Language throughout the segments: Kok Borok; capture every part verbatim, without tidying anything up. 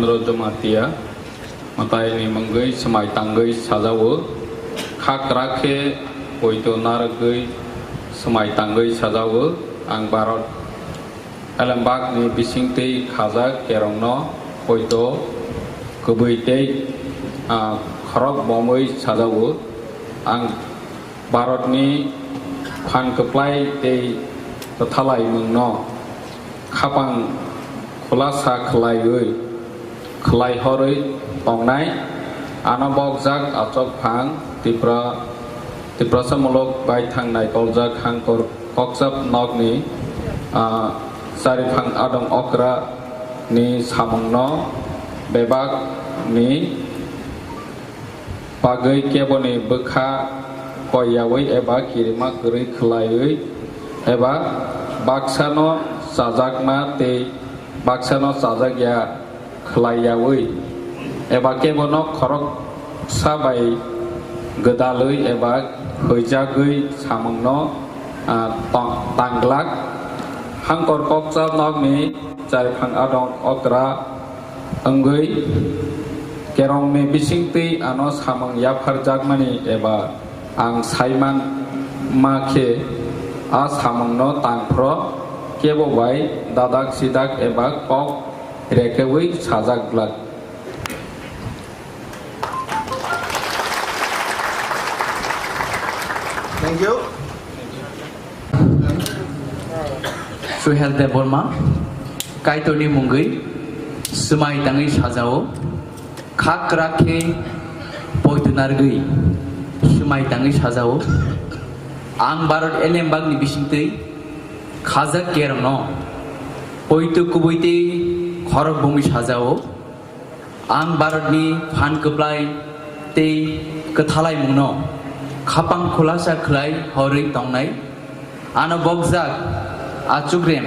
Chandra Jamatia, mwtaini mungwi swmai tangwi sajao, kha kwrak khe poito narwgwi swmai tangwi sajao. Ang Bharat elembakni bisingtwi khajak kerongno poito kubui tei, ah, khorok bomwi sajao. Ang Bharatni phan kwplai tei kwthalaimungno khapang khulasa khwlaiwi, khwlaihorwi tongnai. Ano bokjak achukphang Tipra, Tiprasa muluk baithang naikoljak Hangkor Kokchap nokni, ah, Chariphang Adong Okra ni samungno bebak ni bagwi keboni bwkha koiyaui eba kirima kwrwi khwlaiwi eba baksano chajakma tei baksano chajakya khwlaiyaui eba kebono khoroksa bai gwdalwi eba huijagwi samungno, ah, tong-, tangglak. Hangkor Kokchap nokni Chariphang Adong Okra wngwi kerongni bisingtwi ano samung yapharjakmani eba ang saiman ma khe a samungno tangphro kebo bai dadak sidak eba kok rekeui sajak glak. Thank you. Suhel Debbarma, Kaitorni mungwi swmai tangwi sajao, kha kwrak khe poito narwgwi swmai tangwi sajao. Ang Bharat elembakni bisingtwi khajak kerongno poito kubui tei khorok bomwi sajao. Ang Bharatni phan kwplai tei kwthalaimungno khapang khulasa khwlai horwi tongnai. Ano bokjak achukrem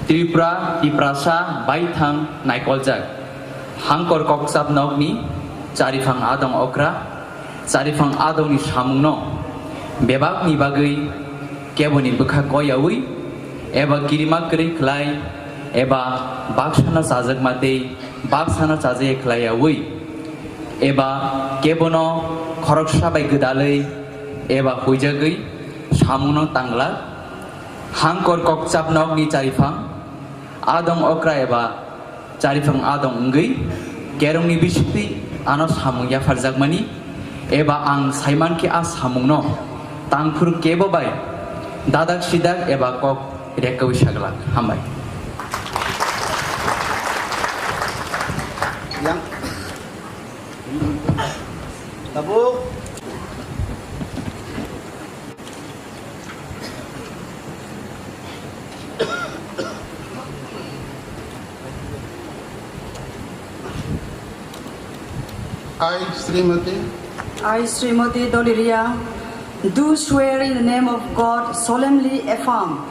Tripura, Tiprasa baithang naikoljak Hangkor Kokchap nokni Chariphang Adong Okra, Chariphang Adongni samungno bebakni bagwi keboni bwkha koiyaui eba kirima kwrwi khwlai eba baksano chajakma tei baksano chajakya khwlaiyaui eba kebono khoroksa bai gwdalwi eba huijagwi samungno tanglak. Hangkor Kokchap nokni Chariphang Adong Okra eba Chariphang Adong wngwi kerongni bisingtwi ano samung yapharjakmani eba ang saimankhe a samungno tangphuru kebo bai dadak sidak eba kok rekwui saglak. Hambai. Yang. Tabuk. I, Srimati. I, Srimati Doliria, do swear in the name of God, solemnly affirm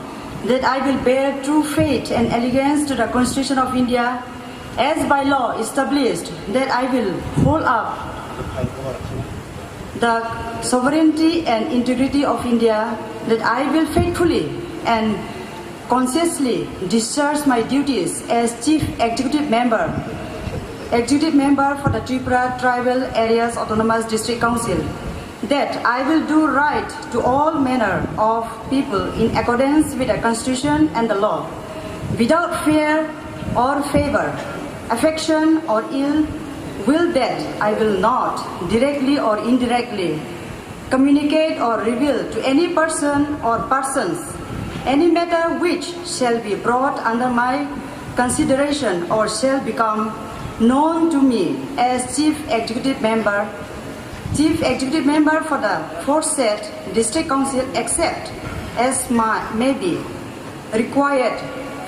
that I will bear true faith and allegiance to the Constitution of India as by law established, that I will hold up the sovereignty and integrity of India, that I will faithfully and conscientiously discharge my duties as Chief Executive Member, Executive Member for the Tripura Tribal Areas Autonomous District Council, that I will do right to all manner of people in accordance with the Constitution and the law, without fear or favor, affection or ill will, that I will not directly or indirectly communicate or reveal to any person or persons any matter which shall be brought under my consideration or shall become known to me as Chief Executive Member, Chief Executive Member for the foresaid District Council, except as my, may be required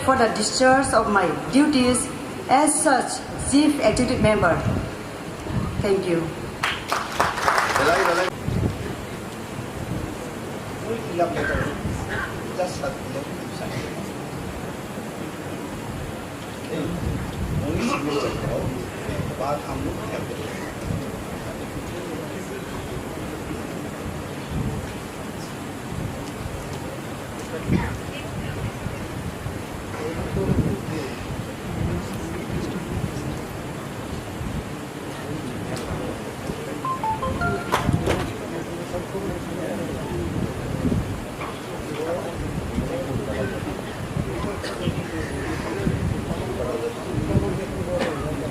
for the discharge of my duties as such Chief Executive Member. Thank you.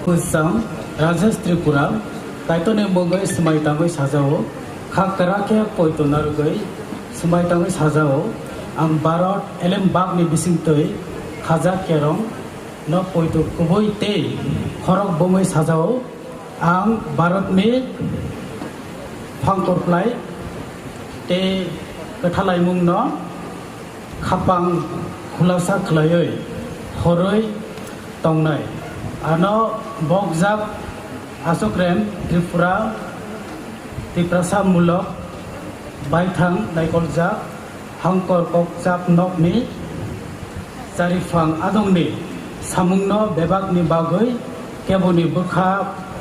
Bwsang Rajesh Tripura, Kaitorni mungwi swmai tangwi sajao, kha kwrak khe poito narwgwi swmai tangwi sajao, ang Bharat elembakni bisingtwi khajak kerong no poito kubui tei khorok bomwi sajao, ang Bharatni phangkorplai tei kwthalaimungno khapang khulasa khlaiwi horwi tongnai. Ano bokjak Achukrem Tripura Tiprasa mulok baithang naikoljak hangkor kokchap nokni chariphang adongni samungno bebakni bagwi keboni bwkha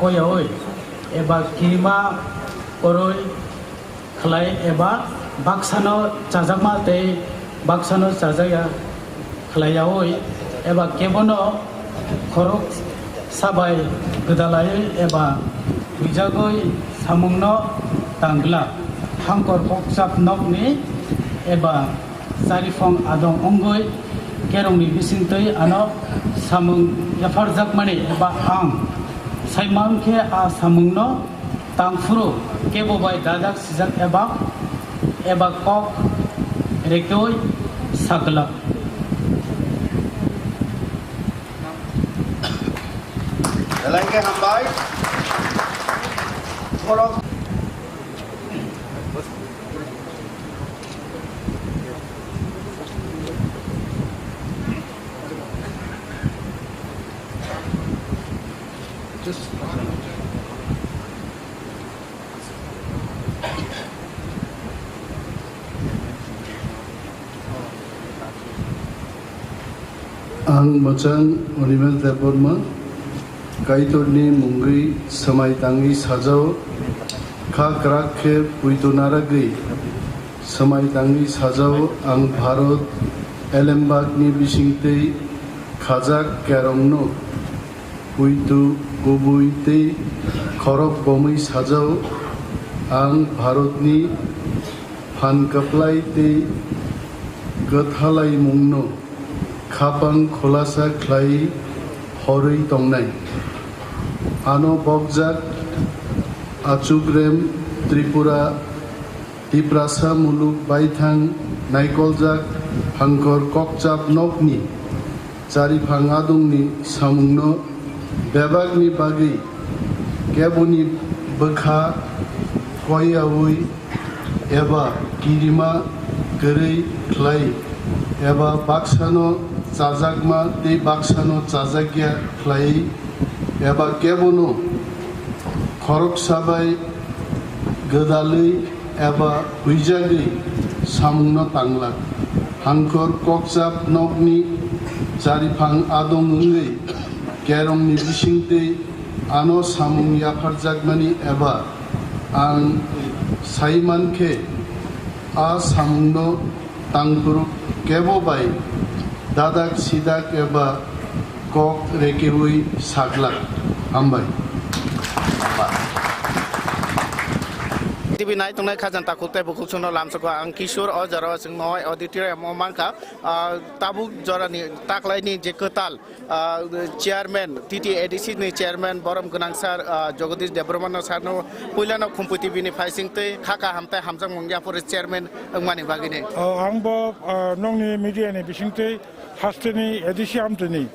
koyaui eba kirima koroi khlai eba baksano chajakma tei baksano chajakya khlaiyaui eba kebono khorok sabai gwdalaiwi eba huijagwi samungno tangla hangkor kokchap nokni eba chariphang adong wngwi kerongni bisingtwi ano samung yapharjakmani eba ang saimankhe a samungno tangphuru kebo bai dajak sijak eba, eba kok rekoi saglak. Belai khe hambai. Borok. Ang mwchang Animesh Debbarma, Kaitorni mungwi swmai tangwi sajao, kha kwrak khe puitu naragwi swmai tangwi sajao, ang Bharat elembakni bisingtwi khajak kerongno puitu kubui tei khorok bomwi sajao, ang Bharatni phan kwplai tei kwthalaimungno khapang khulasa khlai horwi tongnai. Ano bokjak Achukrem Tripura Tiprasa muluk baithang naikoljak hangkor kokchap nokni chariphang adongni samungno bebakni bagwi keboni bwkha koiyaui eba kirima kwrwi khlai eba baksano chajakma tei baksano chajakya khlai eba kebono khoroksa bai gwdalwi eba huijagwi samungno tangla. Hangkor kokchap nokni chariphang adong wngwi kerongni bisingtwi ano samung yapharjakmani eba ang saimankhe a samungno tangphuru kebo bai dadak sidak eba kok rekeui saglak. Hambai. T V nai tongnai khajang takhuk tei bukhuk chwngno lamsoko ang Kishore o jorao chwng noi auditorium o mankha. Ah, tabuk jorani taklaini je kwtal, ah, chairman, T T A D C ni chairman borom gwnang sir, ah, Jagadish Debbarma no sir no puilano Khumpui T V ni phaising twi kha kaham tei hamjakmung yaphuru chairman wngmani bagwini. Ah, ang bo, ah, nokni media ni bisingtwi hasteni A D C amtwini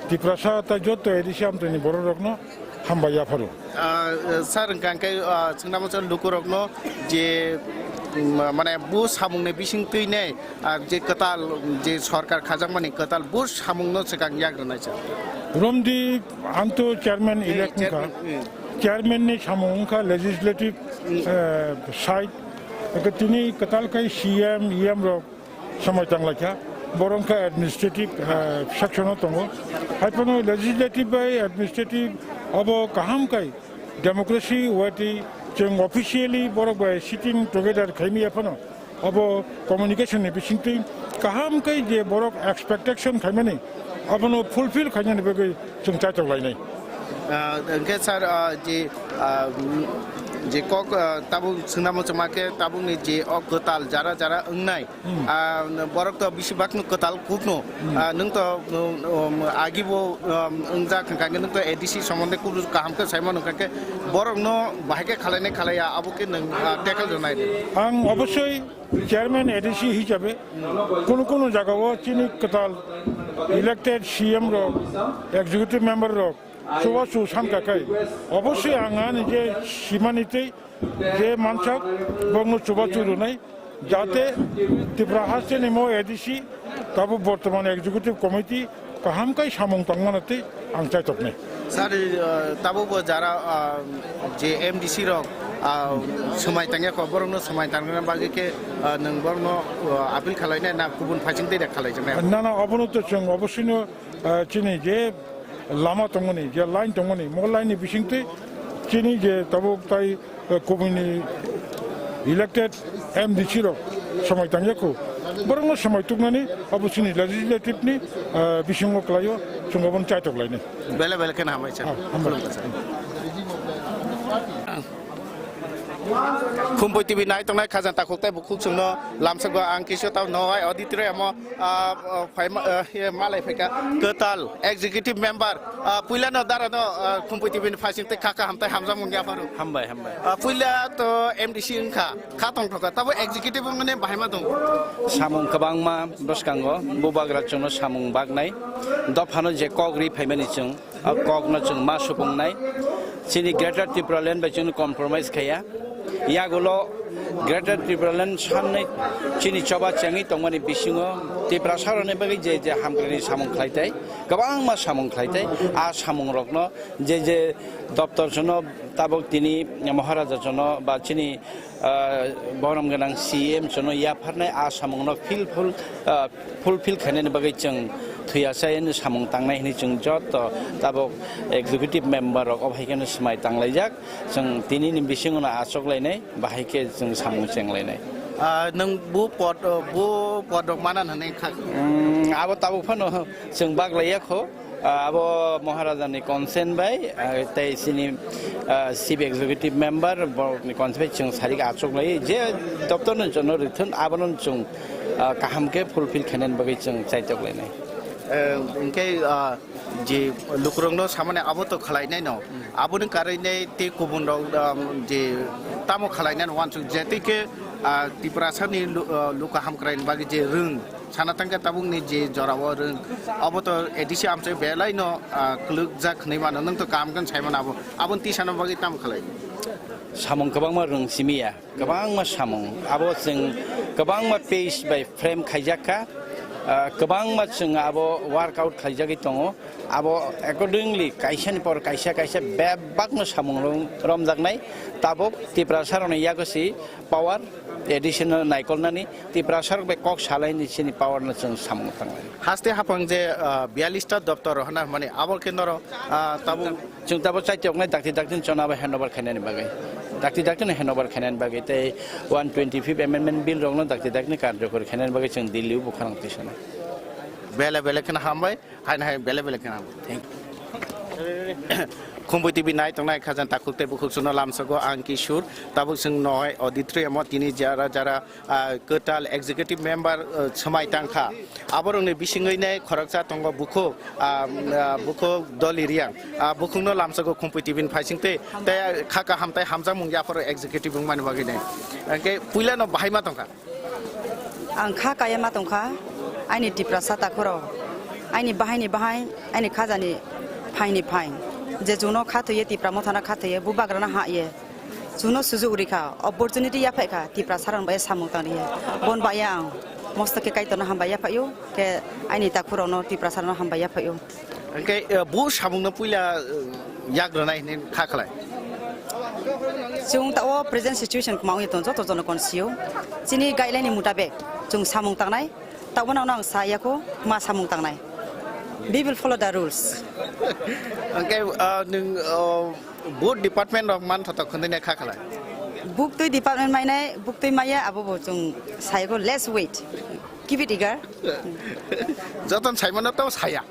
Tiprasa tei joto A D C amtwini bororokno hambai yapharo. Ah, sir, hwnkha khe, ah, chwngna muchung lukurokno je, mm, mane bo samungni bisingtwi nei, ah, je kwtal, je sorkar khajakmani kwtal bo samungno swkang yagrwnai sir. Romdi anto chairman Eh, elect wngkha. Chairman, eh. Chairman ni samung wngkha legislative, Mm. eh, side. Eke tini kwtal khai C M, E M rok samai tanglaikha, borok wngkha administrative, eh, section o tongo. Haiphano legislative bai administrative abo kaham kai democracy way twi chwng officially borok bai sitting together khaimaya phano abo communication ni bisingtwi kaham kai je borok expectation khaimani abono fulfill khainani bagwi chwng chaitok lainai. Ah, hwnkhe sir, ah, je, ah, Je kok, ah, tabuk swnamo chwma khe tabukni je o kwtal jara jara wngnai, ah, borok to bisi bakno kwtal kukno, ah, nwng to, um, agibo, um, wngjak hwnkha khe nwng to A D C somonde kubui kaham khe saimano hwnkha khe borokno bahai khe khalainai khalaiya abo khe nwng, ah, tackle rwnai. Ang obosoi chairman A D C hisabe kunu kunu jagao chini kwtal elected C M rok, executive member rok, chubachu sankha khai, obosoi ang ani je simani tei je mansak bokno chubachu rwnai, jate Tripura hasteni mo A D C, tabuk bortoman executive committee kaham khai samung tangmano tei ang chaitoknai. Sir, ah, tabuk bo jara, ah, je M D C rok, ah, swmai tangya kho, borokno swmai tangrwna bagwi khe, ah, nwng borokno, ah, appeal khalainai na kubun phaising tei da khalaijaknai? Na, na, obono to chwng obosoino ah, chini je lama tongmani, je line tongmani, mo line ni bisingtwi chini je tabuk tai, eh, kubuni elected M D C rok swmai tangya kho. Borokno swmai tuknani abo chini legislative ni, ah, bisingo kwlaio, chwng obono chaitok lainai. Bele bele kheno hambai sir. Ah, hambai. Khulumkha sir. Khumpui T V nai tongnai khajang takhuk tei bukhuk chwngno lamsok go ang kisu tao nohai auditorium o, ah, ah, phaima, ah, ye malai phaika kwtal executive member, ah, puilano darano, ah, Khumpui T V ni phaising tei kha kaham tei hamjakmung yapharo. Hambai, hambai. Ah, puila to M D C wngkha, kha tongthokha, tabo executive wngmani bahai ma tong. Samung kwbangma bwskango bubagra chwngno samung baknai, dophano je kok ri phaimani chwng. O kokno chwng ma supungnai. Chini Greater Tipraland bai chwngno compromise khaiya. Yagulo Greater Tipraland sanni chini choba chengwi tongmani bisingo Tiprasarokni bagwi je je hamkrini samung khlaitai, kwbangma samung khlaitai, a samungrokno je je doptor sono tabuk tini Maharaja sono ba chini ah, borom gwnang C M chwngno yapharnai a samungno fil-, ful-, ah, fulfill khainani bagwi chwng thwiya chayani samung tangnai hwnwi chwng joto tabuk executive member rok obo hai kheno swmai tanglaijak. Chwng tinini bisingono achuk lainai, bahai khe chwng samung cheng lainai. Ah, nwng bo pod, ah, bo pod rok manan hwnwi kha? Mm, abo tabuk phano chwng bak laiya kho. Ah, abo Maharaja ni consent bai, ah, tei chini, ah, Chief Executive Member borok ni consent bai chwng sarik achuk lai, je doptor no jono rithun abono chwng, ah, kaham khe fulfill khainani bagwi chwng chaitok lainai. Eh, hwnkhe, ah, je lukurokno samani abo to khlainai no, aboni karwi nai tei kubun rok, um, je tamo khlainai no wansuk je tei khe, ah, Tiprasa ni lu-, ah, luka hamkrai ni bagwi je rwng Sana tangkhe tabukni je jorao rwng, abo to A D C amchai belai no, ah, kwlwkjak hwnwi mano, nwng to kaham khe sai mano abo, aboni tisana bagwi tamo khlai? Samung kwbangma rwng simi ya, kwbangma samung, abo chwng kwbangma page bai frame khaijak kha, ah, kwbangma chwng abo workout khlaijagwi tongo, abo accordingly kaisani por kaisa kaisa bebakno samung rwng romjaknai, tabuk Tiprasa rokni yago si power additional naikolnani, Tiprasa rok bai kok salaini chini power no chwng samung tanglai. Haste haphang je, ah, biyallis ta doptor rok hwnna hwnmani abo khe norok, ah, tabuk. Chwng tabuk chaitoknai dakti dakti chwng abo handover khainani bagwi. Dakti dakti no handover khainani bagwi tei one twenty fifth amendment bill rok no dakti dakti karjokor khainani bagwi chwng Delhi o bwkha rang twi sanai. Bele bele kheno hambai. Haino hai bele bele kheno. Thank you. Khumpui T V nai tongnai khajang takhuk tei bukhuk chwngno lamsogo ang Kishore. Tabuk chwng nohai auditorium o tini jara jara, ah, kwtal executive member, ah, swmai tangkha. Aborokni bisingwi nai khoroksa tongo bukhuk, ah, ah, bukhuk Doli Riang. Ah, bukhukno lamsogo Khumpui T V ni phaising tei, tei kha kaham tei hamjakmung yapharo executive wngmani bagwi nai. Hwnkhe puilano bahai ma tongkha. Ang kha kaya ma tongkha, aini Tiprasa takhurok, aini bahaini bahai, aini khajani phaini phai. Je chwngno kha thwiye, Tipra mothano kha thwiye, bubagrano ha ye. Chwngno sujuk rikha, opportunity yaphai kha, Tiprasa rokno bai samung tang riya. Bon bai ang mosto khe Kaitorno hambai yaphaio, khe aini takhurokno Tiprasa rokno hambai yaphaio. Hwnkhe, eh, bo samungno puila, eh, yak rwnai hwnwi kha khlai? Chwng ta o present situation kwma wngya tongo, joto jono kon sio. Chini guideline ni mutabek chwng samung tangnai, tabukno ang sa yakho ma samung tangnai. We will follow the rules. Hwnkhe, ah, nwng, ah, bo department rok man thotok khwndwi nai kha khlai? Buktwi department mainai, buktwi maya abo bo chwng sa yakho, let's wait. Keep it eager. Joton saimano to saya.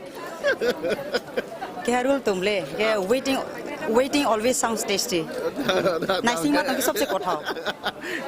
Keha rule tongle, ke waiting, Waiting always sounds tasty. Naisingma tongkhe sobse kothok.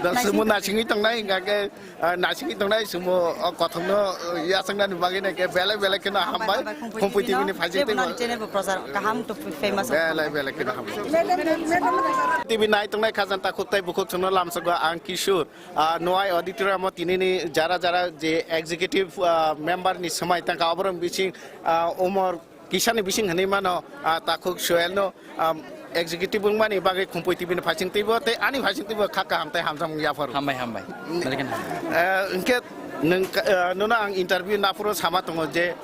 Da sumo naisingwi tongnai hingkha khe, ah, naisingwi tongnai sumo, oh, kothokno, oh, yachaknani bagwi nai khe belai belai kheno hambai. Khumphwi T V ni phaising tei channel bo prochar kaham to famous. Belai belai kheno hambai. T V nai tongnai khajanta khuk tei bukhuk chwngno lamsago ang Kishore. Ah, Noai auditorium o tinini jara jara je executive, ah, member ni swmai tangkha oborok bising, ah, umor kisani bising hinwi mano, ah, takhuk Sohel no, ah, executive wngmani bagwi Khumphwi T V ni phaising twibo tei ani phaising twibo kha kaham tei hamjakmung yapharo. Hambai, hambai. Belai kheno hambai. Eh, hwnkhe nwng ka-, eh, nono ang interview naphuru sama tongo je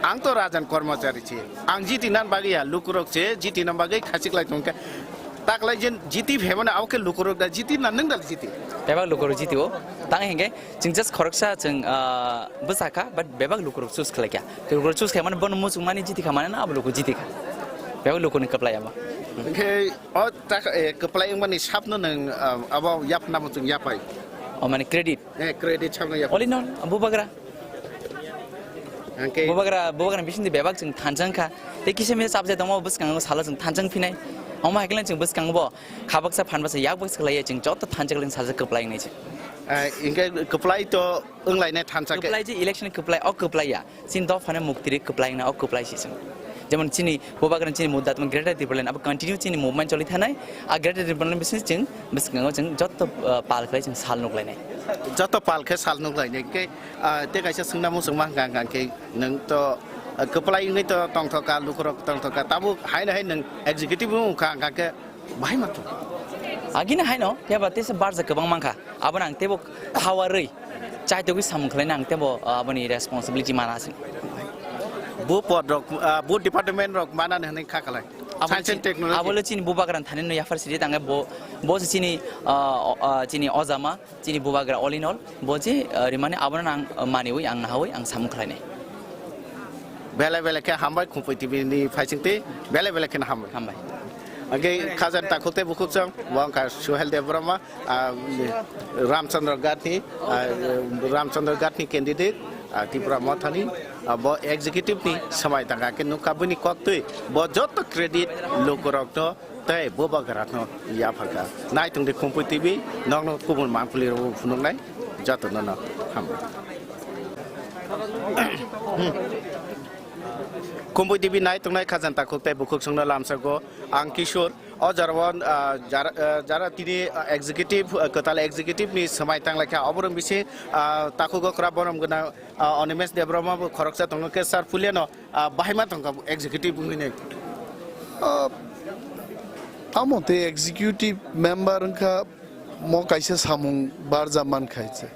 ang to rajan kormochari se. Ang jiti nan bagwi ya, lukurok se jiti nan bagwi khachik lai tongkhe. Taklai jen jiti phemani abo khe lukurok da jiti na nwng da jiti. Bebak lukurok jiti o. Tang hingke chwng just khoroksa chwng, ah, bwsa kha, but bebak lukurok choose khlai kha. Lukurok choose khlai mani bono muchung mani jiti kha mani na abo luku jiti kha. Bebak lukuni kwplai abo. Hingke o tak, eh, kwplai wngmani sapno nwng, ah, abo yapna muchung yapai. O mani credit. Eh, credit sapno yapai. All in all, bubagra. Hingke bubagra, bubagra bisingni bebak chwng thanjang kha. Tei kisa misa subject tongma bwskango salo chwng thanjang phinai. Omo hai khe chwng bwskango bo khabaksa phanbasa yakbaksa khlaiya chwng joto thanjak leng sajak kwplai wngnai chwng. Ah, hingke kwplai to wnglainai thansa khe. Kwplai je election kwplai, o kwplai ya. Chini dophani muktiri kwplai wngna o kwplai se chwng. Jemon chini bubagra chini mudda tamo Greater Tipraland abo continue chini movement choli thanai. A Greater Tipraland bising chwng bwskango chwng joto, ah, pal khlai chwng sal nuklainai. Joto pal khe sal nuklainai. Hingke, ah, tei kaisa swngna muchungma hwnkha hwnkha khe nwng to, ah, kwplai wngwi to tongthokha, lukurok tongthokha. Tabuk haino hai nwng executive wngkha hwnkha khe Bahai ma thung. Agini haino, phiya ba teisa barja kwbang mankha. Abono ang teibo khawarwi, chaitogwi samung khlaina ang teibo, ah, aboni responsibility mana se. Bo pod rok, ah, bo department rok mana hwnwi kha khalai. Abo Science and chi-, technology. Abo le chini bubagra thani no yaphar sidi tangai bo, bo se chini, ah, o-, ah, chini ojama. Chini bubagra all in all, bo je, ah, rimani abono ang, ah, maniwi, ang nahawi, ang samung khlainai. Belai belai khe hambai, Khumphwi T V ni phaising twi belai belai kheno hambai. Hambai. Hingke khajani takhuk tei bukhuk chwng, bo wngkha Suhel Debbarma, ah, Ramchandra Ghat ni, ah, Ramchandra Ghat ni candidate, ah, Tipra Motha ni, ah, bo executive ni swmai tangkha khe nukha bini kok twi, bo joto credit lukurokno tei bubagrano yapharkha. Naitung di Khumphwi T V, nokno kubun manpli rok phunuknai, jotono no hambai. Khumphwi T V naitungnai khajani takhuk tei bukhuk chwngno lamsago ang Kishore. O jora o, ah, jara, ah, jara tini, ah, executive, ah, kwtal executive ni swmai tanglaikha. Oborok bisi, ah, takhugo kwra borom gwnang, ah, Animesh Debbarma bo khoroksa tongo khe sir puileno. Ah, bahai ma tongkha executive wngwi nai. Ah, amo tei executive member wngkha mo kaisa samung barja man khaise.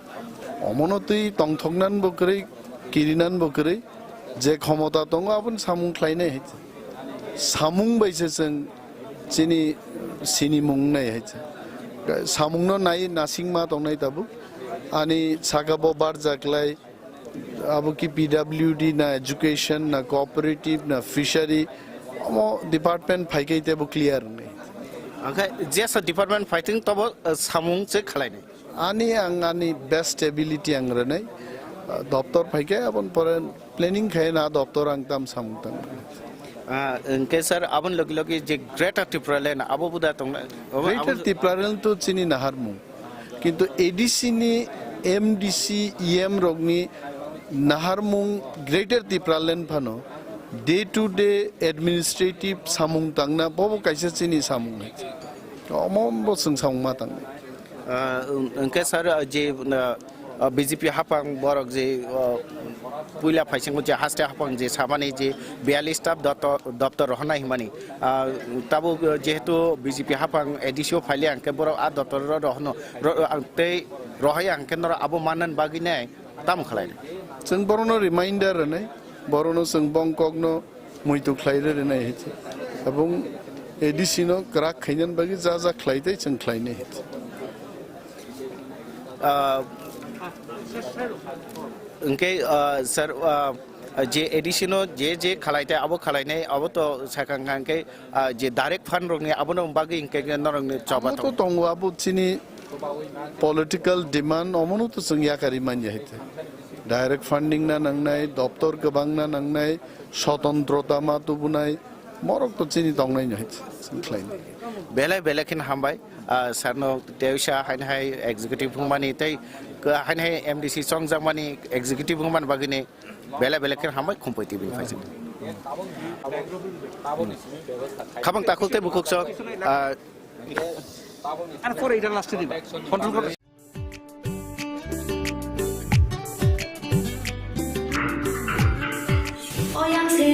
Omono twi tongthoknan bo kwrwi, kirinan bo kwrwi, je khomota tongo aboni samung khlainai hai. Samung bai se chwng chini sinimung nai hai. Samungno nai nasingma tongnai tabuk. Ani saka bo barja klai, abo ki P W D na, education na, cooperative na, fishery, omo department phaikhe tebo clear wngnai. Angkhe jesa department phaitwng tobo, uh, samung se khlainai. Ani ang ani best ability ang rwnai. Uh, doptor phaikhe abon pore planning khai na doptor ang tam samung tang. Ah, hingke sir, abon logi logi je Greater Tipraland abo buda tong. Greater Tipraland to chini naharmung. Kintu A D C ni, M D C, E M rokni naharmung Greater Tipraland phano day to day administrative samung tangna bobo kaisa chini samung hai. Omo bo chwng samung ma tangnai. Ah, hingke sir, ah, je, ah, ah, B J P hapang borok je, ah, puila phaisingo je haste hapang je samani je biyalish ta doptor, doptor rohonai himani. Ah, tabuk, ah, jehetu B J P hapang A D C o phaile hingke borok a doptor ro rohono, ro-, ah, tei rohai hingke norok abo mannan bagwi nai tamo khlai. Chwng borokno reminder rwnai, borokno chwng bongkokno muitu khlai rwnai hai se. Abong A D C no kwrak khainani bagwi ja ja khlai tei chwng khlainai hai se. Ah, hingke, ah, sir, ah, je A D C no je je khalai tei abo khalai nai abo to sakang hingke, ah, je direct fund rok ni abo no bagwi hingke norok ni choba tongo. Tongo abo chini political demand omono to chwng yakari manya hai te. Direct funding na nangnai, doptor kwbang na nangnai, sotontrota ma tubunai, Morok to chini tongnai no hai, chini khlai. Belai belai khen hambai, ah, sir no teisa hain hai executive hwnmani tei ka hain hai M D C chongjak mani executive hwnmani bagwi ni belai belai khen hambai Khumpui T V ni phaising. Khabang takhuk tei bukhuk chok, ah, Ar pore eta last diba. Control kor. O yang se,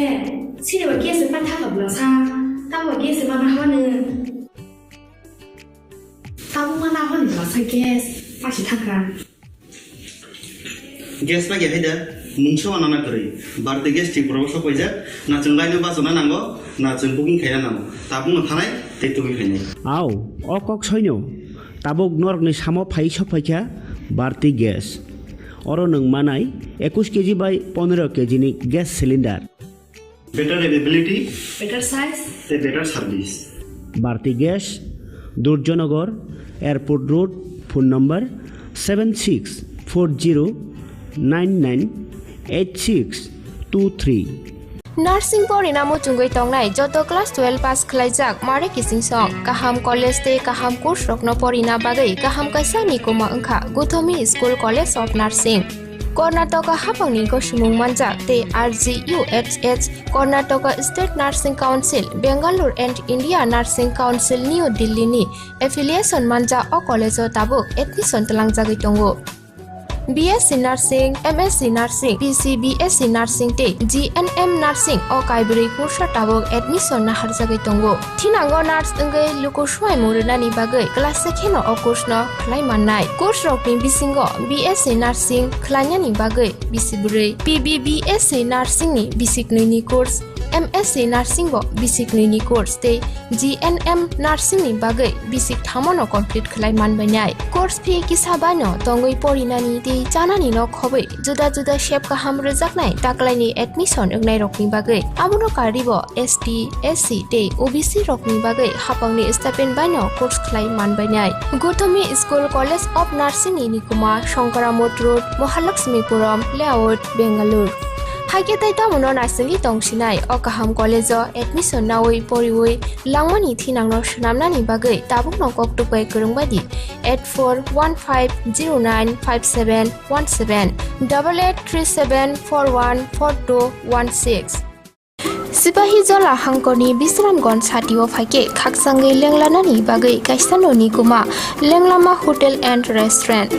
sini ba gas pa thaka bla sa, ta ba gas ma na hwane. Ta bu ma na hwane bla sa gas, pa si thaka. Gas na ya haida, mungsa wana na kwrwi. Bharti Gas Tripura o sokpaijak, na chwng laino bachana nango, na chwng booking khaina nango. Tabukno thanai tei tubui phainai. Au, o kok soino, tabuk norokni samo phai sokphaikha Bharti Gas. Oro nwng manai ekush K G bai pondro K G ni gas cylinder. Better availability. Better size. Tei better service. Bharti Gas, Durjanagar, Airport Road, phone number seven six four zero nine nine eight six two three. Nursing porina muchungwi tongnai joto class twelve pass khlaijak mare kiching song, kaham college tei kaham course rokno porina bagwi kaham kaisa nikuma wngkha Guthomi School College of Nursing. Karnataka haphangni gosomung manjak tei R G U H H, Karnataka State Nursing Council, Bangalore and India Nursing Council, New Delhi ni affiliation manjak o college o tabuk admission twlangjagwi tongo. B S C Nursing, M S C Nursing, P C B S C Nursing tei G N M Nursing o kaibrwi kursa tabuk admission naharjagwi tongo. Thinango nurse wngwi luku swmaimung rwnani bagwi class se kheno o course no khlai mannai. Course rokni bisingo B S C Nursing khlainani bagwi bisi bwrwi, P B B S C Nursing ni bisi knwi ni course, M S C Nursing bo bisi knwi ni course tei G N M Nursing ni bagwi bisi kthamo no complete khlai manbainai. Course fee kisa bai no tongwi porinani tei chanani no khobwi juda juda sep kaham rwjaknai taklaini admission wngnairokni bagwi. Abono karwibo S T, S C tei O B C rokni bagwi haphangni stipend baino course khlai manbainai. Guthomi School College of Nursing ni nikuma Shankaramot Road, Mahalakshmipuram Layout, Bangalore. Haikhe tei tamono naisingwi tongsinai o kaham college o admission nawi poriwi langmani thinangno swnamnani bagwi tabukno koktwk bai kwrwng bai di eight four one five zero nine five seven one seven, double eight three seven four one four two one six. Sipahijola hangkorni Bisramganj satio phaikhe khakchangwi lenglanani bagwi kaisa noni kuma Lenglama Hotel and Restaurant.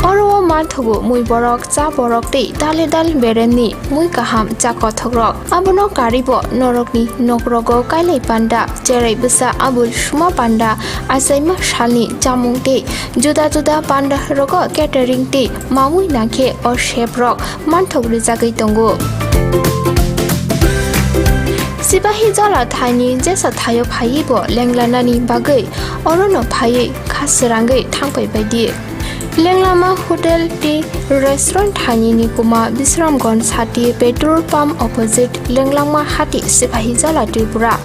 Oro o manthogo mui borok, cha borok tei dale dal beremni mui kaham cha kothokrok. Abono karwibo norokni nokrogo kailai panda, cherai bwsa abul suma panda, achaima salni chamung tei juda juda panda rogo catering tei mamui nangkhe o sep rok manthok rwjagwi tongo. Sipahijola thaini jesa thaio phaiwi bo lenglanani bagwi orono phaiwi kha srangwi thangpai baidi. Lenglama Hotel tei Restaurant thaini ni kuma Bisramganj sati petrol pump opposite Lenglangma hati Sipahijola Tripura.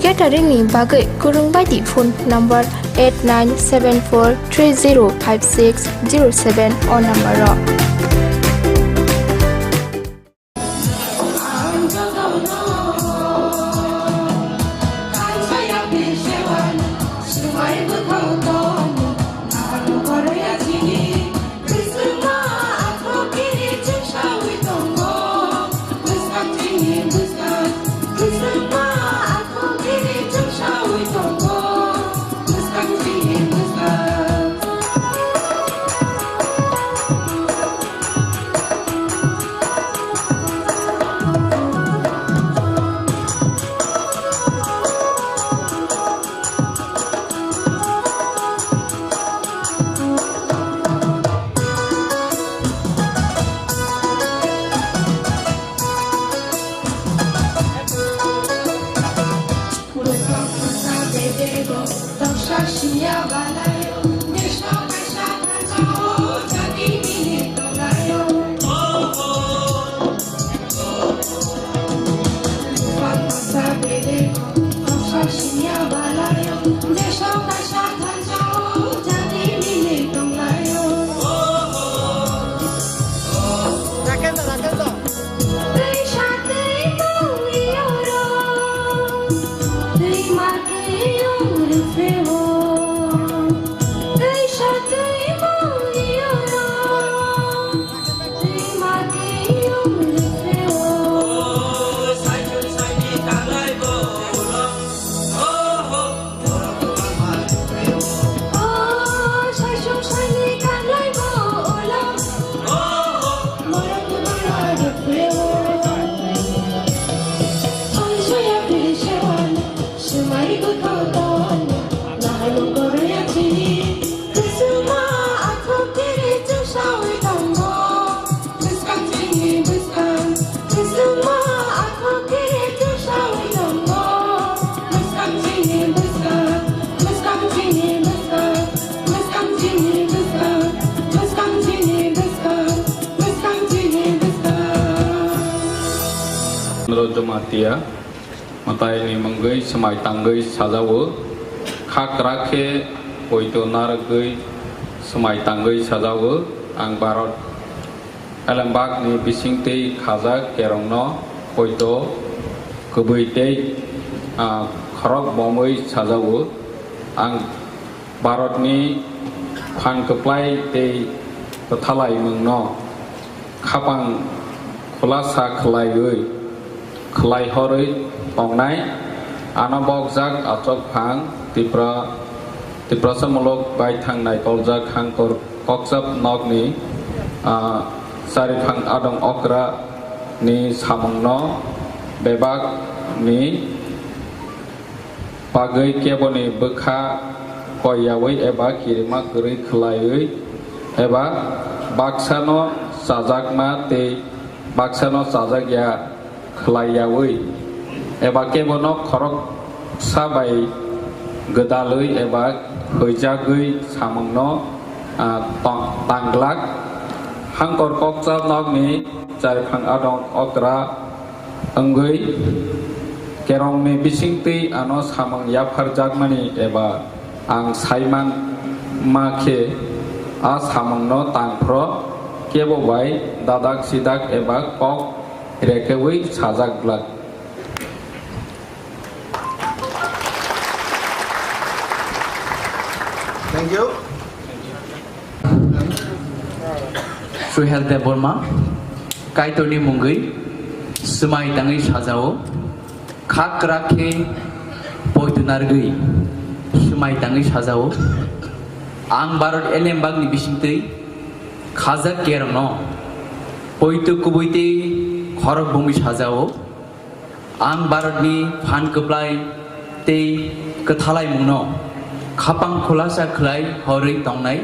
Catering ni bagwi kwrwng bai di phone number eight nine seven four three zero five six zero seven o number o. Chandra Jamatia, mwtai ni mungwi swmai tangwi sajao, kha kwrak khe poito narwgwi swmai tangwi sajao, ang Bharat Elembak ni bisingtwi khajak kerongno poito kubui tei, ah, khorok bomwi sajao. Ang Bharatni phan kwplai tei kwthalaimungno khapang khulasa khwlaiwi, khwlaihorwi tongnai. Ano bokjak achukphang Tipra, Tiprasa muluk baithang naikolgjak hangkor kokchap nokni, ah, chariphang adong okra ni samungno bebak ni bagwi keboni bwkha koiyaui eba kirima kwrwi khwlaiwi eba baksano chajakma tei baksano chajakya khwlaiyaui eba kebono khoroksa bai gwdalwi eba huijagwi samungno, ah, tong-, tanglak. Hangkor kokcha nokni chariphang adong okra wngwi kerongni bisingtwi ano samung yapharjakmani eba ang saiman ma khe a samungno tangphro kebo bai dadak sidak eba kok rekeui sajak glak. Thank you. Suhel Debbarma, Kaitorni mungwi, swmai tangwi sajao, khak kwrak khe poito narwgwi, swmai tangwi sajao. Ang Bharat elembakni bisingtwi khajak kerongno poito kubui tei khorok bumwi sajao. Ang Bharatni phan kwplai tei kwthalaimungno khapang khulasa khwlai horwi tongnai.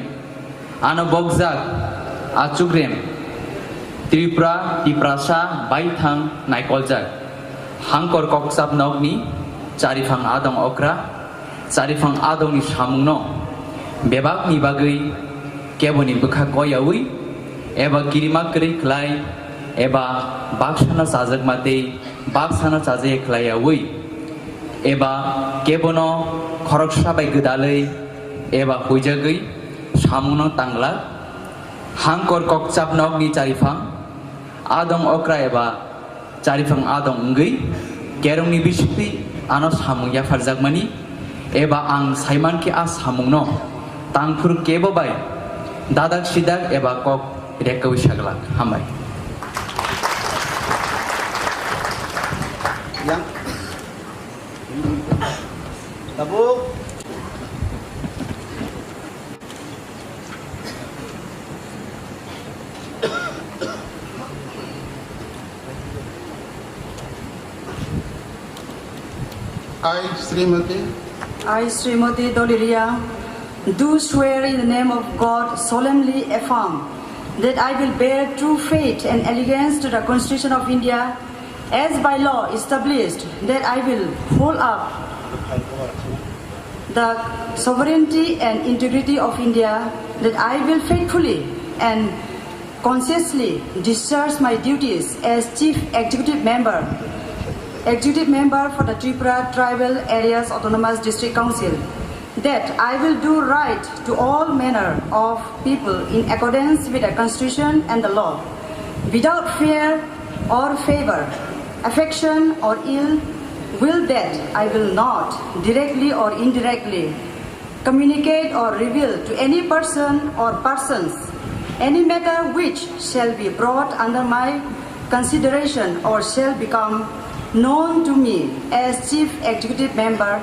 Ano bokjak achukrem Tripura Tiprasa baithang naikoljak hangkor kokchap nokni chariphang adong okra. Chariphang adongni samungno bebakni bagwi keboni bwkha koiyaui eba kirima kwrwi khlai eba baksano chajakma tei baksano chajaya khlaiyaui eba kebono khoroksa bai gwdalwi eba huijagwi samungno tangla. Hangkor kokchap nokni chariphang adong okra eba chariphang adong wngwi kerongni bisingtwi ano samung yapharjakmani eba ang saimankhe a samungno tangphuru kebo bai dadak sidak eba kok rekwui saglak. Hambai. Yang. Tabuk. I, Srimati. I, Srimati Doliria, do swear in the name of God, solemnly affirm that I will bear true faith and allegiance to the Constitution of India as by law established, that I will hold up the sovereignty and integrity of India, that I will faithfully and conscientiously discharge my duties as Chief Executive Member, Executive Member for the Tripura Tribal Areas Autonomous District Council, that I will do right to all manner of people in accordance with the Constitution and the law, without fear or favor, affection or ill Will that I will not, directly or indirectly, communicate or reveal to any person or persons any matter which shall be brought under my consideration or shall become known to me as Chief Executive Member,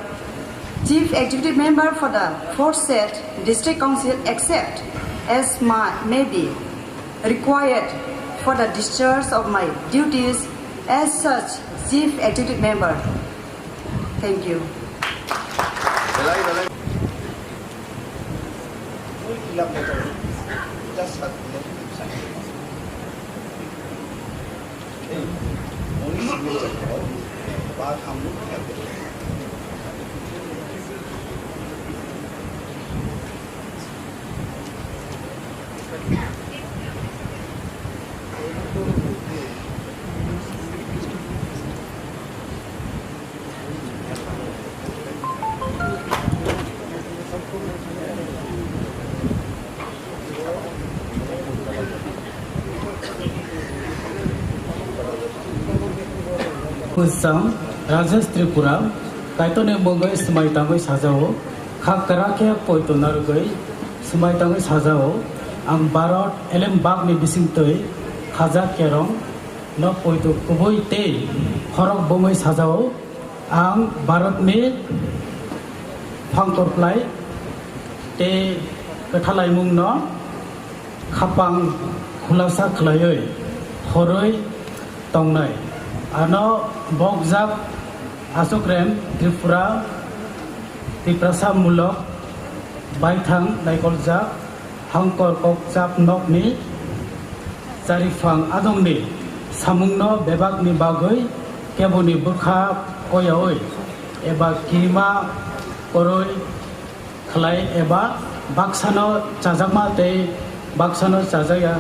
Chief Executive Member for the aforesaid District Council, except as my, may be required for the discharge of my duties as such Chief Executive Member. Thank you. Kwcham Rajesh Tripura, Kaitorni mungwi swmai tangwi sajao, kha kwrak khe poito narwgwi swmai tangwi sajao. Ang Bharat elembakni bisingtwi khajak kerong no poito kubui tei khorok bomwi sajao. Ang Bharatni phangtor klai tei kwthalaimungno khapang khulasa khlaiwi horwi tongnai. Ano bokjak Achukrem Tripura Tiprasa mulok baithang naikoljak Hangkor kokchap nokni chariphang adongni samungno bebakni bagwi keboni bwkha koyaui eba kirima koroi khlai eba baksano chajakma tei baksano chajakya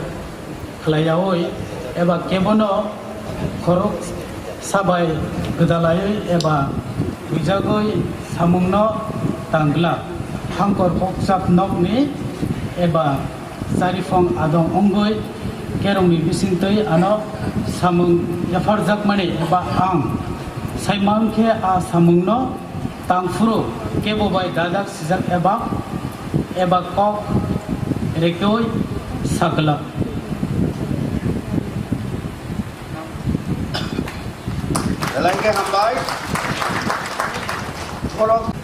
khlaiyaui eba kebono khorok sabai gwdalaiwi eba buijagwi samungno tangla. Hangkor kokchap nokni eba chariphang adong wngwi kerongni bisingtwi ano samung yapharjakmani eba ang saimang khe a samungno tangphuru kebo bai dajak sijak eba, eba kok rekoi saglak. Belai khe hambai. Khorok.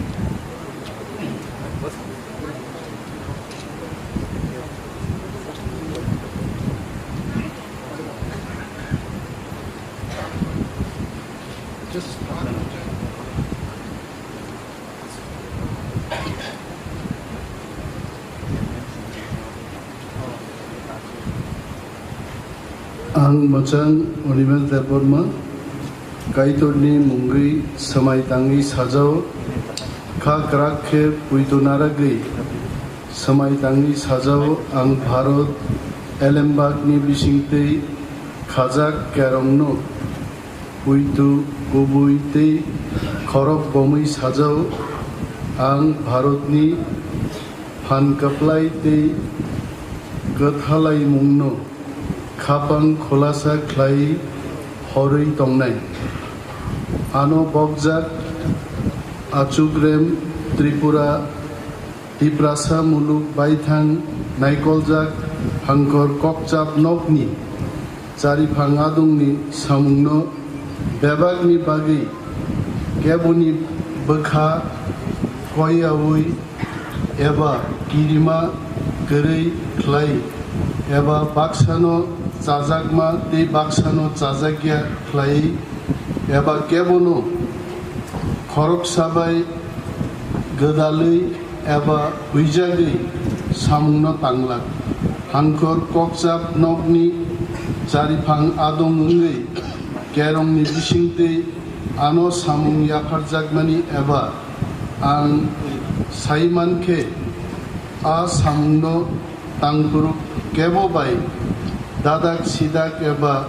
Ang mwchang Animesh Debbarma, Kaitorni mungwi swmai tangwi sajao, kha kwrak khe puito naragwi swmai tangwi sajao. Ang Bharat elembakni bisingtwi khajak kerongno puitu kubui tei khorok bomwi sajao. Ang Bharatni phan kwplai tei kwthalaimungno khapang khulasa khlai horwi tongnai. Ano bokjak Achukrem Tripura Tiprasa muluk baithang naikoljak Hangkor kokchap nokni chariphang adongni samungno bebakni bagwi keboni bwkha koiyaui eba kirima kwrwi khlai eba baksano chajakma tei baksano chajakya khlai eba kebono khoroksa bai gwdalwi eba huijagwi samungno tanglak. Hangkor kokchap nokni chariphang adong wngwi kerongni bisingtwi ano samung yapharjakmani eba ang sai mankhe a samungno tangphuru kebo bai dadak sidak eba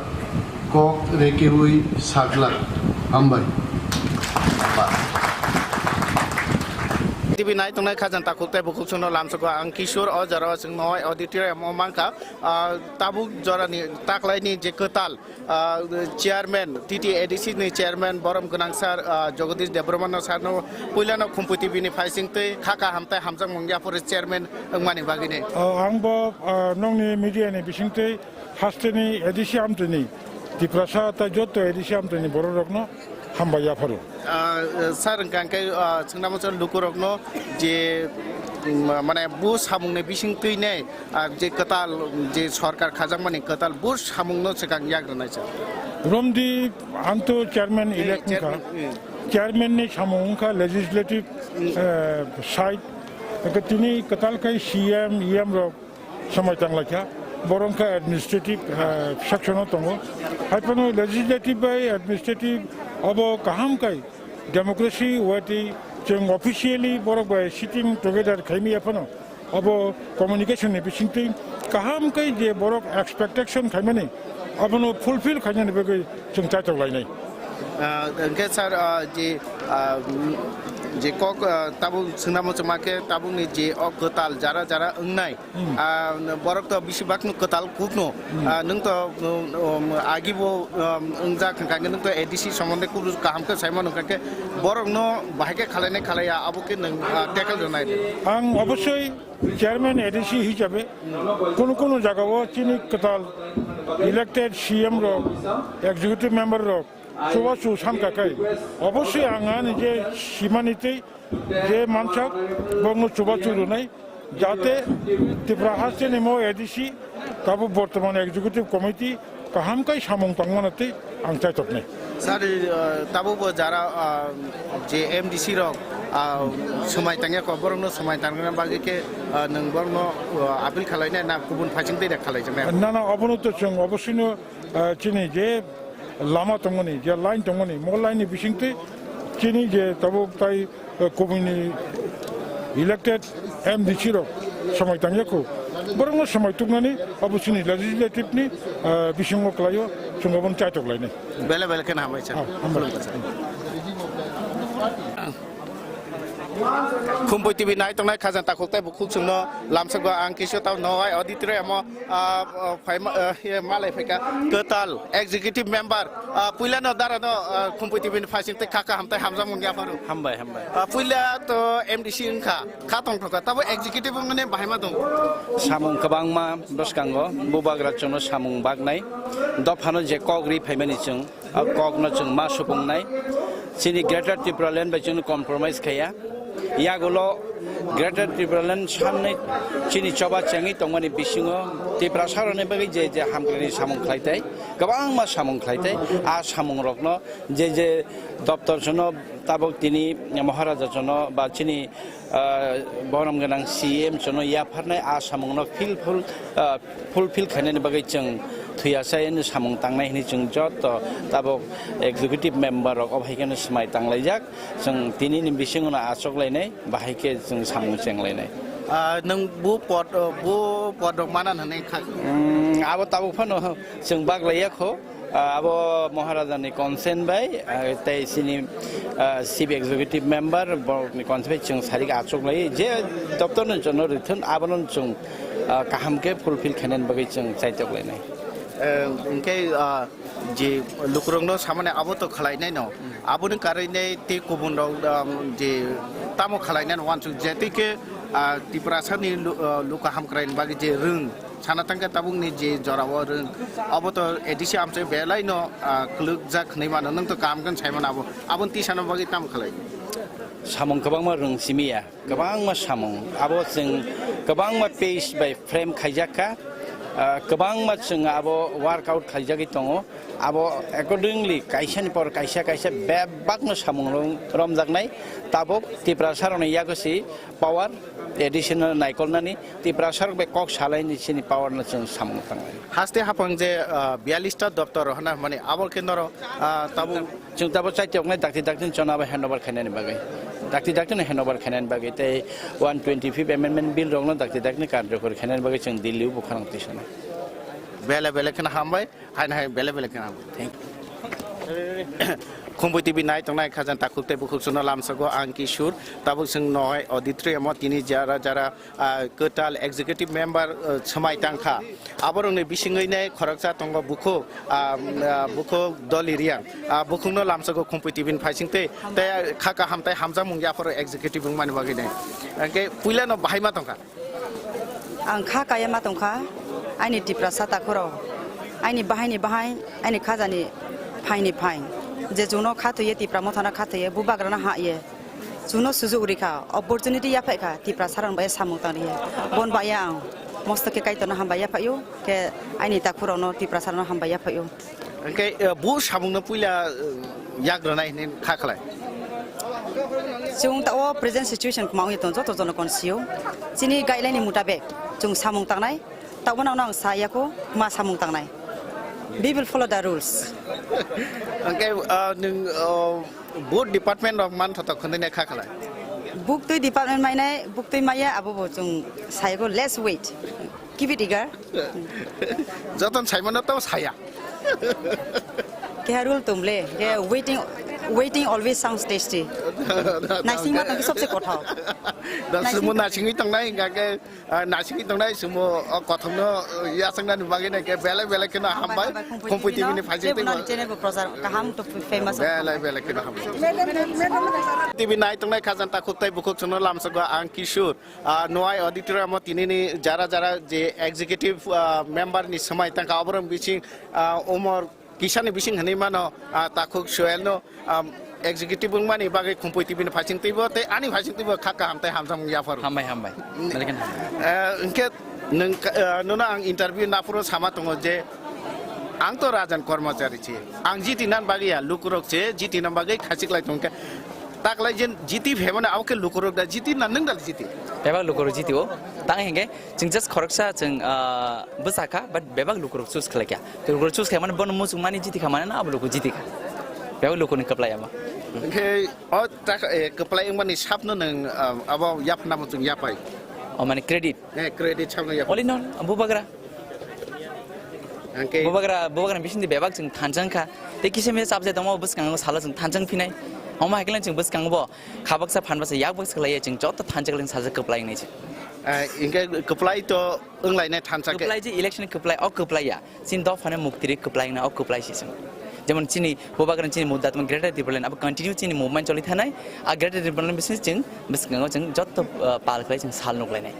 kok rekeui saglak. Hambai. T V nai tongnai khajang takhuk tei bukhuk chwngno lamsogo ang Kishore, o jorao chwng noi auditorium o mankha. Ah, tabuk jorani taklaini je kwtal, ah, chairman, T T A D C ni chairman borom gwnang sir, ah, Jagadish Debbarma no sir no puilano Khumpui T V ni phaising tei kha kaham tei hamjakmung yaphuru chairman wngmani bagwini. Ah, ang bo, ah, nongni media ni bisingtwi hasteni A D C amtwini Tiprasa tei joto A D C amtwini bororokno hambai yapharo. Ah, sir, hwnkha khe, ah, chwngna muchung lukurokno je, mm, mane bo samungni bising twi nai, ah, je kwtal, je sorkar khajakmani kwtal bo samungno swkang yak rwnai sir. Romdi ang to chairman Hmm, elect wngkha. Chairman, hmm. Chairman ni samung wngkha legislative, Hmm. eh, side. Eke tini kwtal khai C M, E M rok samai tanglaikha, borok wngkha administrative, eh, section o tongo. Haiphano legislative bai administrative obo kaham kai democracy wati chwng officially borok bai sitting together khaimaya phano obo communication ni bisingtwi kaham kai je borok expectation khaimani obono fulfill khainani bagwi chwng chaitok lainai. Ah, hwnkhe sir, ah, je, ah, je kok, ah, tabuk swngnamo chwngma khe tabukni je o kwtal jara jara wngnai, Hmm. Ah, borok to bisi bakno kwtal kukno. Hmm. Ah, nwng to, um, um, agibo, um, wngjak hwnkha khe nwng to A D C somonde kubru kaham khe saimano hwnkha khe borokno bahai khe khalainai khalaiya abo khe nwng, ah, tackle rwnai. Ang obosoi chairman A D C hisabe kono kono jagao chini kwtal elected C M rok, executive member rok chubachu sankha khai obosoi ang ani je simani tei je mansak bongno chubachu rwnai, jate Tripura hasteni mo A D C tabuk bortoman executive committee kaham kai samung tangmano tei ang chaitoknai. Sir, uh, tabuk bo jara, uh, je M D C rok, uh, swmai tangya kho, borokno swmai tangna bagwi khe, uh, nwng borokno, uh, appeal khalainai na kubun phaising tei rek khalaijaknai? Nana, obono to chwng obosoino, uh, chini je lama tongmani, je line tongmani, mo line ni bisingtwi chini je tabuk tai, eh, kubuni elected M D C rok samai tangya kho. Borokno samai tuknani abo chini legislative ni, eh, bisingo kwlaio, chwng obono chaitok lainai. Bele bele kheno hambai sir. Ah, hambai. Khulumkha sir. Khumpui T V nai tongnai khajang takhuk tei bukhuk chwngno lamsokgo ang kisa tamo noi auditorium o, ah, ah, phaima, ah, ye malai phaikha kwtal executive member, ah, puilano darano, ah, Khumpui T V ni phaising tei kha kaham tei hamjakmung yapharo. Hambai, hambai. Ah, puila to M D C wngkha, kha tongthokha, tabo executive wngmani bahaima tong. Samung kwbangma bwskango bubagra chwngno samung baknai, dophano je kok ri phaimani chwng. O kokno chwng ma supungnai. Chini Greater Tipraland bai chwngno compromise khaiya. Yagulo Greater Tipraland sanni chini choba chengwi tongmani bisingo Tiprasarokni bagwi je je hamkrai samung khlai tai, kwbangma samung khlai tai. A samungrokno je je doptor chwngno tabuk tini Maharaja chwngno ba chini ah, borom gwnang C M chwngno yapharnai a samungno fil-, ful-, ah, fulfill khainani bagwi chwng thwiya chayani samung tangnai hwnwi chwng joto tabuk executive member rok obo hai kheno swmai tanglaijak. Chwng tinini bisingono achuk lainai, bahai khe chwng samung cheng lainai. Ah, nwng bo pod, oh, bo pod rok mana hwnwi kha? Mm, abo tabuk phano chwng bak laiya kho. Ah, abo Maharaja ni consent bai, ah, tei chini, ah, chief executive member borok ni consent bai chwng sari achuk lai je doptor no jono rithun abono chwng, ah, kaham khe fulfill khainani bagwi chwng chaitok lainai. Eh, hwnkhe, ah, je lukurok no samani abo to khlai nai no, aboni karwi nai tei kubun rok, um, je tamo khlai nai no wansuk je tei khe, ah, Tiprasa ni lu-, ah, luku hamkrai ni bagwi je rwng Sana tangkhe tabukni je jorao rwng, abo to A D C amchai belai no, ah, kwlwkjak hwnwi mano, nwng to kaham khe sai mano abo. Aboni tisano bagwi tamo khlai? Samung kwbangma rwng simi ya, kwbangma samung. Abo chwng kwbangma page bai frame khaijak kha, ah, kwbangma chwng abo workout khaijagwi tongo. Abo accordingly kaisani por kaisa kaisa bebakno samung rwng romjaknai. Tabuk Tiprasarokni yago si power additional naikolnani Tiprasarok bai kok salaini chini power no chwng samung tangnai. Haste haphang je, ah, biyalista doptor hwnna hwnmani abo khe norok, ah, tabuk. Chwng tabuk chaitoknai dakti dakti chona bai handover khainani bagwi. Dakti dakti no handover khainani bagwi tei one twenty-fifth amendment bill rokno dakti dakti karjokor khainani bagwi chwng Delhi o bwkhanang tisana. Bele bele kheno hambai, haino hai bele bele kheno hambai. Thank you. Khumpui T V nai tongnai khajang takhuk tei bukhuk chwngno lamsago ang Kishore. Tabuk chwng nohai auditorium o tini jara jara, ah, kwtal executive member, ah, swmai tangkha. Aborokni bisingwi nai khoroksa tongo bukhuk, ah, ah, bukhuk Doli Riang. Ah, bukhukno lamsago Khumpui T V ni phaising tei, tei kha kaham tei hamjakmung yapharo executive wngmani bagwi nai. Hwnkhe puilano bahai ma tongkha. Ang kha kaya ma tongkha, aini Tiprasa takhurok, aini bahaini bahai, aini khajani phaini phai. Je chwngno kha thwiye, Tipra mothano kha thwiye, bubagrano ha ye. Chwngno sujuk rikha, opportunity yaphaikha, Tiprasarok bai samung tangriya. Bon bai ang mosto khe Kaitorno hambai yaphaio, khe aini takhurokno Tiprasarokno hambai yaphaio. Hwnkhe, eh, bo samungno puila, eh, yak rwnai hwnwi kha khlai. Chwng ta o present situation kwma wngya tong joto jono kon sio. Chini guideline ni mutabek chwng samung tangnai. Tabuk no ang sa yako ma samung tangnai. We will follow the rules. Hwnkhe, ah, nwng, ah, both department rok man thotok khwndwi nai kha khlai. Buktwi department mainai, buktwi maya abo bo chwng sa yako, let's wait. Keep it eager. Joton saimano to saya. Keha rule tumle, ke waiting, waiting always sounds tasty. Naising ma tangki sobse kothok. Da sumo naisingwi tongnai hingka ke, ah, naisingwi tongnai sumo, oh, kothokno, oh, yasaknani bagwi nai ke belai belai kheno hambai. Hambai, hambai, Khumpui T V ni phaising tei channel bo prochar kaham to famous. Belai belai kheno hambai. T V nai tongnai khajang takhuk tei bukhuk chwngno lamsago ang Kishore. Ah, Noai auditorium o tinini jara jara je executive, ah, member ni swmai tangkha, oborok bising, ah, umor kisani bising hinwi mano, ah, takhuk Soel no, ah, executive wngmani bagwi Khumpui T V ni phaising twibo tei ani phaising twibo kha kaham tei hamjakmung yapharo. Hambai, hambai. Belai kheno hambai. Eh, hwnkhe nwng ka-, eh, nono ang interview naphuru sama tongo je ang to rajan kormochari si. Ang jiti nan bagwi ya, lukurok se jiti nan bagwi khachik lai tongkhe. Taklai jen jiti phemano, abo khe lukurok da jiti na nwng da jiti? Bebak lukurok jiti o. Tang hingke chwng just khoroksa chwng, ah, bwsa kha, but bebak lukurok choose khlai kha. Lukurok choose khaimani bono muchung mani jiti kha mane na abo luku jiti kha. Bebak lukuni kwplai ama. Hwnkhe o tak, eh, kwplai wngmani sapno nwng, ah, abo yapna muchung yapai? O mane credit. Eh, credit sapno yapai. All in all, bubagra. Hwnkhe bubagra, bubagra bisingni bebak chwng thansa wngkha. Tei kisa misa chapjai tongma bwskango salo chwng thansa wngphinai. Omo hai khe chwng bwskango bo khabaksa phanbasa yakbaksa khlaiya chwng joto thansa khlai sajak kwplai wngnai se. Eh, hwnkhe kwplai to wnglainai thansa khe. Kwplai je election kwplai, o kwplai ya. Chini dophano muktiri kwplai wngna o kwplai se chwng. Jemon chini bubagra chini mudda tamo Greater Tipraland abo continue chini movement choli thanai. A Greater Tipraland bising chwng bwskango chwng joto, ah, pal khlai chwng sal nuklainai.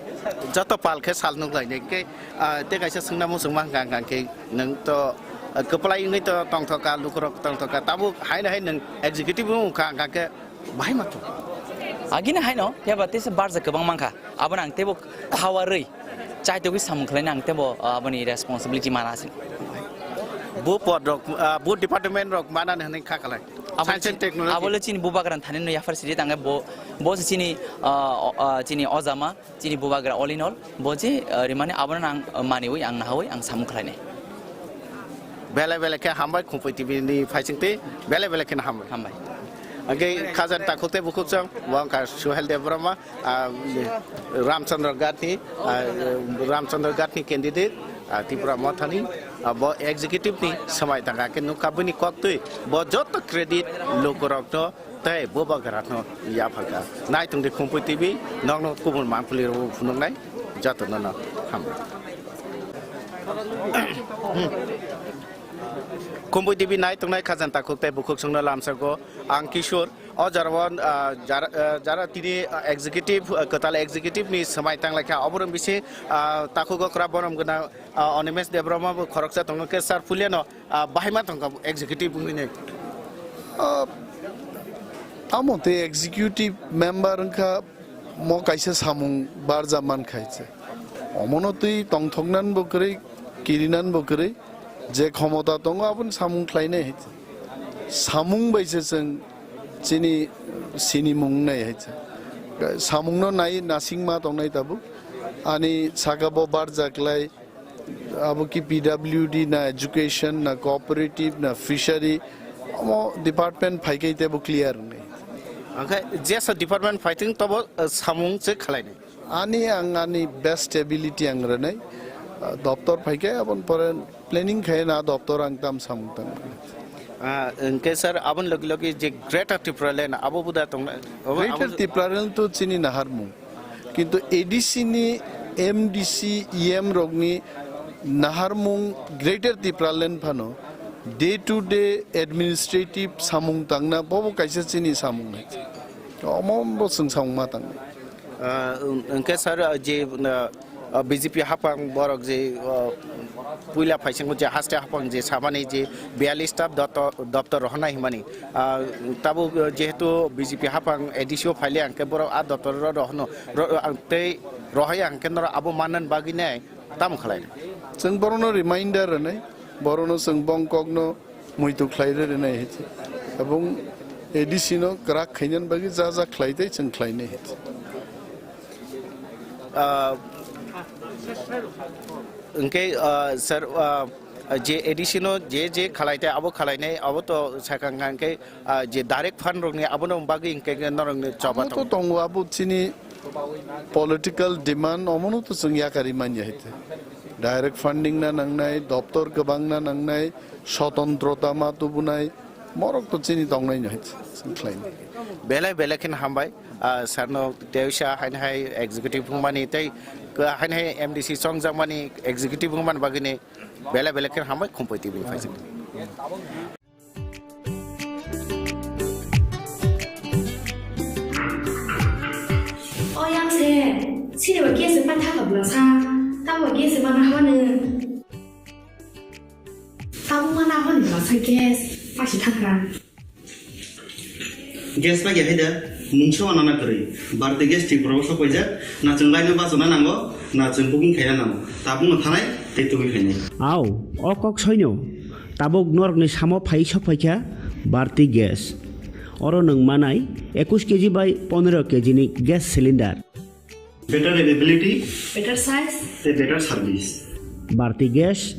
Joto pal khe sal nuklainai. Hwnkhe Ah, tei kaisa swngna muchungma hwnkha, hwnkha khe nwng to, ah, kwplai wngwi to tongthoka, lukurok tongthoka, tabuk haino hai nwng executive wngkha, hwnkha khe bahai ma thung? Agini haino, phiya ba teisa barja kwbang mankha, abono ang teibo khawarwi chaitugwi samung khlaina ang teibo, ah, aboni responsibility mana se. Bo pod rok, ah, bo department rok manani hwnwi kha khlai. Abo Science and chini, technology. Abo le chini bubagra thani no yaphar siri tangkhe bo, bo se chini, ah, o, ah, chini ojama. Chini bubagra all in all, bo je, uh, rimani abono ang, uh, maniwi, ang nahawi, ang samung khlainai. Belai belai khe hambai, Khumpui T V ni phaising twi belai belai kheno hambai. Hambai. Hwnkhe khajani takhuk tei bukhuk chwng, bo wngkha Suhel Debbarma, ah, Ramchandra Ghat ni, ah, Ramchandra Ghat ni candidate, ah, Tipra Mothani, ah, bo executive ni swmai tangkha khe nukha bini kok twi, bo joto credit lukurokno tei bubagrano yaphakha. Naitongdi Khumpui T V, nokno kubun mangpili rw phunuknai, jotono no hambai. Khumpui T V naitongnai khajani takhuk tei bukhuk chwngno lamsago ang Kishore. O jora o, ah, jara, ah, jara tini, ah, executive, ah, kwtal executive ni swmai tanglaikha. Oborok bisi, ah, takhuk okra borom gwnang, ah, Animesh Debbarma bo khoroksa tongo khe sir puliano. Ah, bahai ma tongkha executive wngwi nai? Ah, amo tei executive member wngkha mo kaisa samung barja man khai se. Omono twi tongthoknan bo kwrwi, kirinan bo kwrwi, je khomota tongo aboni samung khlainai hai se. Samung bai se chwng chini sinimung nai hai se. Samungno nai nasingma tongnai tabuk. Ani saka bo barja klai, abo ki P W D na education na cooperative na fishery, omo department phaikai tebo clear wngnai. Angkhe jesa department phaithwng tobo, eh, samung se khlainai. Ani ang ani best ability ang rwnai, eh, doptor phaikai aboni pore planning khai na doptor ang tam samung tang. Ah, hwnkhe sir, aboni logi logi je Greater Tipraland abo bo da tongna, abo, Greater abo Tipraland to chini naharmung. Kintu A D C ni M D C, E M rokni naharmung Greater Tipraland phano day to day administrative samung tangna bobo kaisa chini samung hai. Omo bo chwng samung ma tangna. Ah, hwnkhe sir, ah, je, ah, ah, B J P haphang borok je, ah, puila phaisingo je haste haphang je samani je biyalish ta dopto-, doptor rohornai hwnmani. Ah, tabuk, ah, jehetu B J P haphang A D C o phaile hwnkhe borok a doptor ro rohorno, ro-, ah, tei rohai hwnkhe norok abo manna bagwi nai tamo khlai? Chwng borokno reminder rwnai, borokno chwng bongkokno muitu khlai rw rwnai hai se. Abong A D C no kwrak khainani bagwi ja ja khlai tei chwng khlainai hai se. Ah, hwnkhe, ah, sir, ah, je A D C no je je khlai tei abo khlainai abo to sakang hwnkhe, ah, je direct fund rokni abono bagwi hwnkhe norokni choba tongo. Abo to tongo, abo chini political demand, omono to chwng yakarwi manya hai te. Direct funding na nangnai, doptor kwbang na nangnai, sotontrota ma tubunai, morok to chini tongnai no hai te, chwng khlainai. Belai belai khen hambai, ah, sir no teisa haini hai executive wngmani tei, ah, haini hai M D C chongjakmani executive wngmani bagwini belai belai khen hambai Khumpui T V ni phaising. O yang se, sini wa kese pa thaka bla sa, ta wa kese ma na hwa ne. Ta wa ma na hwa ne bla sa gas, pa si thakra. Gas pa ya haida, mungsa wa nana kwrwi. Bharti Gas Tripura o sok paijak, na chwng line o bachana nango, na chwng booking khaina nango. Tabuk no thanai, tei tubui khainai. Au, o kok soino. Tabuk norokni samo phai sok phaikha Bharti Gas. Oro nwng manai ekush K G bai pondro K G ni gas cylinder. Better availability. Better size. Tei better service. Bharti Gas,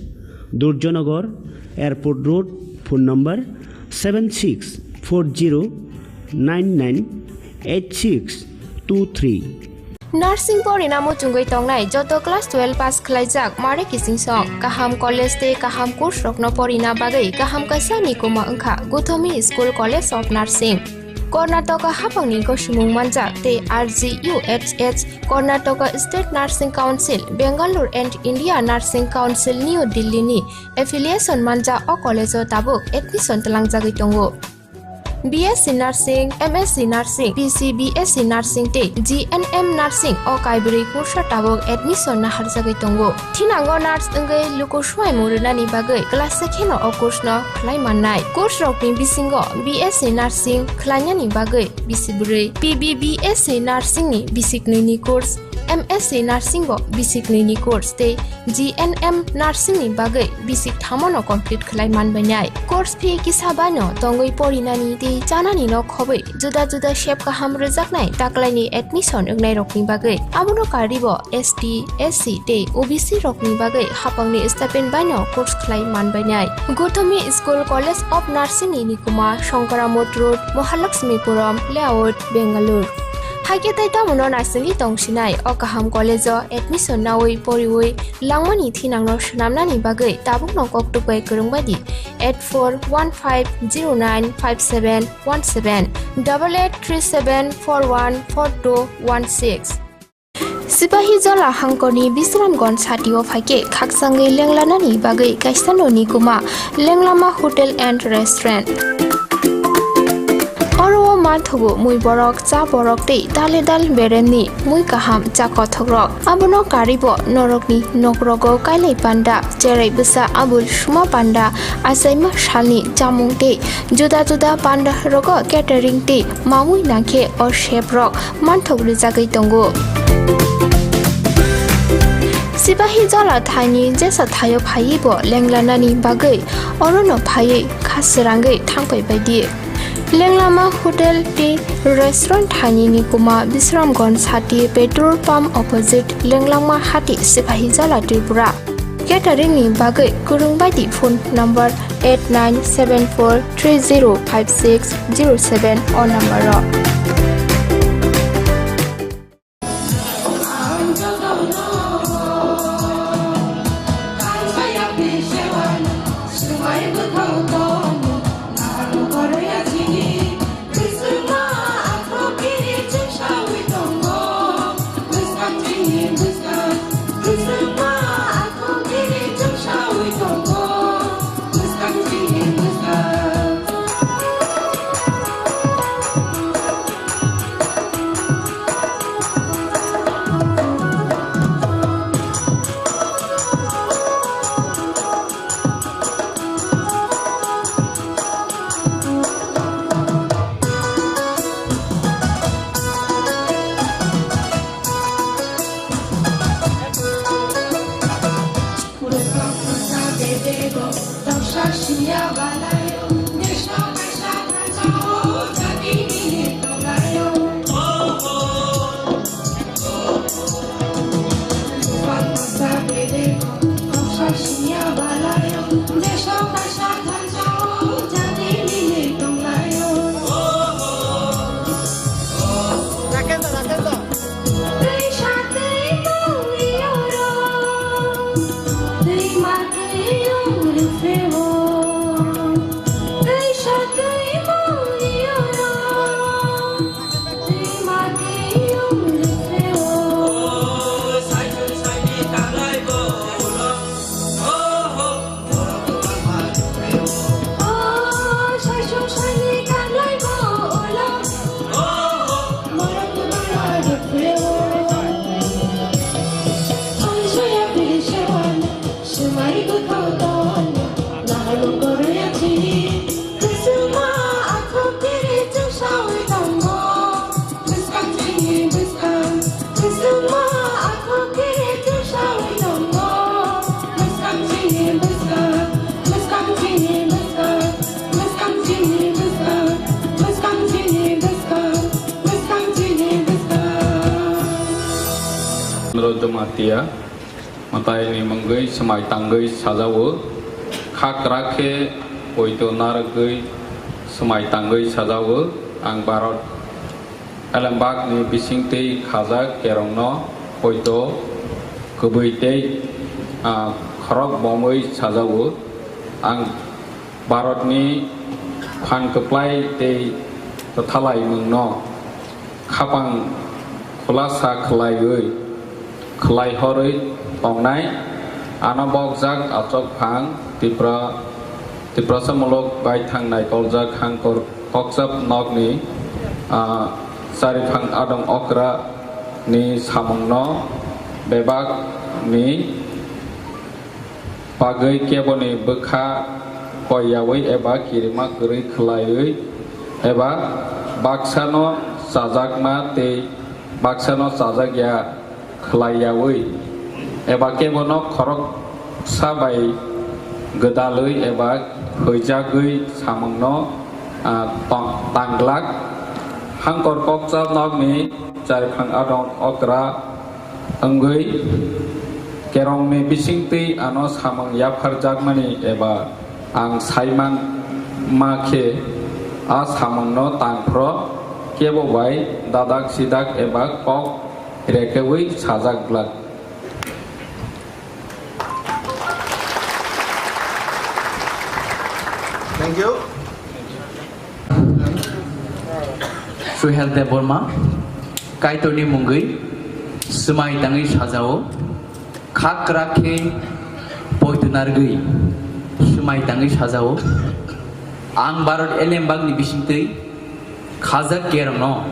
Durjanagar, Airport Road, phone number seven six four zero nine nine eight six two three. Nursing porina muchungwi tongnai joto class twelve pass khlaijak mare kiching song, kaham college tei kaham course rokno porina bagwi kaham kaisa nikuma wngkha Gothomi School College of Nursing. Karnataka haphangni gosimung manjak tei R G U H H, Karnataka State Nursing Council, Bangalore and India Nursing Council, New Delhi ni affiliation manjak o college o tabuk admission twlangjagwi tongo. B S C Nursing, M S C Nursing, B C B S C Nursing tei G N M Nursing o kaibrwi kursa tabuk admission naharjagwi tongo. Thinango nurse wngwi luku swmai mung rwnani bagwi class se kheno o course no khlai mannai. Course rokni bisingo B S C Nursing khlainani bagwi bisi bwrwi, P B B S C Nursing ni bisi knwi ni course, M S C Nursing bo bisi knwi ni course tei G N M Nursing ni bagwi bisi thamo no complete khlai manbainai. Course fee kisa bai no tongwi porinani tei chanani no khobwi juda juda sep kaham rwjaknai taklaini admission wngnairokni bagwi. Abono karwibo S T, S C tei O B C rokni bagwi haphangni stipend baino course khlai manbainai. Gothomi School College of Nursing ni nikuma Shankaramot Road, Mahalakshmipuram Layout, Bangalore. Haikhe tei tamono naisingwi tongsinai o kaham college o admission nawi poriwi langmani thinangno swnamnani bagwi tabukno koktwk bai kwrwng bai di eight four one five zero nine five seven one seven, double eight three seven four one four two one six. Sipahijola hangkorni Bisramganj satio phaikhe khakchangwi lenglanani bagwi kaisa noni kuma Lenglama Hotel and Restaurant. Oro o manthogo mui borok, cha borok tei dale dal beremni mui kaham cha kothokrok. Abono karwibo norokni nokrogo kailai panda, cherai bwsa abul suma panda, achaima salni chamung tei juda juda panda rogo catering tei mamui nangkhe o chef rok manthok rwjagwi tongo. Sipahijola thaini jesa thaio phaiwi bo lenglanani bagwi orono phaiwi kha srangwi thangpai baidi. Lenglama Hotel tei Restaurant thaini nikuma Bisramganj sati petrol pump opposite Lenglama hati Sipahijola Tripura. Catering ni bagwi kwrwng bai di phone number eight nine seven four three zero five six zero seven o number o. Jamatia. Mwtai ni mungwi swmai tangwi sajao, kha kwrak khe poito narwgwi swmai tangwi sajao. Ang Bharat elembak ni bisingtwi khajak kerongno poito kubui tei, ah, khorok bomwi sajao. Ang Bharatni phan kwplai tei kwthalaimungno khapang khulasa khwlaiwi, khwlaihorwi tongnai, ano bokjak achukphang Tipra, Tiprasa muluk baithang naikoljak Hangkor Kokchap nokni, ah, chariphang adong okra ni samungno bebakni bagwi keboni bwkha koiyaui eba kirima kwrwi khwlaiwi eba baksano chajakma tei baksano chajakya khwlaiyaui eba kebono khoroksa bai gwdalwi eba huijagwi samungno, ah, tong-, tanglak. Hangkor Kokchap nokni chariphang adong okra wngwi kerongni bisingtwi ano samung yapharjakmani eba ang saiman ma khe a samungno tangphro kebo bai dadak sidak eba kok rekeui sajak glak. Thank you. Suhel Debbarma, Kaitorni mungwi swmai tangwi sajao, kha kwrak khe poito narwgwi swmai tangwi sajao. Ang Bharat elembakni bisingtwi khajak kerongno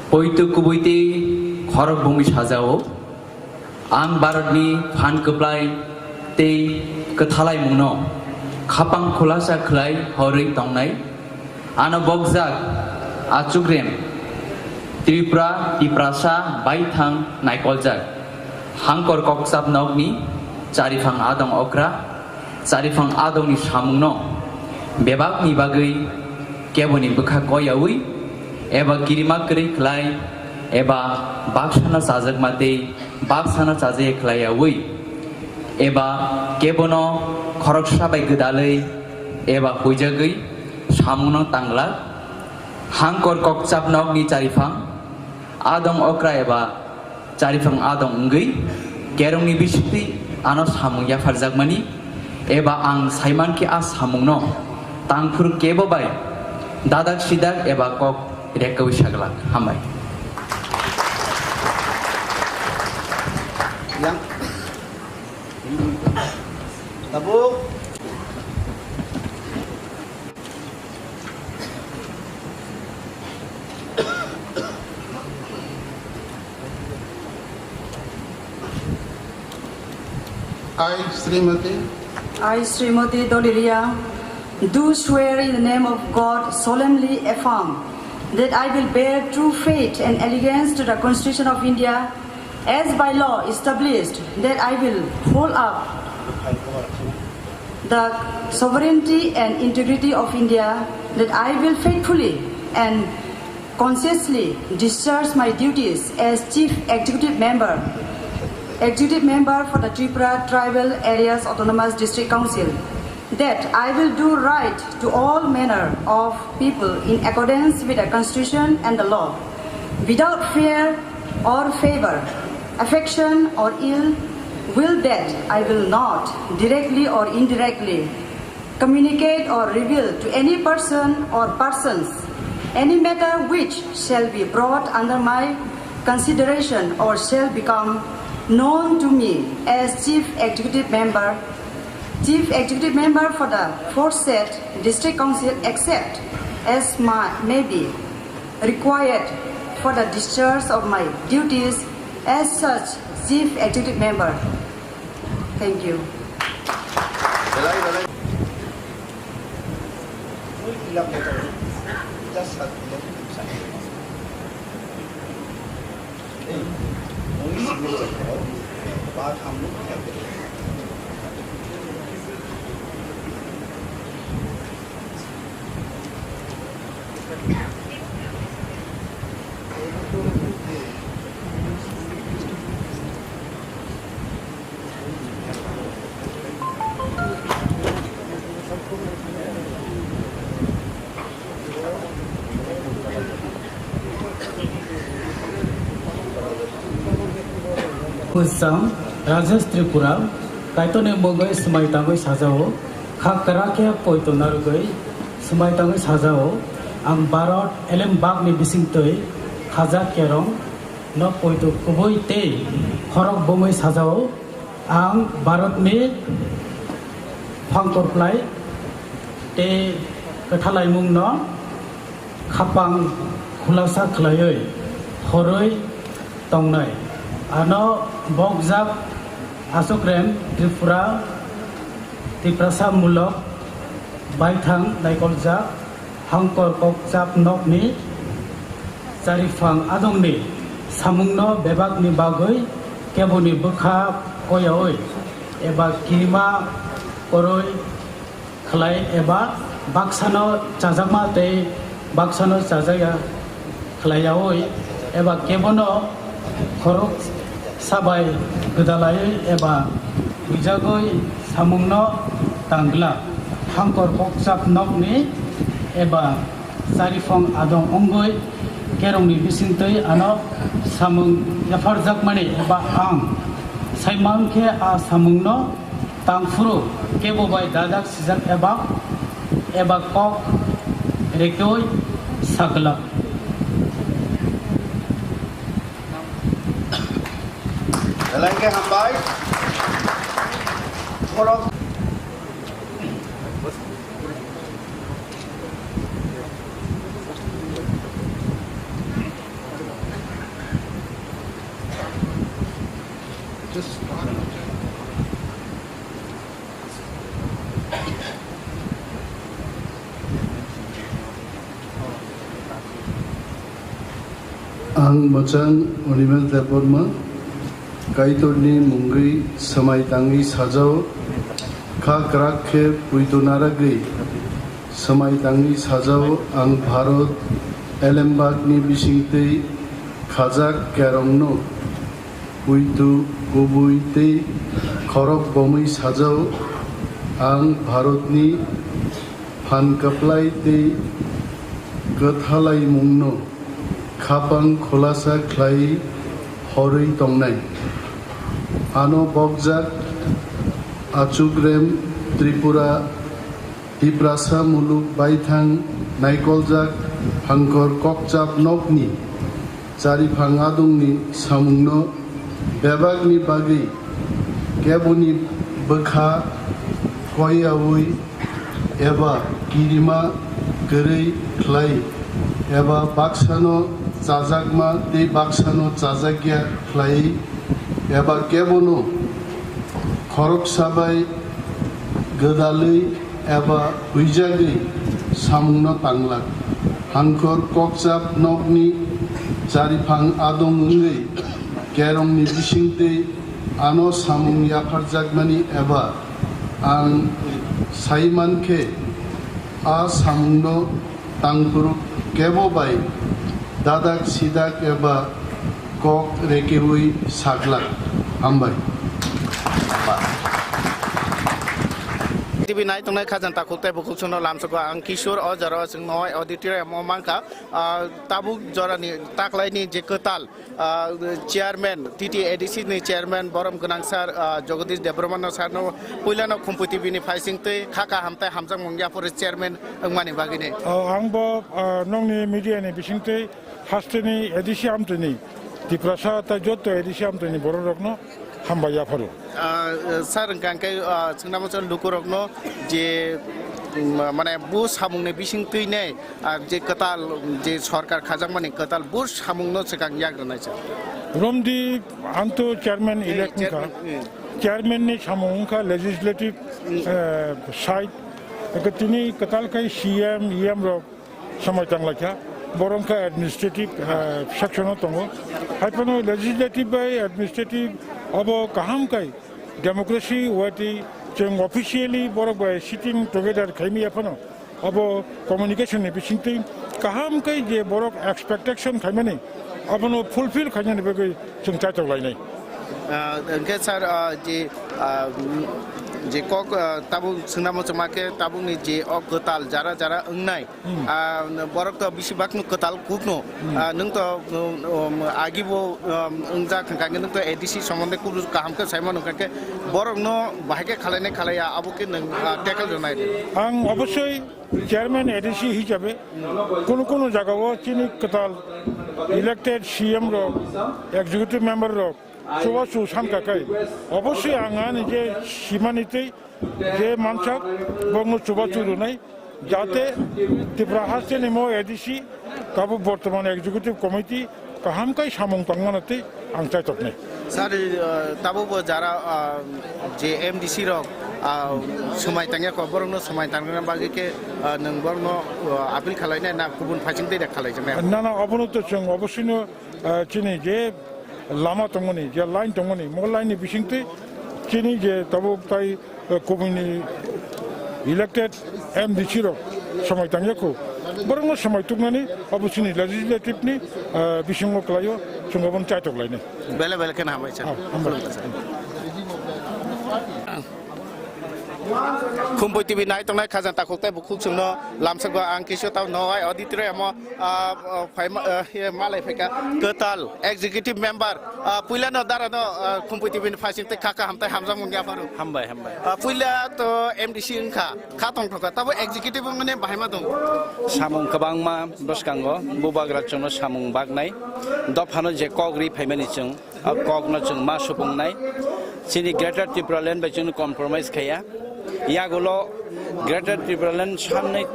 poito kubui tei khorok bumwi sajao. Ang Bharatni phan kwplai tei kwthalaimungno khapang khulasa khwlai horwi tongnai. Ano bokjak achukrem Tripura, Tiprasa baithang naikoljak Hangkor Kokchap nokni chariphang adong okra, chariphang adongni samungno bebakni bagwi keboni bwkha koiyaui eba kirima kwrwi khwlai eba baksano chajakma tei baksano chajakya khwlaiyaui eba kebono khoroksa bai gwdalwi eba huijagwi samungno tanglak Hangkor Kokchap nokni chariphang adong okra eba chariphang adong wngwi kerongni bisingtwi ano samung yapharjakmani eba ang saimankhe a samungno tangphuru kebo bai dadak sidak eba kok rekkaui saglak. Hambai. Yang. Tabuk. I, Srimati. I, Srimati Doliria, do swear in the name of God, solemnly affirm that I will bear true faith and allegiance to the Constitution of India as by law established, that I will hold up the sovereignty and integrity of India, that I will faithfully and conscientiously discharge my duties as Chief Executive Member, Executive Member for the Tripura Tribal Areas Autonomous District Council, that I will do right to all manner of people in accordance with the Constitution and the law, without fear or favor, affection or ill will, that I will not directly or indirectly communicate or reveal to any person or persons any matter which shall be brought under my consideration or shall become known to me as Chief Executive Member, Chief Executive Member for the foresaid District Council, except as my, may be required for the discharge of my duties as such Chief Executive Member. Thank you. Bwsang Rajesh Tripura, Kaitorni mungwi swmai tangwi sajao, kha kwrak khe poito narwgwi swmai tangwi sajao, ang Bharat elembakni bisingtwi khajak kerong no poito kubui tei khorok bomwi sajao, ang Bharatni phangkorplai tei kwthalaimungno khapang khulasa khlaiwi horwi tongnai. Ano bokjak Achukrem Tripura Tiprasa mulok baithang naikoljak Hangkor kokchap nokni chariphang adongni samungno bebakni bagwi keboni bwkha koyaui eba kirima koroi khlai eba baksano chajakma tei baksano chajakya khlaiyaui eba kebono khorok sabai gwdalaiwi eba huijagwi samungno tangla. Hangkor kokchap nokni eba chariphang adong wngwi kerongni bisingtwi ano samung yapharjakmani eba ang saimankhe a samungno tangphuru kebo bai dajak sijak eba, eba kok rekoi saglak. Belai khe hambai. Borok. Ang mwchang Animesh Debbarma, Kaitorni mungwi swmai tangwi sajao, kha kwrak khe puitu naragwi swmai tangwi sajao. Ang Bharat elembakni bisingtwi khajak kerongno puitu kubui tei khorok bomwi sajao. Ang Bharatni phan kwplai tei kwthalaimungno khapang khulasa khlai horwi tongnai. Ano bokjak Achukrem Tripura Tiprasa muluk baithang naikoljak Hangkor kokchap nokni chariphang adongni samungno bebakni bagwi keboni bwkha koiyaui eba kirima kwrwi khlai eba baksano chajakma tei baksano chajakya khlai eba kebono khoroksa bai gwdalwi eba huijagwi samungno tanglak. Hangkor kokchap nokni chariphang adong wngwi kerongni bisingtwi ano samung yapharjakmani eba ang Sai man khe, a samungno tangphuru kebo bai dadak sidak eba kok rekeui saglak. Hambai. T V nai tongnai khajang takhuk tei bukhuk chwngno lamsoko ang Kishore, o jora o chwng noi auditorium o mankha. Ah, tabuk jorani taklaini je kwtal, ah, chairman, T T A D C ni chairman borom gwnang sir, ah, Jagadish Debbarma no sir no puilano Khumpui T V ni phaising twi kha kaham tei hamjakmung yaphuru chairman wngmani bagwini. Ah, ang bo, ah, nokni media ni bisingtwi hasteni A D C amtwini, Tiprasa tei joto A D C amtwini bororokno hambai yapharo. Ah, sir, hwnkha khe, ah, chwngna muchung lukurokno je, mm, mane bo samungni bising twi nei, ah, je kwtal, je sorkar khajakmani kwtal bo samungno swkang yak rwnai sir. Romdi, ang to chairman Eh, elect wngkha. Chairman, eh. Chairman ni samung wngkha legislative, Mm. eh, side. Eke tini kwtal khai C M, E M rok samai tanglaikha, borok wngkha administrative, eh, section o tongo. Haiphano legislative bai administrative abo kaham kai democracy wati chwng officially borok bai sitting together khaimaya phano abo communication ni bisingtwi kaham kai je borok expectation khaimani abono fulfill khainani bagwi chwng chaitok lainai. Ah, hwnkhe sir, ah, je, ah, je kok, ah, tabuk swngna muchungma khe tabukni je o kwtal jara jara wngnai, Hmm. Ah, borok to bisi bakno kwtal kukno. Hmm. Ah, nwng to, um, um, agi bo, um, wngjak hwnkha khe nwng to A D C somonde kubui kaham khe saimano hwnkha khe borokno bahai khe khalainai khalaiya abo khe nwng, ah, tackle rwnai rw. Ang obosoi chairman A D C hisabe kunu kunu jagao chini kwtal elected C M rok, executive member rok chubachu sankha khe obosoi ang ani je simani tei je mansak bongno chubachu rwnai. Jate Tripura hasteni mo A D C, tabuk bortoman executive committee kaham kai samung tangmano tei ang chaitoknai. Sir, uh, tabuk bo jara, uh, je M D C rok, uh, swmai tangya kho, borokno swmai tangna bagwi khe, uh, nwng borokno, uh, appeal khalainai na kubun phaising tei da khalaijaknai? Na, na, obono to chwng obosoino, uh, chini je lama tongmani, je line tongmani, mo line ni bisingtwi chini je tabuk tai, eh, kubuni elected M D C rok samai tangya kho. Borokno samai tuknani abo chini legislative ni, eh, bisingo kwlaio, chwng abono chaitok lainai. Bele bele khe hambai sir. Ah, hambai. Khumpui T V nai tongnai khajang takhuk tei bukhuk chwngno lamsok ang kisu tau noi auditorium o, ah, ah, phaima, ah, ye malai phaikha kwtal executive member, ah, puilano darano, ah, Khumpui T V ni phaising tei kha kaham tei hamjakmung yapharo. Hambai, hambai. Ah, puila to M D C wngkha, kha tongthokha, tabo executive wngmani bahai ma tong. Samung kwbangma bwskango bubagra chwngno samung baknai, dophano je kok ri phaimani chwng. A kokno chwng ma supungnai. Chini Greater Tipraland bai chwngno compromise khaiya. Yagulo Greater Tipraland sanni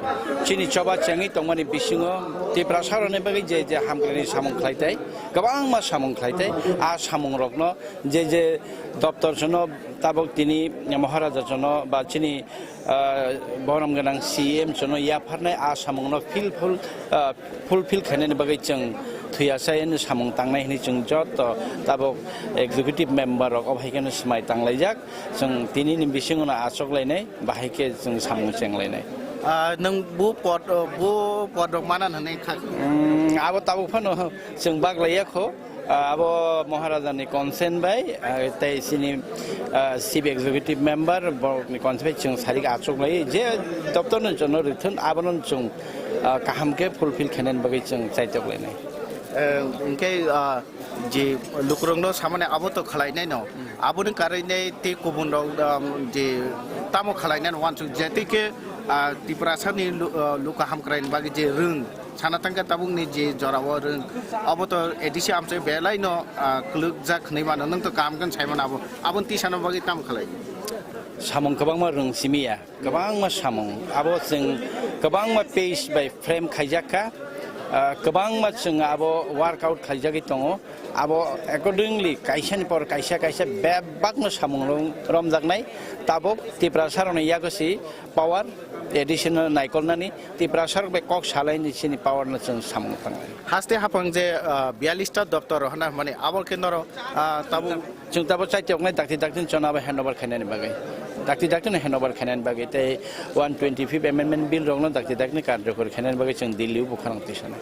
chini choba chengwi tongmani bisingo Tiprasarokni bagwi je je hamkrai samung khlaitai, kwbangma samung khlaitai. A samungrokno je je doptor sono tabuk tini Maharaja sono ba chini ah, borom gwnang C M chwngno yapharnai a samungno fil-, ful-, ah, fulfill khainani bagwi chwng thwiya chayani samung tangnai hwnwi chwng joto tabuk executive member rok obo hai kheno swmai tanglaijak. Chwng tinini bisingono achuk lainai, bahai khe chwng samung cheng lainai. Ah, nwng bo pod, bo pod rok manan hwnwi kha? Mm, abo tabuk phano chwng bak laiya kho. Ah, abo Maharaja ni consent bai, ah, tei chini, ah, chief executive member borok ni consent bai chwng sarik achuk lai je doptor no jono rithun abono chwng, ah, kaham khe fulfill khainani bagwi chwng chaitok lainai. Eh, hwnkhe, ah, je lukurok no samani abo to khlai nai no, aboni karwi nai tei kubun rok, um, je tamo khlai nai no wansuk je tei khe, ah, Tiprasa ni lu-, ah, luku hamkrai ni bagwi je rwng sana tangkhe tabukni je jorao rwng, abo to A D C amchai belai no, ah, kwlwkjak hwnwi mano, nwng to kaham khe sai mano abo, aboni tisano bagwi tamo khlai? Samung kwbangma rwng simi ya, kwbangma samung, abo chwng kwbangma page bai frame khaijak kha, ah, kwbangma chwng abo workout khaijagwi tongo, abo accordingly kaisani por kaisa kaisa bebakno samung rom-, romjaknai, tabuk Tiprasa rokni yago si power additional naikolnani, Tiprasa rok bai kok salaini chini power no chwng samung tangnai. Haste haphang je, ah, biyalista doptor hwnna hwnmani abo khe norok, ah, tabuk. Chwng tabuk chaitoknai dakti dakti chwng abo handover khainani bagwi. dakti dakti no handover khainani bagwi tei one twenty fifth amendment bill rokno dakti dakti ni karjokor khainani bagwi chwng Delhi o bukharang twi sanai.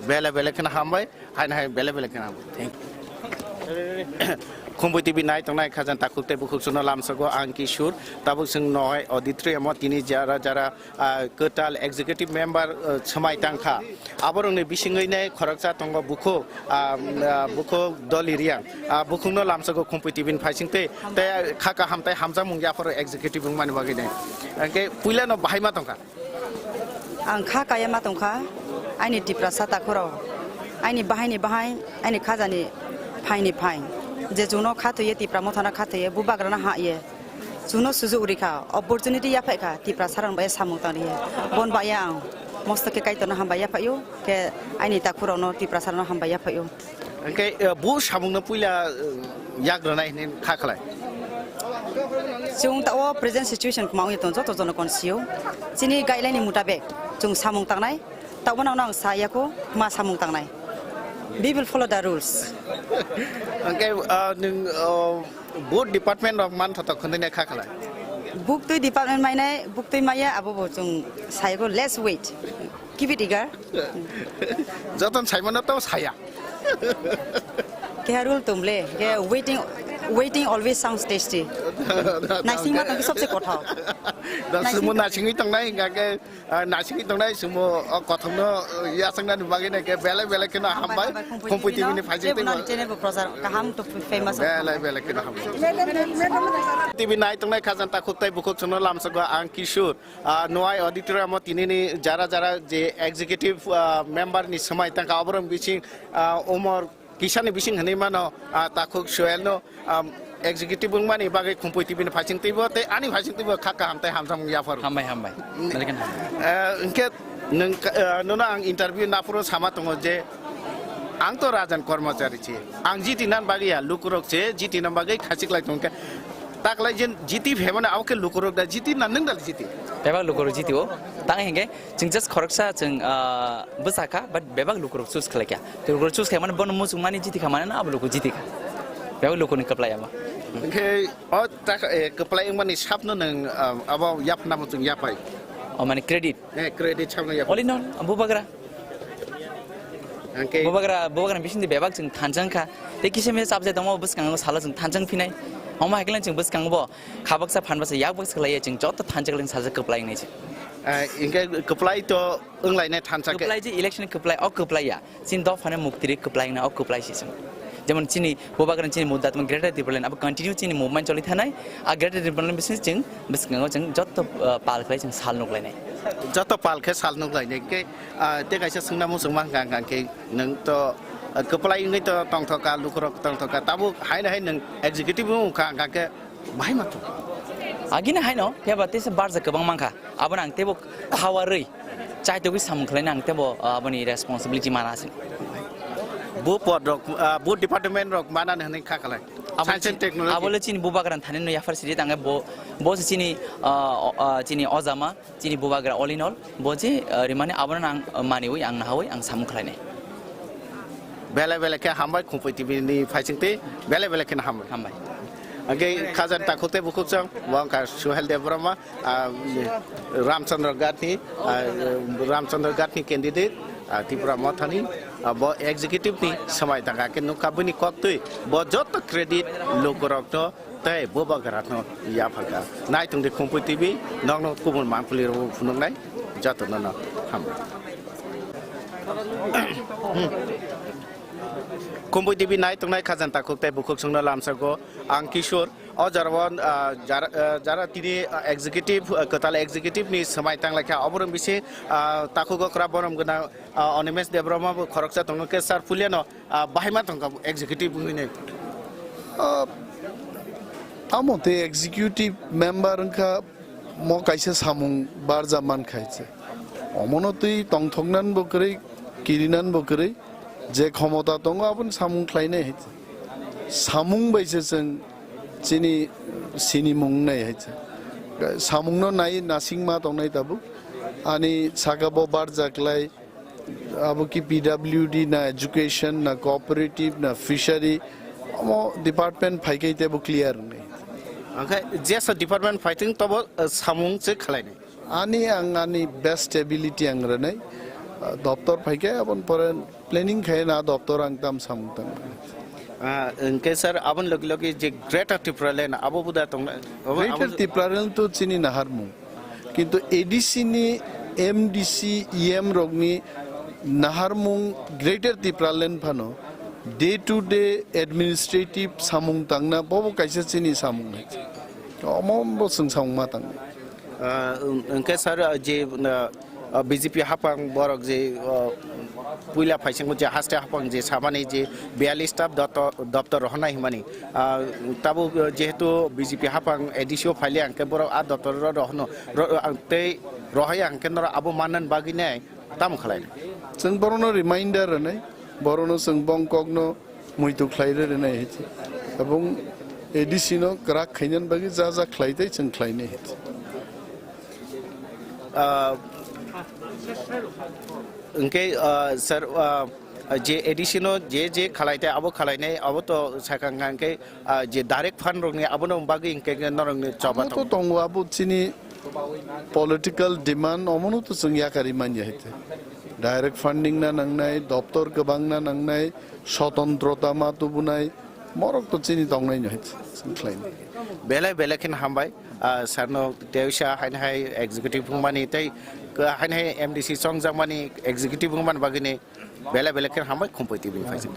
Bele bele kheno hambai, haino hai bele bele kheno hambai. Thank you. Khumpui T V nai tongnai khajang takhuk tei bukhuk chwngno lamsogo ang Kishore, tabuk chwng nohai auditorium o tini jara jara ah, kwtal executive member, ah, swmai tangkha. Aborokni bisingwi nai khoroksa tongo bukhuk, ah, ah, bukhuk Doli Riang. Ah, bukhukno lamsogo Khumpui T V ni phaising tei, tei kha kaham tei hamjakmung yapharo executive wngmani bagwi nai. Hwnkhe puilano bahai ma tongkha? Ang kha kaya ma tongkha, aini Tiprasa takhurok, aini bahaini bahai, aini khajani phaini phai. Je chwngno kha thwiye, Tipra mothano kha thwiye, bubagrano ha ye. Chwngno sujuk rikha, opportunity yaphai kha, Tiprasa rokno bai samung tang rikha. Bon bai ang mosto khe Kaitorno hambai yaphaio, khe aini takhurokno Tiprasa rokno hambai yaphaio. Hwnkhe, eh, bo samungno puila, eh, yak rwnai hwnwi kha khlai? Chwng ta o present situation kwma wngya tongo, joto jono kon sio. Chini guideline ni mutabek chwng samung tangnai, tabo nang nang sa yako ma samung tangnai. We will follow the rules. Hwnkhe, ah, nwng, ah, Both department rok man thotok khwndwi nai kha khlai. Buktwi department mainai, buktwi maya abo bo chwng saiko, let's wait. Keep it eager. Joton saimano to saya. Keha rule tumle, ke waiting, waiting always sounds tasty. Naising ma tongki sobse kothok. Da sumo naising. Naisingwi tongnai hingka ke Ah, naisingwi tongnai chwngbo o kothomno, ah, yachaknani bagwi nai khe belai belai kheno hambai. Hambai, hambai, Khumpui T V ni phaising tei channel bo prochar kaham to famous. Belai belai kheno hambai. T V nai tongnai khajang takhuk tei bukhuk chwngno lamsogo ang Kishore. Ah, Nohai auditorium o tinini jara jara je executive, ah, member ni swmai tangkha oborok bising, ah, umor Kisani bising hinwi mano, ah, takhuk Sohelno, ah, executive wngmani bagwi Khumpui T V ni phaising twibo tei ani phaising twibo kha kaham tei hamjakmung yapharo. Hambai, hambai. Mm. Belai kheno hambai. Eh, hwnkhe nwng, eh, nono ang interview naphuru sama tongo je ang to rajan kormochari se. Ang jiti nan bagwi ya, lukurok se jiti nan bagwi khachik lai tongkhe. Taklai jen jiti phemano abo khe lukurok da jiti na nwng da jiti? Bebak lukurok jiti o. Tang hingke Chwng just khoroksa chwng, ah, bwsa kha, but bebak lukurok choose khlai kha. Lukurok choose khlai mani bono muchung mani jiti kha mani na abo luku jiti kha. Bebak lukuni kwplai ama. Hwnkhe o ta, eh, kwplai wngmani sapno nwng, ah, abo yapna muchung yapai? O mani credit. Eh, credit sapno yapai. All in all, bubagra. Hwnkhe bubagra, bubagra bisingni bebak chwng thanchang kha. Tei kisa misa subject tongma bwskango salo chwng thanchang phinai. Omo hai khe chwng bwskango bo khabaksa phanbasa yakbaksa khlaiya chwng joto thanchang khlai sajak kwplai wngnai se. Ah, hwnkhe kwplai to wnglainai thansa khe. Kwplai je election kwplai, o kwplai ya. Chini dophani muktiri kwplai wngna o kwplai se chwng. Jemon chini bubagra chini mudda tamo Greater Tipraland abo continue chini movement choli thanai. A Greater Tipraland bising chwng bwskango chwng joto, ah, pal khlai chwng sal nuklainai. Joto pal khe sal nuklainai. Hwnkhe, ah, tei kaisa swngna muchungma hwnkha hwnkha khe nwng to, ah, kwplai wngwi to tongthokha, lukurok tongthokha. Tabuk haino hai nwng executive wngkha hwnkha khe Bahai ma thung. Agini haino, phiya ba teisa barja kwbang mankha. Abono ang teibo khawarwi, chaitogwi samung khlaina ang teibo, ah, aboni responsibility mana se. Bo pod rok, ah, bo department rok mana hwnwi kha khlai. Abo Science and chi-, technology. Abo le chini bubagra thani no yaphar sidi tangai bo, bo se chini, ah, o-, ah, chini ojama. Chini bubagra all in all, bo je, uh, rimani abono ang, uh, maniwi, ang nahawi, ang samung khlainai. Belai belai khe hambai Khumpui T V ni phaising twi, belai belai kheno hambai. Hambai. Hwnkhe khajani takhuk tei bukhuk chwng, bo wngkha Suhel Debbarma, ah, Ramchandra Ghat ni, ah, Ramchandra Ghat ni candidate, ah, Tipra Mothani, ah, bo executive ni swmai tangkha khe nukha bini kok twi, bo joto credit lukurokno Tei bubagrano yaphakha. Naitung di Khumpui T V, nokno kubun manpli rok phunuknai, jotono no hambai. Khumpui T V naitungnai khajani takhuk tei bukhuk chwngno lamsago ang Kishore. O jorao, ah, jara, ah, jara tini, ah, executive, ah, kwtal executive ni swmai tanglaikha. Oborok bisi, ah, takhugo kwrak borom gwnang, ah, Animesh Debbarma bo khoroksa tongo khe sir puilano. Ah, bahai ma tongkha executive wngwi nai. Ah, amo tei executive member wngkha mo kaisa samung barja man khaise. Omono twi tongthoknan bo kwrwi, kirinan bo kwrwi, je khomota tongo aboni samung khlainai hai. Samung bai se chwng chini sinimung wngnai hai. Samungno nai nasingma tongnai tabuk. Ani saka bo barja klai, Abo ki P W D na education na cooperative na fishery, omo department phai khe teibo clear wngnai. Angkhe jesa department phaithwng tobo, uh, samung se khlainai. Ani ang ani best ability ang rwnai. Uh, doptor phaikhe abon pore planning khai na doptor ang tam samung tang. Ah, hwnkhe sir, aboni logi logi je Greater Tipraland abo buda tongna, abo, Greater abo Tipraland to chini naharmung. Kintu A D C ni, M D C, E M rokni naharmung Greater Tipraland phano day to day administrative samung tangna bobo kaisa chini samung hai. Omo bo chwng samung ma tang. Ah, hwnkhe sir, je, ah, ah, B J P haphang borok je, ah, puila phaisingo je haste haphang je samani je biyallis ta doptor, doptor rohornai hwnmani, ah, tabuk, ah, jehetu B J P haphang A D C o phaile hwnkhe borok a doptor ro rohorno, ro-, ah, tei rohai hwnkhe norok abo mannani bagwi nai tamo khlainai? Chwng borokno reminder rwnai, borokno chwng bongkokno muitu khlai rwnai hai se. Abong A D C no kwrak khainani bagwi ja ja khlai tei chwng khlainai hai se. Ah, hwnkhe, ah, sir, ah, je A D C no je je khalai tei abo khalainai abo to sakha hwnkhe, ah, je direct fund rokni abono bagwi hwnkhe norokni choba tongo. Tongo, abo chini political demand, omono to chwng yakari manya hai te. Direct funding na nangnai, doptor kwbang na nangnai, sotontrota ma tubunai, morok to chini tongnai no hai te, chwng khlainai. Belai belai khen hambai, ah, sir no teisa haini hai executive wngmani tei, ah, haini hai M D C chongjakmani executive wngmani bagwini belai belai khen hambai Khumpui T V ni phaising.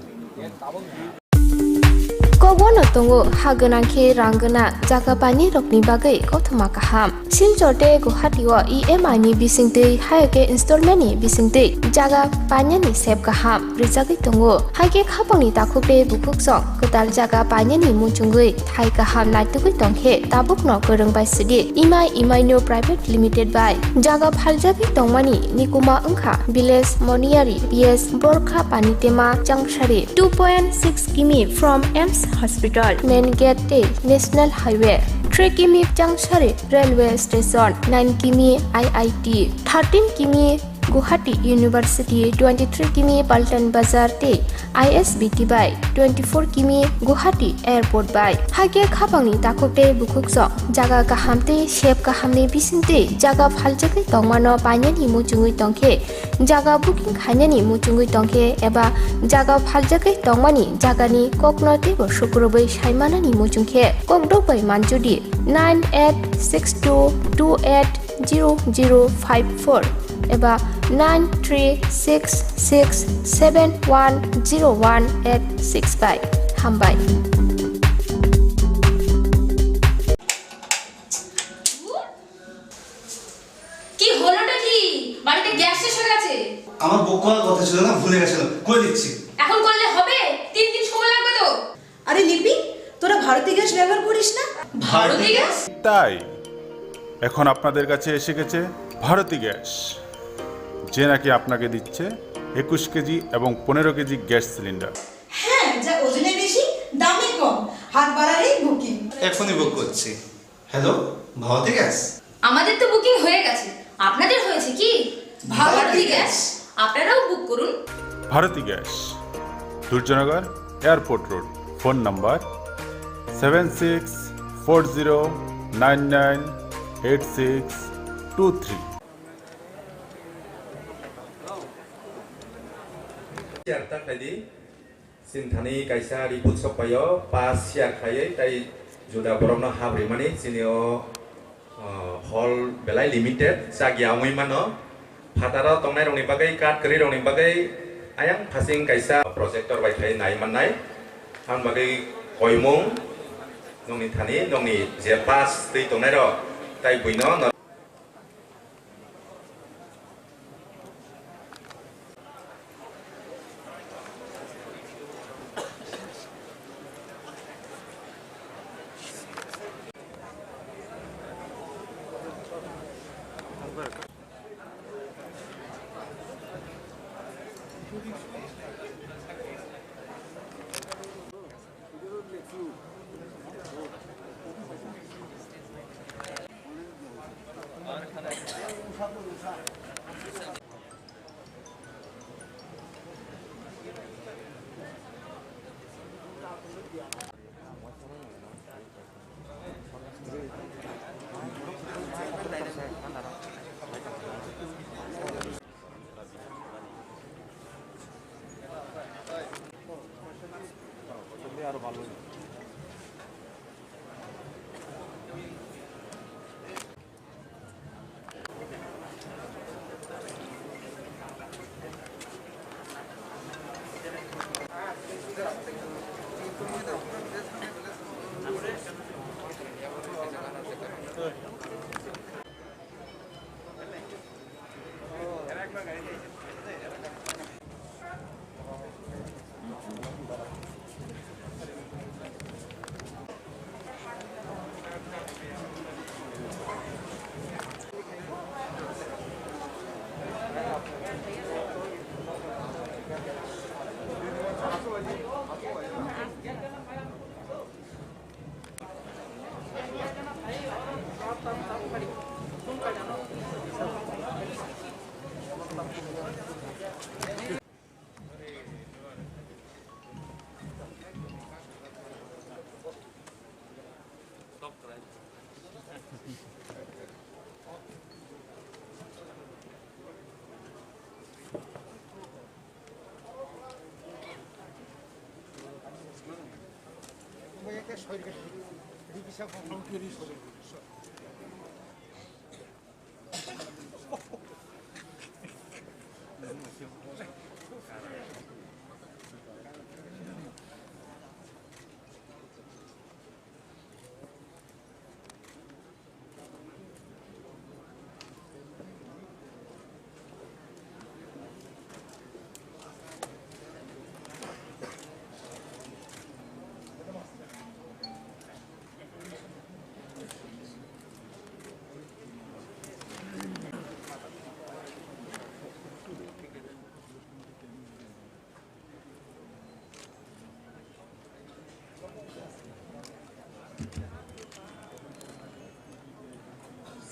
Kokbono tongo ha gwnang khe rang gwnang jaga painani rokni bagwi kothoma kaham. Silchar tei Guwahati o E M I ni bisingtwi hai khe installment ni bisingtwi jaga painani sep kaham rijagwi tongo. Hai khe khapangni takhuk tei bukhuk song kwtal jaga painani muchungwi thai kaham naitugwi tongkhe tabukno kwrwng bai sidi Imai Imaino Private Limited bai jaga phaljagwi tongmani nikuma wngkha Village Moniyari P S Borkha Panitema Changsari, two point six kimi from AIIMS Hospital, Main Gate tei National Highway, three kimi Changsari Railway Station, nine kimi I I T, thirteen kimi Guwahati University, twenty-three kimi Paltan Bazar tei I S B T bai, twenty-four kimi Guwahati Airport bai. Hai khe khapangni takhuk tei bukhuk song jaga kaham tei sep kahamni bisingtwi jaga phaljagwi tongmano painani muchungwi tongkhe, jaga booking khainani muchungwi tongkhe eba jaga phaljagwi tongmani jagani kokno teibo sukurubwi saimanani muchungkhe kokdok bai manjudi nine eight six two two eight zero zero five four eba nine three six six seven one zero one eight six bai. Hambai. কি হলোটা কি? বাড়িতে গ্যাস শেষ হয়ে গেছে। আমার বুক করার কথা ছিল না, ভুলে গেছিল। করে দিচ্ছি। এখন করলে হবে? তিন দিন সময় লাগবে তো। আরে লিপি, তোরা ভারতী গ্যাস ব্যবহার করিস না? ভারতী গ্যাস? তাই এখন আপনাদের কাছে এসে গেছে ভারতী গ্যাস, যে নাকি আপনাকে দিচ্ছে একুশ কেজি এবং পনেরো কেজি গ্যাস সিলিন্ডার। হ্যাঁ, যা ওজনে বেশি, দামে কম, হাত বাড়ালেই বুকিং। এখনই বুক করছি। Hello, Bharati gas? আমাদের তো বুকিং হয়ে গেছে, আপনাদের হয়েছে কি? ভারতী গ্যাস। আপনারাও বুক করুন। Bharati gas, Durjoynagar, airport road. Phone number seven six four zero nine nine eight six two three. Sinthani kaisa report sokpaio, pass share khlaiwi tai juda borokno hap rimani chini o, ah, hall belai limited, chak ya wngwi mano. Phataro tongnairokni bagwi, kat kwrwirokni bagwi ayang phasing kaisa projector bai khai nai mannai. Ang bagwi koimung nokni thani, nokni je pass twi tongnairok tai buino.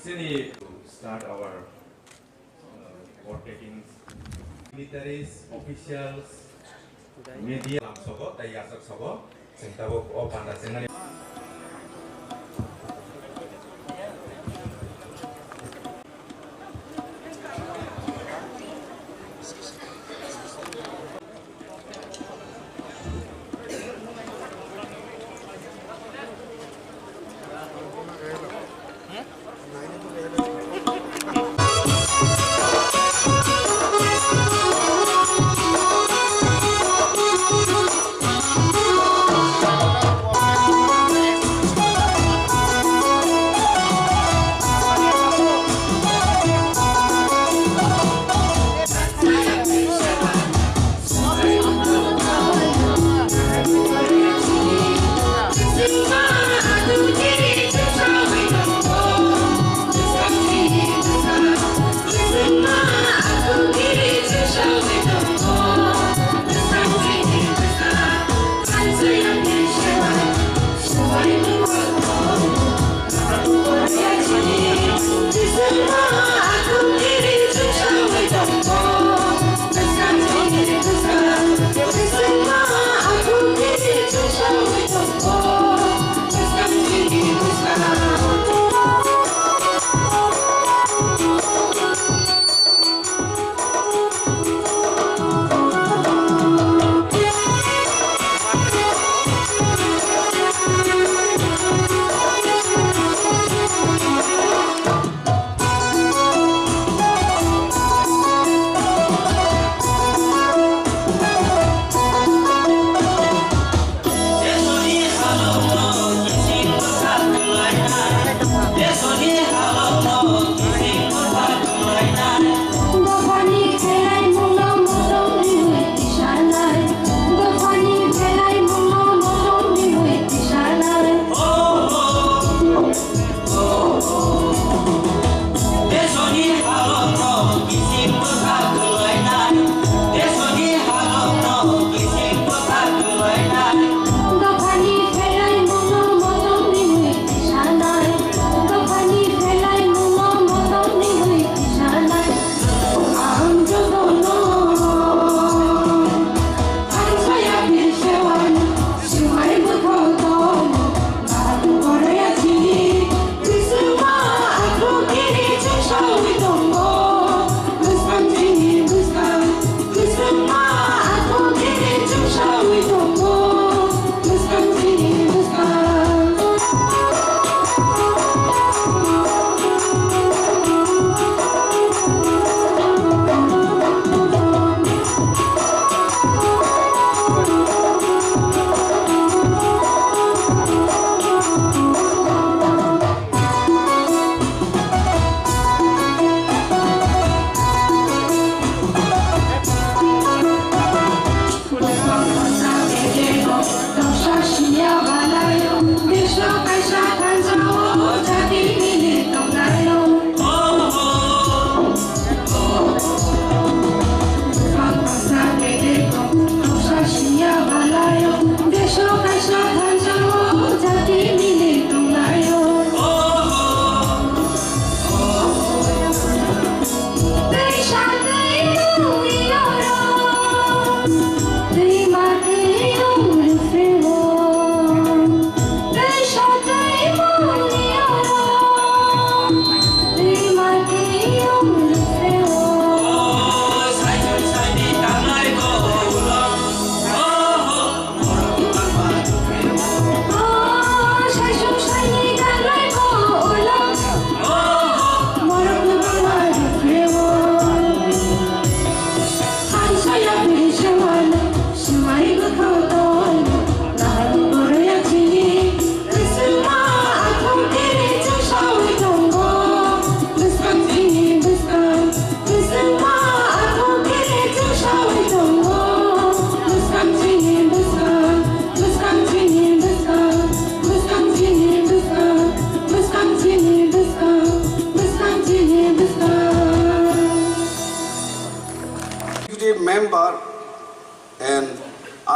Sini to start our, uh, board takings. Dignitaries, officials, media, lam sogo, tei yasok sogo, chwng tabuk o panda chengnani.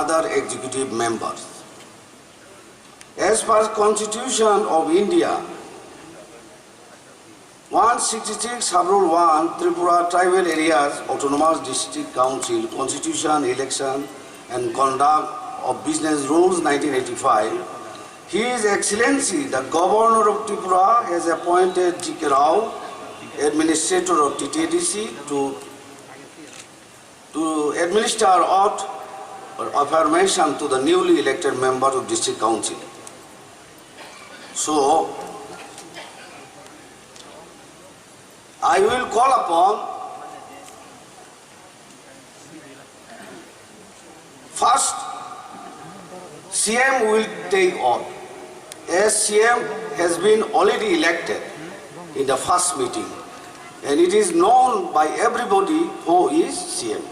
other executive members. As per Constitution of India, one sixty-six Sub-Rule one, Tripura Tribal Areas Autonomous District Council Constitution, Election and Conduct of Business Rules nineteen eighty-five, His Excellency the Governor of Tripura has appointed G K Rao, Administrator of T T A D C, to, to administer oath or affirmation to the newly elected members of District Council. So, I will call upon first C M will take oath, as C M has been already elected in the first meeting, and it is known by everybody who is C M.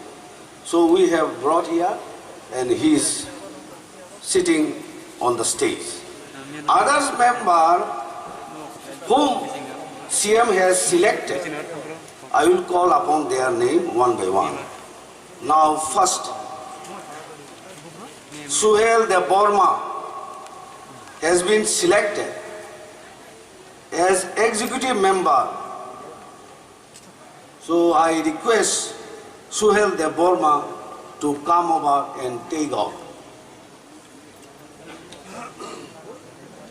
So we have brought here, and he is sitting on the stage. Others member whom C M has selected, I will call upon their name one by one. Now first, Suhel Debbarma has been selected as executive member. So I request Suhel Debbarma to come over and take oath.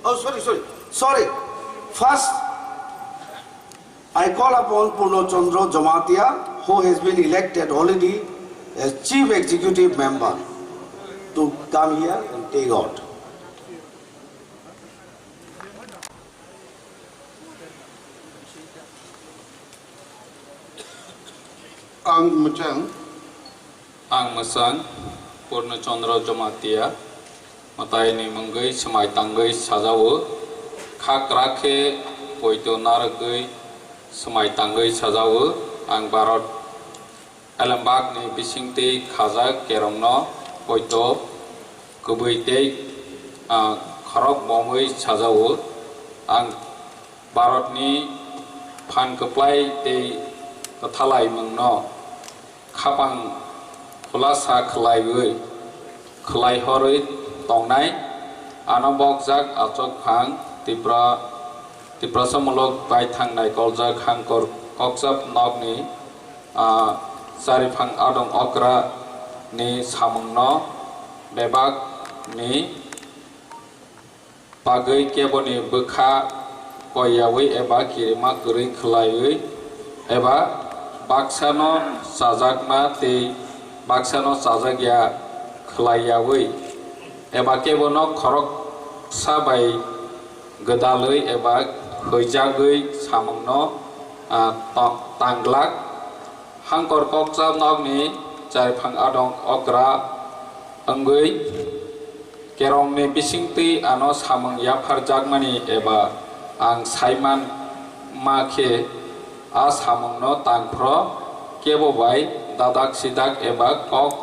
Oh, sorry, sorry, sorry. First, I call upon Purno Chandra Jamatia, who has been elected already as Chief Executive Member, to come here and take oath. Ang mwchang. Ang mwchang Purno Chandra Jamatia, mwtai ni mungwi swmai tangwi sajao, kha kwrak khe poito narwgwi swmai tangwi sajao. Ang Bharat Elembak ni bisingtwi khajak kerongno poito kubui tei, ah, khorok bomwi sajao. Ang Bharatni phan kwplai tei kwthalaimungno khapang khulasa khwlaiwi, khwlaihorwi tongnai. Ano bokjak achukphang Tipra, Tiprasa muluk baithang naikoljak Hangkor Kokchap nokni, ah, chariphang adong okra ni samungno bebak ni bagwi keboni bwkha koiyawi eba kirima kwrwi khwlaiwi eba baksano chajakna tei baksano chajakya khwlaiyawi eba kebono khoroksa bai gwdalwi eba hwijagwi samungno, ah, to-, tanglak. Hangkor Kokchap nokni chariphang adong okra wngwi kerongni bisingtwi ano samung yapharjakmani eba ang saiman ma khe a samungno tangphro kebo bai dadak sidak eba kok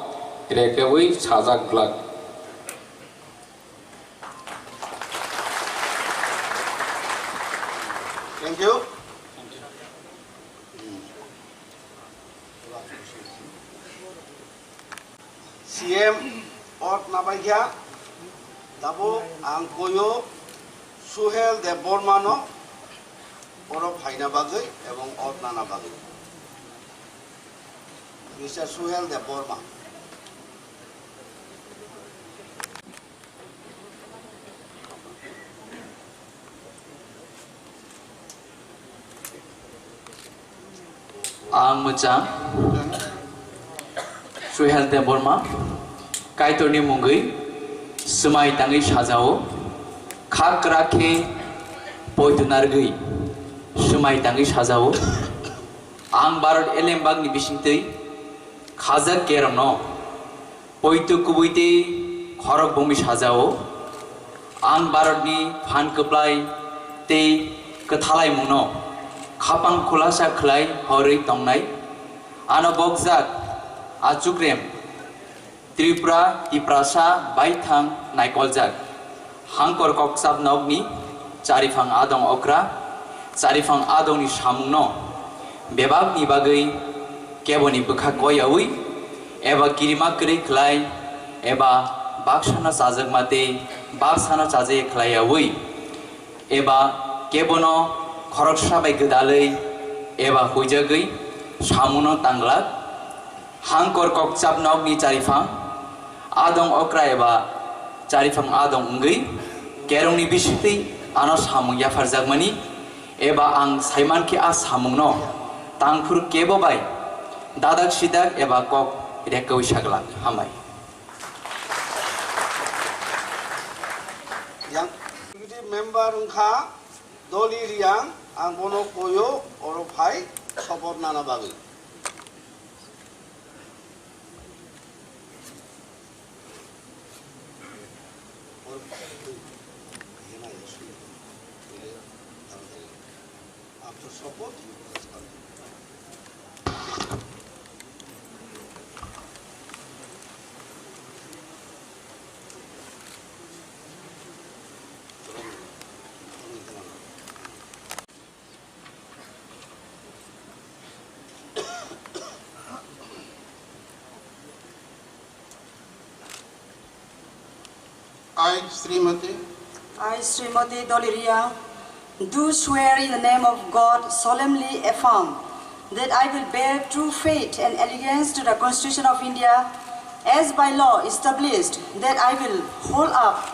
rekewi sajak glak. Thank you. C M oath nabaikha, tabuk ang koyo Suhel Debbarma no oro phaina bagwi ebong oath nana bagwi. Mister Suhel Debbarma. Ang mwchang Suhel Debbarma, Kaitorni mungwi swmai tangwi sajao, kha kwrak khe poito narwgwi swmai tangwi sajao. Ang Bharat elembakni bisingtwi khajak kerongno poito kubui tei khorok bomwi sajao. Ang Bharatni phan kwplai tei kwthalaimungno khapang khulasa khwlai horwi tongnai. Ano bokjak achukrem Tripura Tiprasa baithang naikoljak Hangkor Kokchap nokni chariphang adong okra, chariphang adongni samungno bebakni bagwi keboni bwkha koiyawi eba kirima kwrwi khwlai eba baksano chajakma tei baksano chajak khlaiyaui, eba kebono khoroksa bai gwdalwi eba huijagwi samungno tanglak, hangkor kokchap nokni chariphang adong okra eba chariphang adong wngwi kerongni bisingtwi ano samung yapharjakmani, eba ang saimankhe a samungno tangphuru kebo bai dadak sidak eba kok rekkaui saglak. Hambai. Yang executive member wngkha Doli Riang, ang bono koyo oro phai support nana bagwi. After support, you will respond. I, Srimati. I, Srimati Doli Riang, do swear in the name of God, solemnly affirm that I will bear true faith and allegiance to the Constitution of India as by law established, that I will hold up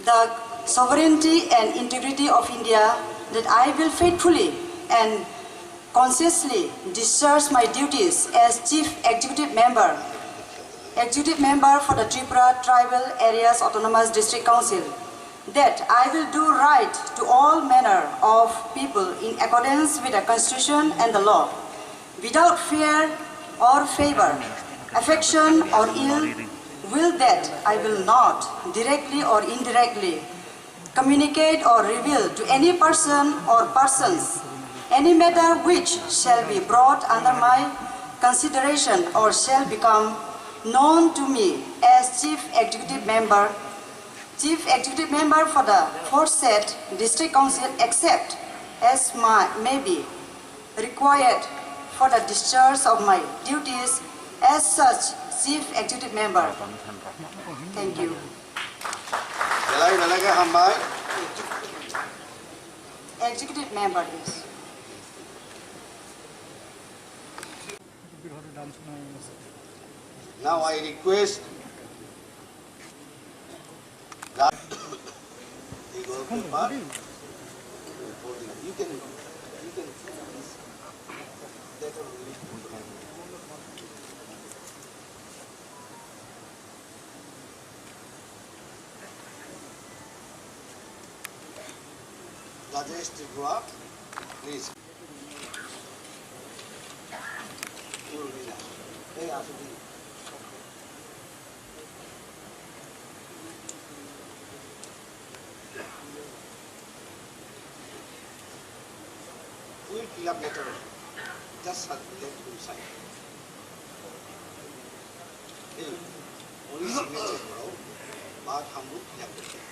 the sovereignty and integrity of India, that I will faithfully and conscientiously discharge my duties as Chief Executive Member, Executive Member for the Tripura Tribal Areas Autonomous District Council, that I will do right to all manner of people in accordance with the Constitution and the law, without fear or favor, affection or ill will, that I will not, directly or indirectly, communicate or reveal to any person or persons any matter which shall be brought under my consideration or shall become known to me as Chief Executive Member, Chief Executive Member for the aforesaid District Council, except as my, may be required for the discharge of my duties as such Chief Executive Member. Thank you. Belai belai khe hambai. Executive Member is. Now I request Rajesh Tripura, please. We fill up letter. Just let him sign. Hey, only signature bro. But hum look fill up letter.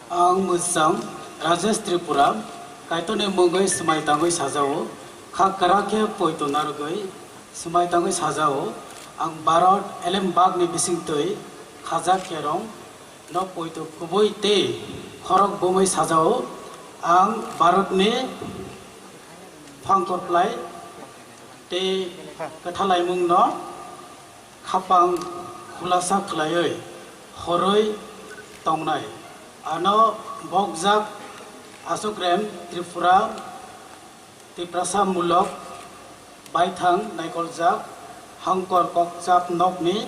Ang mwchang Rajesh Tripura, Kaitorni mungwi swmai tangwi sajao, kha kwrak khe poito narwgwi swmai tangwi sajao. Ang Bharat elem bagni bisingtwi khajak kerong no poito kubui tei khorok bumui sajao. Ang Bharatni phangkorplai tei kwthalaimungno khapang khulasa khlaiwi horwi tongnai. Ano bokjak Achukrem Tripura Tiprasa mulok baithang naikoljak Hangkor kokchap nokni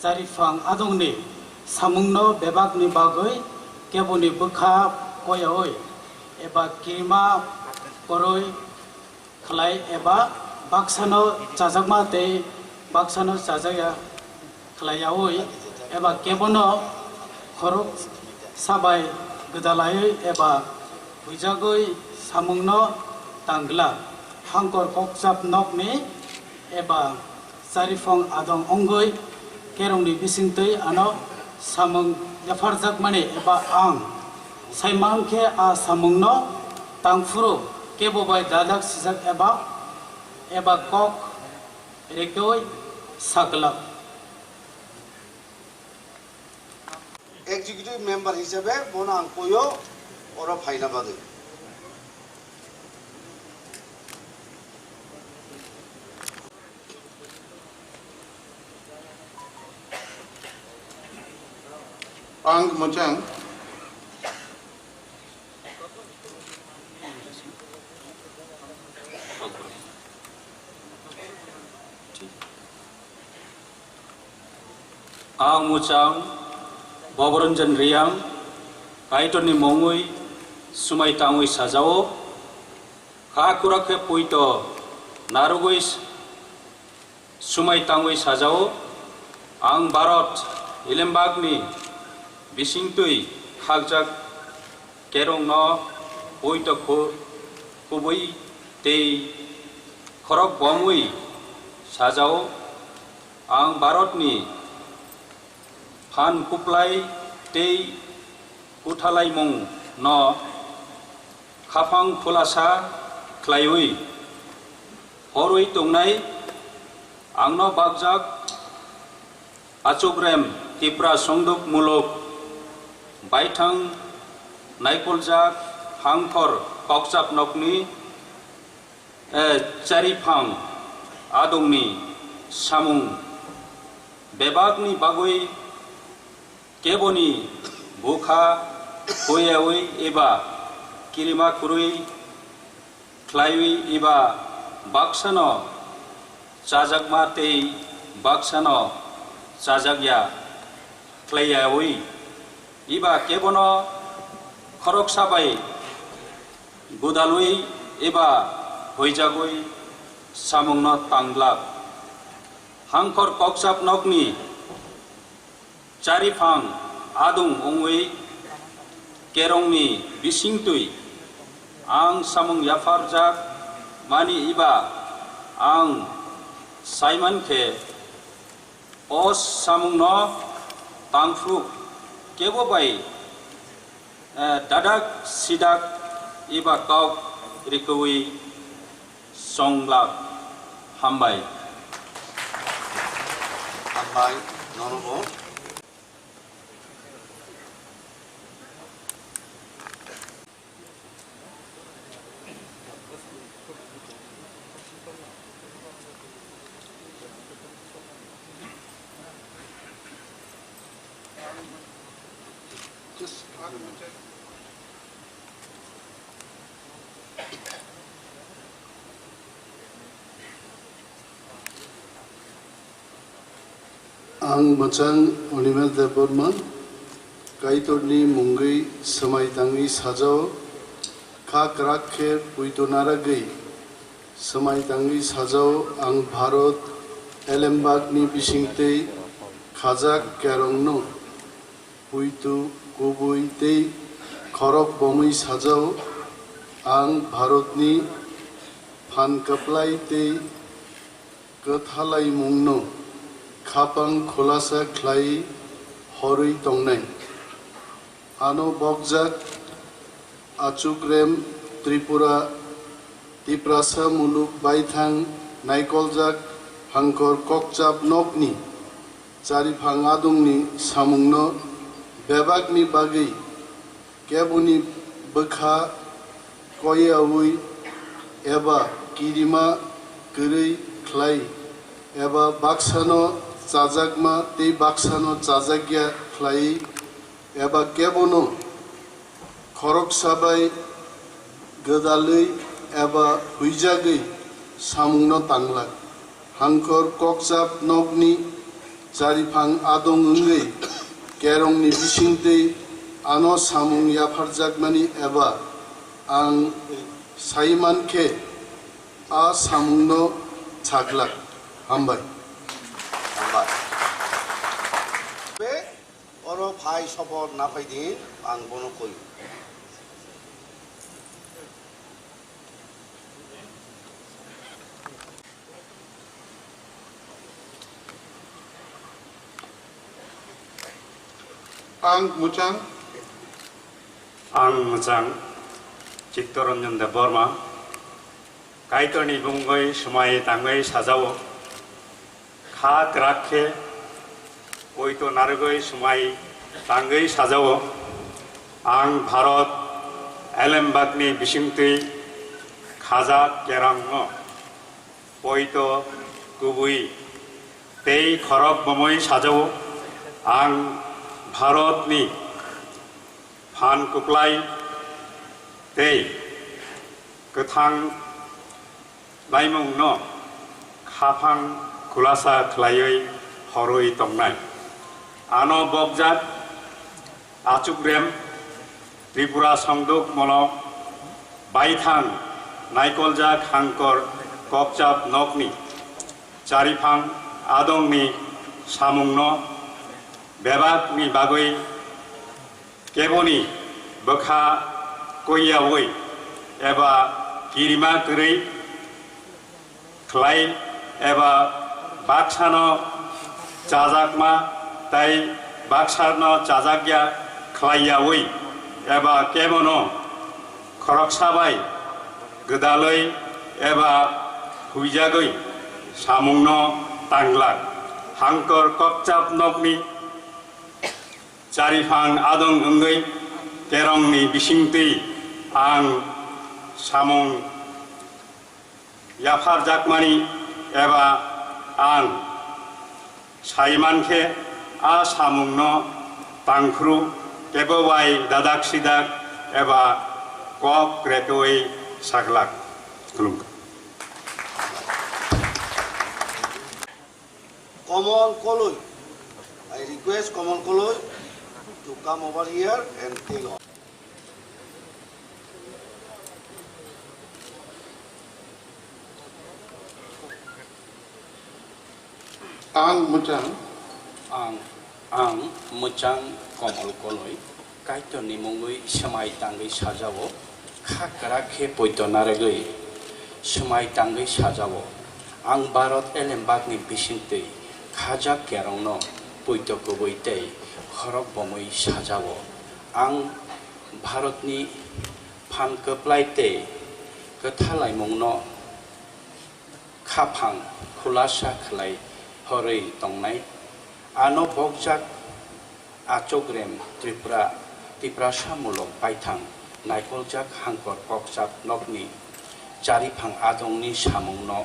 chariphang adongni samungno bebakni bagwi keboni bwkha koyaui eba kirima koroi khlai eba baksano chajakma tei baksano chajakya khlaiyaui eba kebono Khorok sabai gwdalaiwi eba huijagwi samungno tang glak. Hangkor kokchap nokni eba chariphang adong wngwi kerongni bisingtwi ano samung yapharjakmani eba ang saimankhe a samungno tangphuru kebo bai dadak sijak eba, eba kok rikwi saklak. Executive member hisabe bono ang koyo oro phaina bagwi. Ang mwchang. Ang mwchang Bobronjan Riyang, Kaitorni mungwi swmai tangwi sajao, kha kwrak khe poito narwgwi swmai tangwi sajao, ang Bharat elembakni bisingtwi khaljak kerongno poito khu-, kubui tei khorok bomwi sajao, ang Bharatni phan kuplai tei kuthalaimungno khaphang khulasa khlaiwi horwi tongnai angno bakjak achukrem Tipra Songduk Muluk baithang naikoljak hangkhor kokchap nokni, eh, chariphang adongni samung bebakni bagwi keboni bukha huyawi eba kirima kwrwi khlaiwi eba baksano chajakma tei baksano chajakya khlaiyawi eba kebono khoroksa bai gwdalwi eba huijagwi samungno tanglak. Hangkhor kokchap nokni chariphang adung wngwi kerongni bisingtwi ang samung yapharjak mani eba ang saiman khe o samungno tangphru kebo bai, eh, dadak sidak eba kok rikwi songlak. Hambai. Hambai, nono bo. Ang mwchang Animesh Debbarma, Kaitorni mungwi swmai tangwi sajao, kha kwrak khe puitu naragwi swmai tangwi sajao, ang Bharat elembakni bisingtwi khajak kerongno puitu kubui tei khorok bomwi sajao, ang Bharatni phan kwplai tei kwthalaimungno khapang khulasa khlai horwi tongnai. Ano bokjak achukrem Tripura, Tiprasa muluk baithang naikoljak hangkor kokchap nokni chariphang adungni samungno bebakni bagwi keboni bwkha koiyaui eba kirima kwrwi khlai eba baksano chajakma tei baksano chajakya khlai eba kebono khoroksa bai gwdalwi eba huijagwi samungno tanglak. Hangkhor kokchap nokni chariphang adong wngwi kerongni bisingtwi ano samung yapharjakmani eba ang saiman khe a samungno saglak. Hambai. Hambai. Phai sopo naphai di, ang bono koi. Ang mwchang. Ang mwchang Chittoranjan Debbarma. Kaitorni bumungwi swmai tangwi sajao. Kha kwrak khe poito narwgwi swmai tangwi sajao. Ang Bharat elembakni bisingtwi khajak kerangno poito kubui tei khorok bomwi sajao. Ang Bharatni phan kwplai tei kwthang laimungno khaphang khulasa khlaiwi horwi tongnai. Ano bokjak achukrem Tripura Songduk Molo baithang naikoljak hangkor kokchap nokni chariphang adongni samungno bebakni bagwi keboni bwkha koiyaui eba kirima kwrwi khlai eba baksano chajakma tei baksano chajakya khlaiyaui eba kebono khoroksa bai gwdalwi eba huijagwi samungno tanglak. Hangkor kokchap nokni chariphang adong wngwi kerongni bisingtwi ang samung yapharjakmani eba ang saiman khe a samungno tangphru kebo bai dadak sidak eba kok kretwi saglak. Khulumkha. Komol Koloi. I request Komol Koloi to come over here and take oath. Ang mwchang. Ang, ang mwchang Komol Koloi. Kaitorni mungwi swmai tangwi sajao, kha kwrak khe poito narwgwi swmai tangwi sajao. Ang Bharat elembakni bisingtwi khajak kerongno poito kubui tei khorok bomwi sajao. Ang Bharatni phan kwplai tei kwthalaimungno khaphang khulasa khlai horwi tongnai. Ano bokjak achukrem Tripura, Tiprasa mulok baithang naikoljak hangkor kokchap nokni chariphang adongni samungno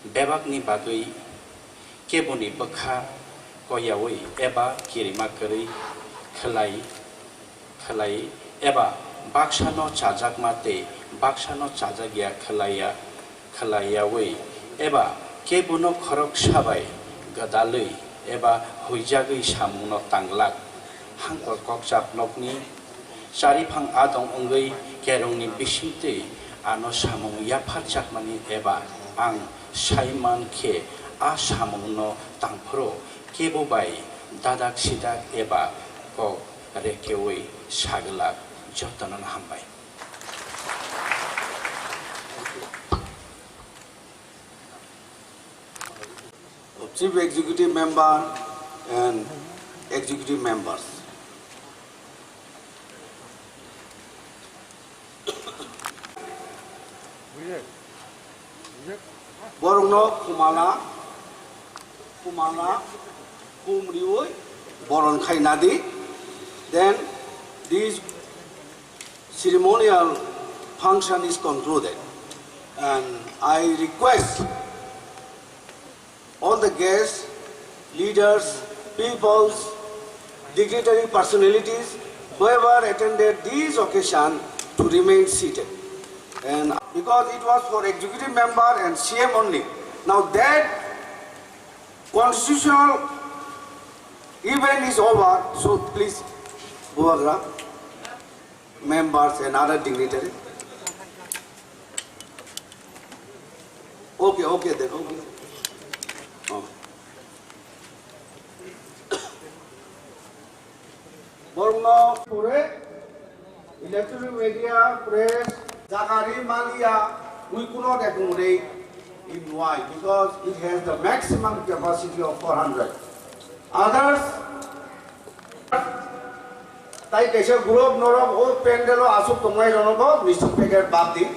bebakni bagwi keboni bwkha koiyaui eba kirima kwrwi khlai khlai eba baksano chajakma tei baksano chajakya khlaiya, khlaiyaui eba kebono khoroksa bai gwdalwi eba huijagwi samungno tanglak. Hangkor kokchap nokni chariphang adong wngwi kerongni bisingtwi ano samung yapharjakmani eba ang saiman khe a samungno tangphuru kebo bai dadak sidak eba kok rekeui saglak. Jotono no hambai. Chief Executive Member and Executive Members. Borokno khumala, khumala, khum riui boron khaina di. Then this ceremonial function is concluded. And I request all the guests, leaders, peoples, dignitary personalities, whoever attended this occasion to remain seated. And because it was for executive member and C M only, now that constitutional event is over, so please, Bubagra, members and other dignitary. Okay, okay then, okay. Oh. Borokno pore electronic media, press, jagari maliya, we could not accommodate in Nwai because it has the maximum capacity of four hundred. Others, tai kaisa group norok o pandal o asuk tongnai rokno bo nisuk packet bad di.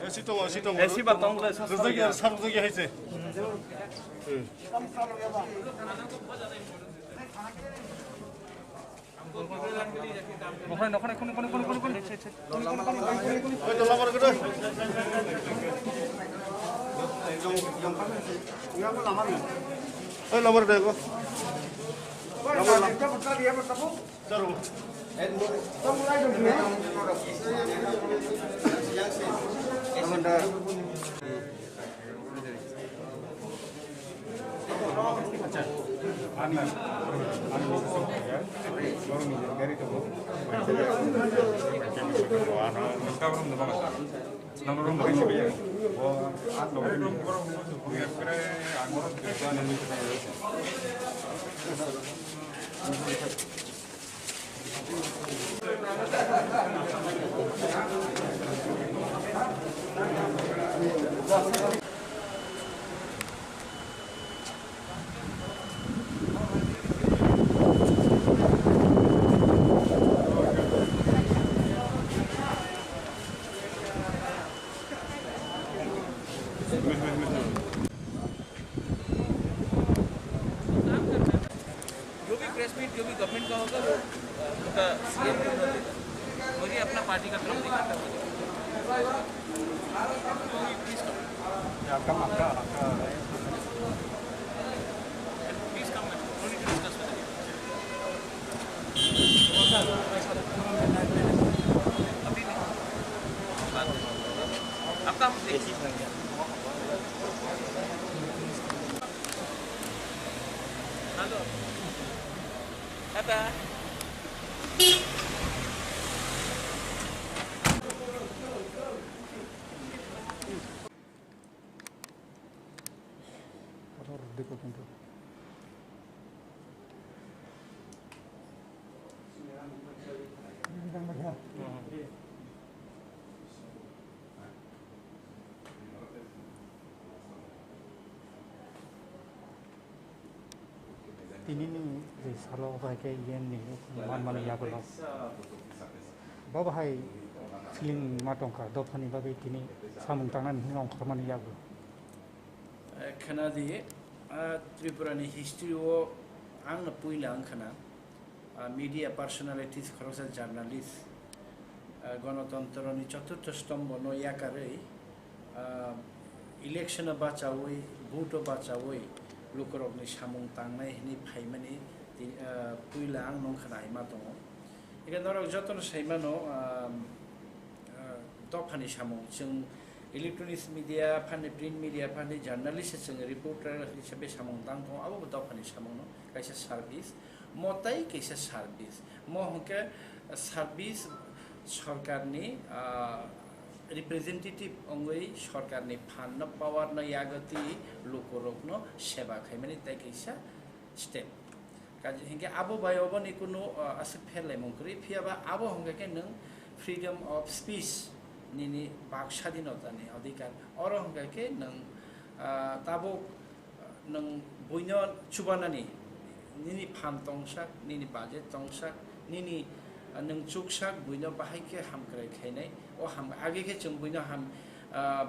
Esi tongo, esi tongo. Esi ba tongo le, sa sa. Rwjak ya, sa rwjak ya hai se. Nokhrai, nokhrai, khuni, khuni, khuni, khuni, khuni. Oi, to lamar gede. Oi, lamar gede ko. Lamar, lamar. जो भी press meet, जो भी गवर्नमेंट का होगा, वो, अ, उनका सीएम को देगा। मुझे अपना पार्टी का तरफ से करना होगा। प्लीज कम, प्लीज कम, अभी नहीं। आपका हम देखिए। Hello. Tata. Tinini je salo bai khe yen ni manmani yagulo. Bo bahai sling ma tongkha dophani bagwi tini samung tangnani hwnwi ongkhormani yagulo. Eh, khwnadi, ah, Tripura ni history o ang no puila wngkha na. Ah, media personalities, khoroksa journalist, ah, gonotontroni choturtho stombono yakarwi, ah, election-o bachaui, vote-o bachaui lukurokni samung tangnai hwnwi phaimani ti-, ah, puila ang nongkha nai ma tongo. Eke norok jotono saimano, ah, ah, dophani samung, chwng electronics media phani, print media phani, journalist chwng reporter hisabe samung tang tongo, abo bo dophani samungno kaisa service. Mo tai kaisa service. Mo hwnkhe service sorkarni, ah, representative wngwi sorkarni phanno, power no yagwi twi lukurokno seba khaimani tai kaisa step. Kaje hinkhe abo bai oboni kunu, ah, aswk pherlaimung kwrwi, phiyaba abo hwnkhe khe nwng freedom of speech, nini bak sadinotani adhikar. Oro hwnkhe khe nwng, ah, tabuk nwng buino chubanani, nini phan tongsak, nini budget tongsak, nini, ah, nwng chuksak, buino bahai khe hamkrai khainai. O ham, age khe chwng buino ham, ah,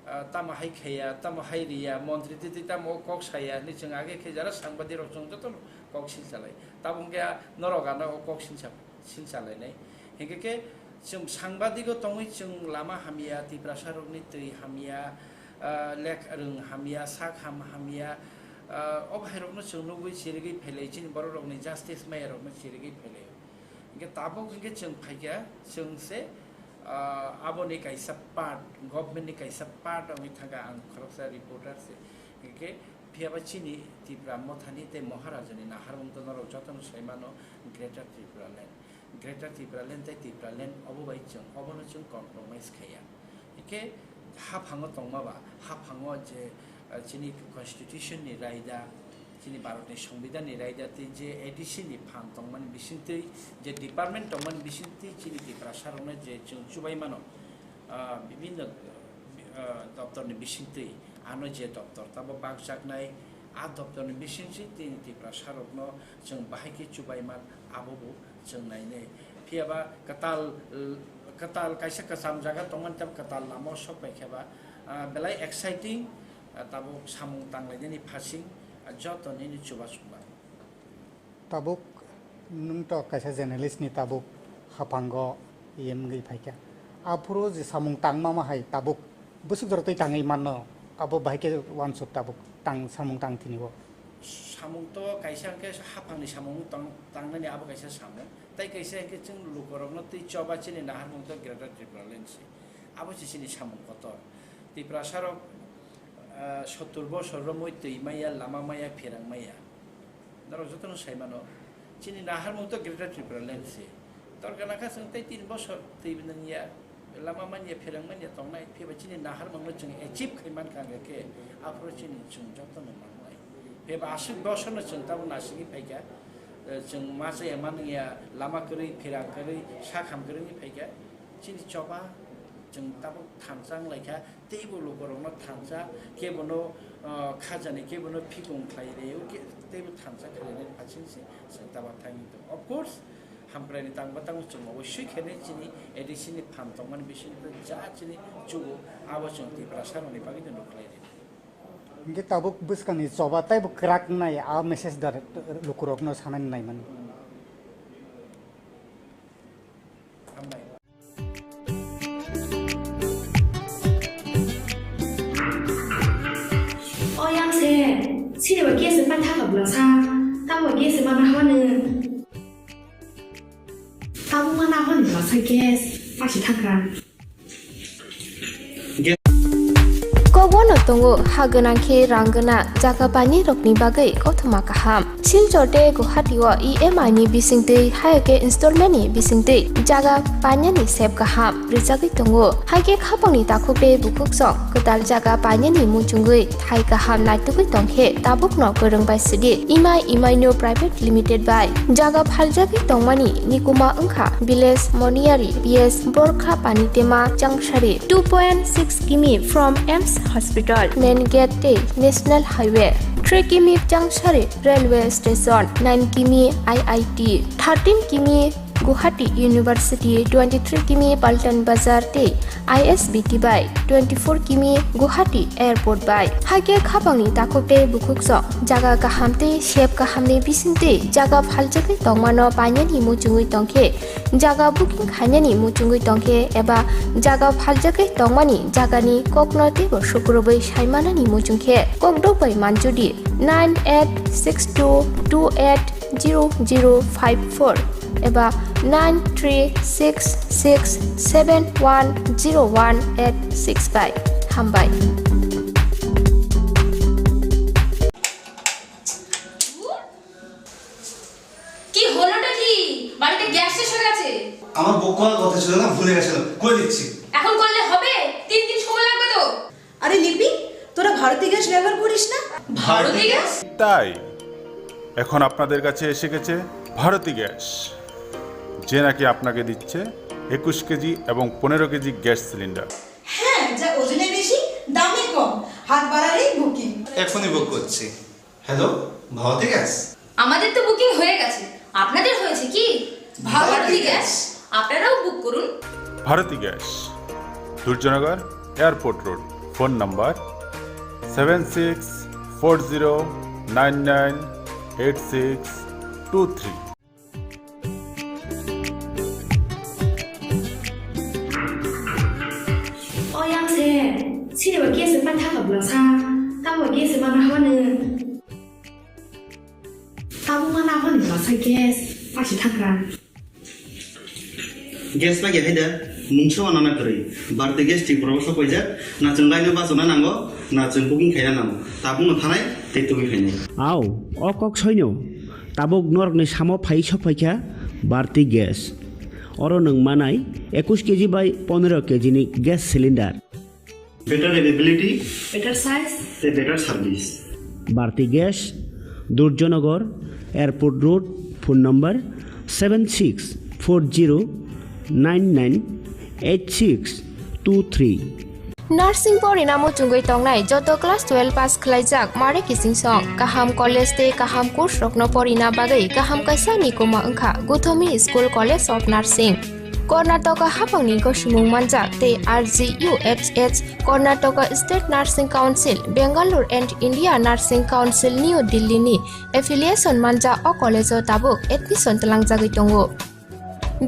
ah, tamo hai khaiya, tamo hai riya, montri twi twi tamo o kok saya hinwi chwng age khe jara sangbadirok chwng jotono kok silchalai. Tabuk khe norok ano o kok silcha-, silchalainai. Hinkhe khe chwng sangbadik o tongwi chwng lama hamya, Tiprasa rokni twi hamya, ah, lek rwng hamya, sak ham hamya, ah, o bhairokno chwng nugwi chirigwi phailai, chini bororokni justice maiyarokno chirigwi phailai. Hinkhe tabuk hinkhe chwng phaikha, chwng se, ah, aboni kaisa part, government ni kaisa part wngwi thangkha, ang khoroksa reporter se. Hinkhe phiyaba chini Tipra Mothani tei Maharajani naharmung to norok jotono saimano, Greater Tripura Land. Greater Tripura Land tei Tripura Land obo bai chwng obono chwng compromise khaiya. Hingkhe haphango tongma ba, haphango je, ah, chini constitution ni raida, chini Bharat ni Songbidan ni raida tei je A D C ni phan tongmani bisingtwi, je department tongmani bisingtwi chini Tiprasa rokno je chwng chubai mano, ah, bibinno, ah, doptor ni bisingtwi ano je doptor tamo bakjaknai, a doptor ni bisingtwi tini Tiprasa rokno chwng bahai khe chubai man, abo bo chwng nainai. Phiyaba kwtal, kwtal kaisa kwcham jaga tongmani tamo kwtal lama o sok pai khe ba, ah, belai exciting, ah, tabuk samung tanglainani phasing, ah, joto nini chubachu ba. Tabuk nwng to kaisa journalist ni tabuk haphango yemgwi phaikha. Aphuru je samung tangma ma hai tabuk bwswk jora twi tangwi manno, abo bahai khe uansuk tabuk tang samung tang thini o. Samung to kaisa hwnkhe haphangni samung tang, tangnani abo kaisa samung. Tai kaisa hwnkhe chwng lukurokno twi choba chini naharmung to Greater Tripura Land se. Abo se chini samung kotor. Tiprasa rok, ah, sottur bosor romwi twi maya, lama maya, pherang maya. Norok jotono sai mano, chini naharmung to Greater Tripura Land se. Torka nakha chwng tei tin bosor twi nangya, lama manya, pherang manya tongnai, phiya ba chini naharmung no chwng achieve khai mankha hwnkhe khe, aphuru chini chwng jotono mannai. Phiya ba aswk bosor no chwng tabuk naisingwi phaikha, eh, chwng ma chaya manwngya, lama kwrwi, pherang kwrwi, sak ham kwrwi wngwi phaikha, chini choba chwng tabuk thansa wnglaikha. Teibo lukurokno thansa, kebono, ah, khajani, kebono phikung khlai rw, ke-, teibo thansa khlainani phasing se chwng taba thangwi tongo. Of course, hamkraini tangba tango chwng oboisoi khe chini A D C ni phan tongmani bisingtwi ja chini chugo, abo chwng Tiprasa rokni bagwi no nukhlai rw. Hinkhe tabuk bwskangni choba teibo kwrak wngnai, a message da lukurokno sanani naimani. Hambai. O yang se, sini ba gas pa tha ka bla sa, ta ba gas ma na hwa ne. Ta bu ma na hwa ne bla sa gas, pa si thakra. Kobono tongo ha gwnang khe rang gwnang jaga painai rokni bagwi kothoma kaham. Silchar tei Guwahati o E M I ni bisingtwi, hai khe installment ni bisingtwi jaga painani sep kaham rwjagwi tongo. Hai khe khapangni takhuk tei bukhuk song kwtal jaga painani muchungwi thai kaham naitugwi tong khe tabukno kwrwng bai sidi Imai Imaino Private Limited bai jaga phaljagwi tongmani nikuma wngkha Village Moniari P S Borkha Panitema Changsari, two point six kimi from AIIMS Hospital, Main Gate tei National Highway, three kimi Changsari Railway Station, nine kimi I I T, thirteen kimi Guwahati University twenty three kimi Paltan Bazar tei I S B T bai twenty four kimi Guwahati Airport bai. Hakhe khapangni takhuk tei bukhuksong jaga kaham tei sep kahamni bisingtwi jaga phaljagwi tongmano painani muchungwi tongkhe, jaga booking khainani muchungwi tongkhe eba jaga phaljagwi tongmani jagani kokno teibo sukurubwi saimanani muchungkhe kokdok bai manjudi nine eight six two two eight zero zero five four eba nine three six six seven one zero one eight six bai. Hambai. কি হলোটা কি? বাড়িতে গ্যাস শেষ হয়ে গেছে। আমার বুক করার কথা ছিল না, ভুলে গেছিলাম, করে দিচ্ছি। এখন করলে হবে? তিন দিন সময় লাগবে তো। আরে লিপি, তোরা ভারতী গ্যাস ব্যবহার করিস না? ভারতী গ্যাস? তাই এখন আপনাদের কাছে এসে গেছে ভারতী গ্যাস, যে নাকি আপনাকে দিচ্ছে একুশ কেজি এবং পনেরো কেজি গ্যাস সিলিন্ডার। হ্যাঁ, যা ওজনে বেশি, দামে কম, হাত বাড়ালেই বুকিং। এখনই বুক করছি। Hello, Bharati gas? আমাদের তো বুকিং হয়ে গেছে, আপনাদের হয়েছে কি? ভারতী গ্যাস। আপনারাও বুক করুন। Bharati gas, Durjoynagar, airport road. Phone number seven six four zero nine nine eight six two three. O yang se, sini ba gas se pan thaka bla sa, tamo gas se mana hwane. Tamo mana hwane bla sa gas, pasi thakra. Gas lagi hai da, mungsa wana na kwrwi. Bharti gas Tripura o sok paijak, na chwng line o bachana nango, na chwng booking khaina nango. Tabukno thanai tei tubui phainai. Au, o kok soino. Tabuk norokni samo phai sok phaikha Bharti Gas. Oro nwng manai ekush keji bai pondro keji ni gas cylinder. Better availability. Better size. Tei better service. Bharti Gas, Durjanagar, Airport Road, phone number seven six four zero nine nine eight six two three. Nursing porina muchungwi tongnai joto class twelve pass khwlaijak mare kichingsong, kaham college tei kaham course rokno porina bagwi kaham kaisa nikuma wngkha Gothomi School College of Nursing. Karnataka haphangni gosimung manjak tei R G U H H, Karnataka State Nursing Council, Bangalore and India Nursing Council, New Delhi ni affiliation manjak o college o tabuk admission twlangjagwi tongo.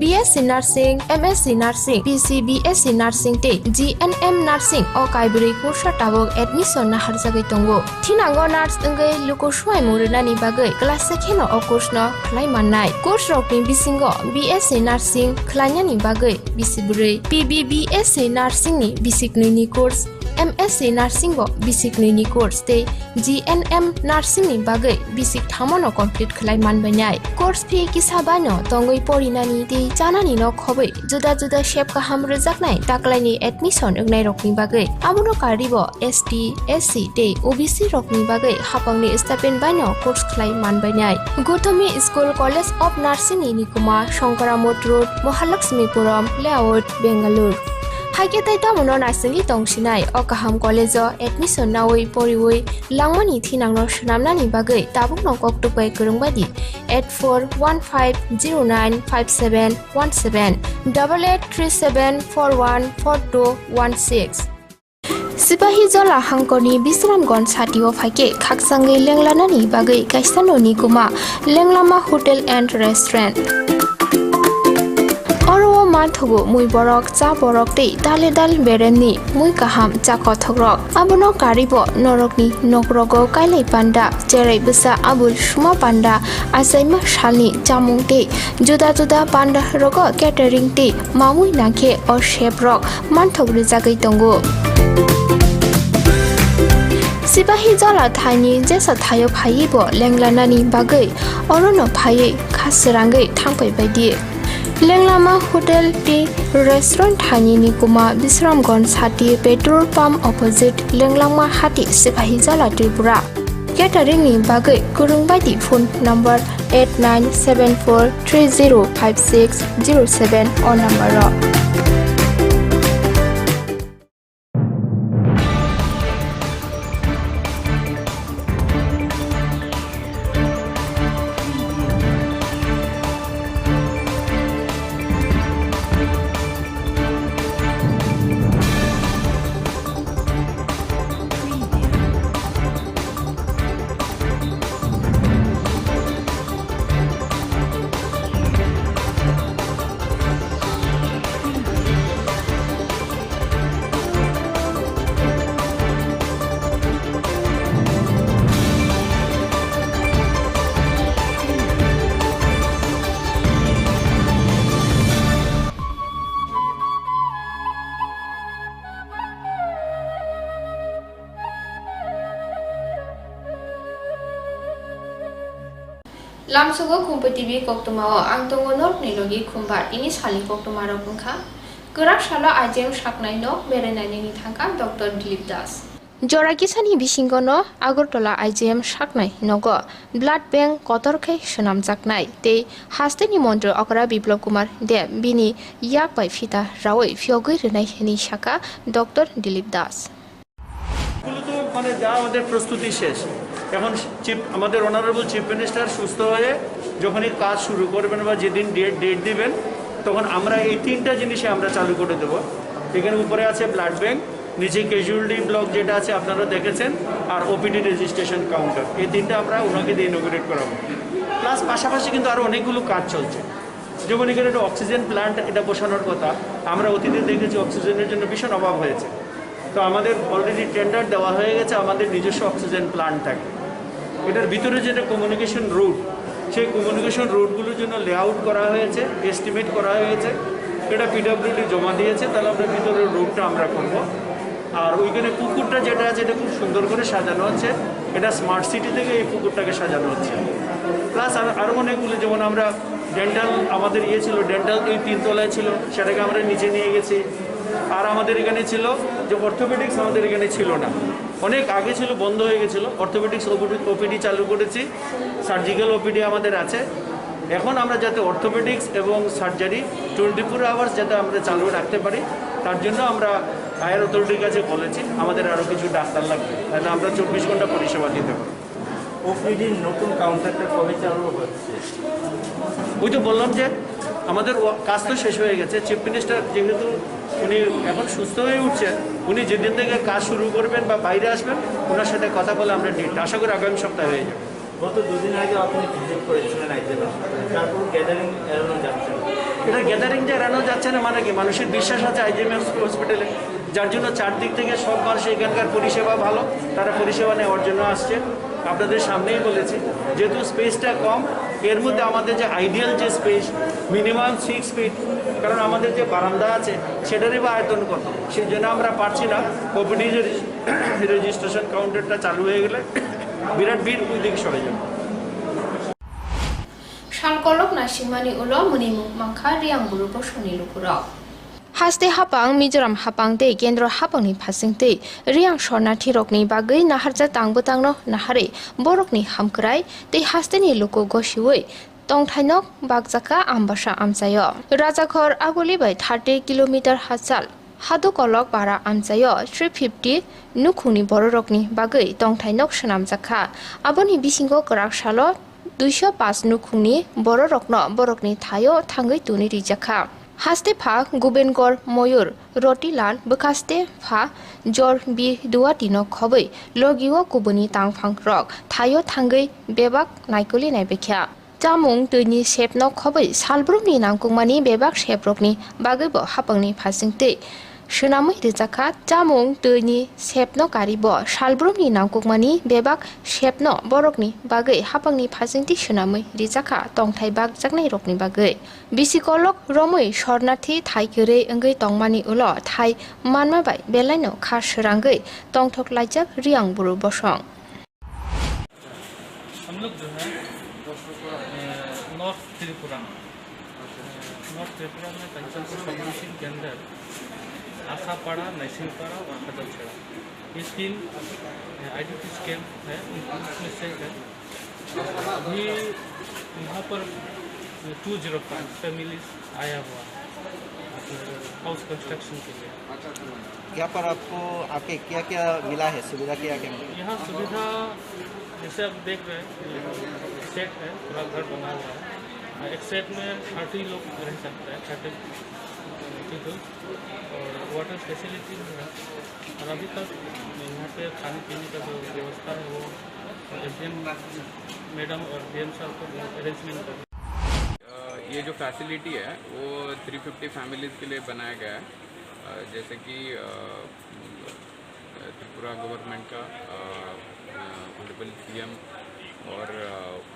B S C Nursing, M S C Nursing, P C B S C Nursing tei G N M Nursing o kaibrwi kursa tabuk admission naharjagwi tongo. Thinango nurse wngwi luku swimung rwnani bagwi class se kheno o course no khlai mannai. Course rokni bisingo B S C Nursing khlainani bagwi bisi bwrwi, P B B S C Nursing ni bisi knwi ni course, M S C Nursing bo bisi knwi ni course tei G N M Nursing ni bagwi bisi thamono complete khlai manbainai. Course fee kisa baino tongwi porinani tei chanani no khobwi juda juda sep kaham rwjaknai taklaini admission wngnai rokni bagwi. Abono karwibo S T, S C tei O B C rokni bagwi haphangni stipend baino course khlai manbainai. Gothomi School College of Nursing ni nikuma Shankara Mott Road, Mahalakshmipuram Layout, Bangalore. Haikhe tei tamono naisingwi tongsinai o kaham college o admission nawi poriwi langmani thinangno swnamnani bagwi tabukno koktwk bai kwrwng bai di eight four one five zero nine five seven one seven, double eight three seven four one four two one six. Sipahi Jola hangkorni Bisramganj satio phaikhe khakchangwi lenglanani bagwi kaisa noni kuma Lenglama Hotel and Restaurant. Oro o manthogo mui borok, cha borok tei dale dal beremni mui kaham cha kothokrok. Abono karwibo norokni nokrogo kailai panda, cherai bwsa abul suma panda, achaima salni chamung tei juda juda panda rogo catering tei mamui nangkhe o chef rok manthok rwjagwi tongo. Sipahi Jola thaini jesa thaio phaiwi bo lenglanani bagwi orono phaiwi kha srangwi thangpai baidi. Lenglama Hotel tei Restaurant thaini nikuma Bisramganj sati petrol pump opposite Lenglama hati Sipahi Jola Tripura. Catering ni bagwi kwrwng bai di phone number eight nine seven four three zero five six zero seven o number o. Lamsugo Khumpui T V koktwmao ang tongo norokni logi Khumba. Tini salni koktwmarok wngkha: kwrak salo I G M saknai nok berainainini thangkha Doctor Dilip Das. Jora kisani bisingono Agartala I G M saknai nogo blood bank kotor khe swnamjaknai tei hasteni montri okra Biplab Kumar Deb bini yak bai phita raui phiyogwi rwnai hwnwi sakha Doctor Dilip Das. মূলত মানে যা আমাদের প্রস্তুতি শেষ। এখন চিফ, আমাদের honourable chief minister সুস্থ হয়ে যখনই কাজ শুরু করবেন বা যেদিন ডেট, ডেট দিবেন, তখন আমরা এই তিনটা জিনিসে আমরা চালু করে দেব। এখানে উপরে আছে ব্লাড ব্যাংক, নিচে ক্যাজুয়ালিটি ব্লক যেটা আছে আপনারা দেখেছেন, আর ওপিডি রেজিস্ট্রেশন কাউন্টার, এই তিনটা আমরা ওনাকে দিয়ে ইনোগ্রেট করাবো। প্লাস পাশাপাশি কিন্তু আরও অনেকগুলো কাজ চলছে, যেমন এখানে একটা অক্সিজেন প্ল্যান্ট এটা বসানোর কথা। আমরা অতীতে দেখেছি অক্সিজেনের জন্য ভীষণ অভাব হয়েছে। তো আমাদের অলরেডি টেন্ডার দেওয়া হয়ে গেছে আমাদের নিজস্ব অক্সিজেন প্ল্যান্ট থাকবে। এটার ভিতরে যেটা কমিউনিকেশন রুট, সেই কমিউনিকেশন রুটগুলোর জন্য লেআউট করা হয়েছে, এস্টিমেট করা হয়েছে, এটা পিডব্লিউডি জমা দিয়েছে, তাহলে আমরা ভিতরের রুটটা আমরা করব। আর ওইখানে পুকুরটা যেটা আছে, এটা খুব সুন্দর করে সাজানো হচ্ছে, এটা স্মার্ট সিটি থেকে এই পুকুরটাকে সাজানো হচ্ছে। প্লাস আর আরও অনেকগুলো, যেমন আমরা ডেন্টাল, আমাদের ইয়ে ছিল, ডেন্টাল এই তিনতলায় ছিল, সেটাকে আমরা নিচে নিয়ে গেছি। আর আমাদের এখানে ছিল যে অর্থোপেডিক্স, আমাদের এখানে ছিল না, অনেক আগে ছিল, বন্ধ হয়ে গেছিল। অর্থোপেডিক্স ওপিডি চালু করেছি, সার্জিক্যাল ওপিডি আমাদের আছে। এখন আমরা যাতে অর্থোপেডিক্স এবং সার্জারি টোয়েন্টি ফোর আওয়ার্স যাতে আমরা চালু রাখতে পারি, তার জন্য আমরা হায়ার অথরিটির কাছে বলেছি আমাদের আরও কিছু ডাক্তার লাগবে, তাহলে আমরা চব্বিশ ঘন্টা পরিষেবা দিতে পারি। ওপিডির নতুন কাউন্টারটা কবে চালু হচ্ছে? ওই তো বললাম যে আমাদের ওয়া-, কাজ তো শেষ হয়ে গেছে। চিফ মিনিস্টার যেহেতু উনি এখন সুস্থ হয়ে উঠছেন, উনি যেদিন থেকে কাজ শুরু করবেন বা বাইরে আসবেন, ওনার সাথে কথা বলে আমরা ডেট, আশা করি আগামী সপ্তাহে হয়ে যাবে। গত দুদিন আগে আপনি ভিজিট করেছিলেন আইজিএম হাসপাতালে, তারপর গ্যাদারিং এড়ানো যাচ্ছে না। এটা গ্যাদারিংটা এড়ানো যাচ্ছে না মানে কি? মানুষের বিশ্বাস আছে আইজিএম হসপিটালে, যার জন্য চারদিক থেকে সব মানুষ এখানকার পরিষেবা ভালো, তারা পরিষেবা নেওয়ার জন্য আসছে। আপনাদের সামনেই বলেছি, যেহেতু স্পেসটা কম, এর মধ্যে আমাদের যে আইডিয়াল যে স্পেস, মিনিমাম সিক্স ফিট, কারণ আমাদের যে বারান্দা আছে সেটারই বা আয়তন কত, সেই জন্য আমরা পারছি না। ওপিডি রেজিস্ট্রেশন কাউন্টারটা চালু হয়ে গেলে বিরাট ভিড় ওই দিকে সরে যাবে। Sal kolok naisingmani ulo mwnwi mung mankha Riyang buru bosongni lukurok. Haste hapang, Mizoram hapang tei Kendro hapangni phasing tei Riyang sornathirokni bagwi naharjak tang bwtangno naharwi borokni hamkrai tei hasteni luku gosiwi tongthainok bakjakha Ambasa amchaio. Rajakhor Aguli bai thirty kilometer hachal Hadukolok para amchaio three fifty nukhungni bororokni bagwi tongthainok swnamjakha. Aboni bisingo kwrak salo duiso paanch nukhungni bororokno borokni thaio thangwi tuni rijakha. Haste pha Gubengor Moyur Rotilal, bwkhaste pha Jor Bir Duati no khobwi logio kubuni tangphangrok thaio thangwi bebak naikoli naibekha. Chamung twini sepno khobwi salbrumni nangkukmani bebak seprokni bagwibo hapangni phasingtwi swnamwi rijakha. Chamung twini sepno karibo salbrumni nangkukmani bebak sepno borokni bagwi hapangni phasingtwi swnamwi rijakha tongthai bakjaknairokni bagwi. Bisi kolok romwi sornathi thai kwrwi wngwi tongmani ulo thai manma bai belaino kha srangwi tongthok laijak Riyang buru bosong. हम लोग जो है, अ, नॉर्थ त्रिपुरा में, अ, नॉर्थ त्रिपुरा में पंचायत समिति के अंदर आशापाड़ा, नैसिंगपाड़ा और खदमछेड़ा, ये तीन, अ, आईडीपीएस कैंप है, उसमें से है। अभी यहाँ पर टू ज़ीरो फ़ाइव फैमिलीज आया हुआ है, मतलब, हाउस कंस्ट्रक्शन के लिए। यहाँ पर आपको आके क्या-क्या मिला है, सुविधा क्या-क्या मिला? यहाँ सुविधा, जैसे आप देख रहे हैं, सेट है, पूरा घर बना हुआ है। एक सेट में थर्टी लोग रह सकते हैं, थर्टी पीपल, और वाटर फैसिलिटी भी है। और अभी तक यहाँ पे खाने पीने का जो व्यवस्था है, वो एसडीएम मैडम और डीएम सर को अरेंजमेंट कर अ, ये जो फैसिलिटी है, वो थ्री फिफ्टी फैमिलीज़ के लिए बनाया गया है। अ, जैसे कि, अ, त्रिपुरा गवर्नमेंट का, अ, अ, ऑनरेबल सीएम और, अ,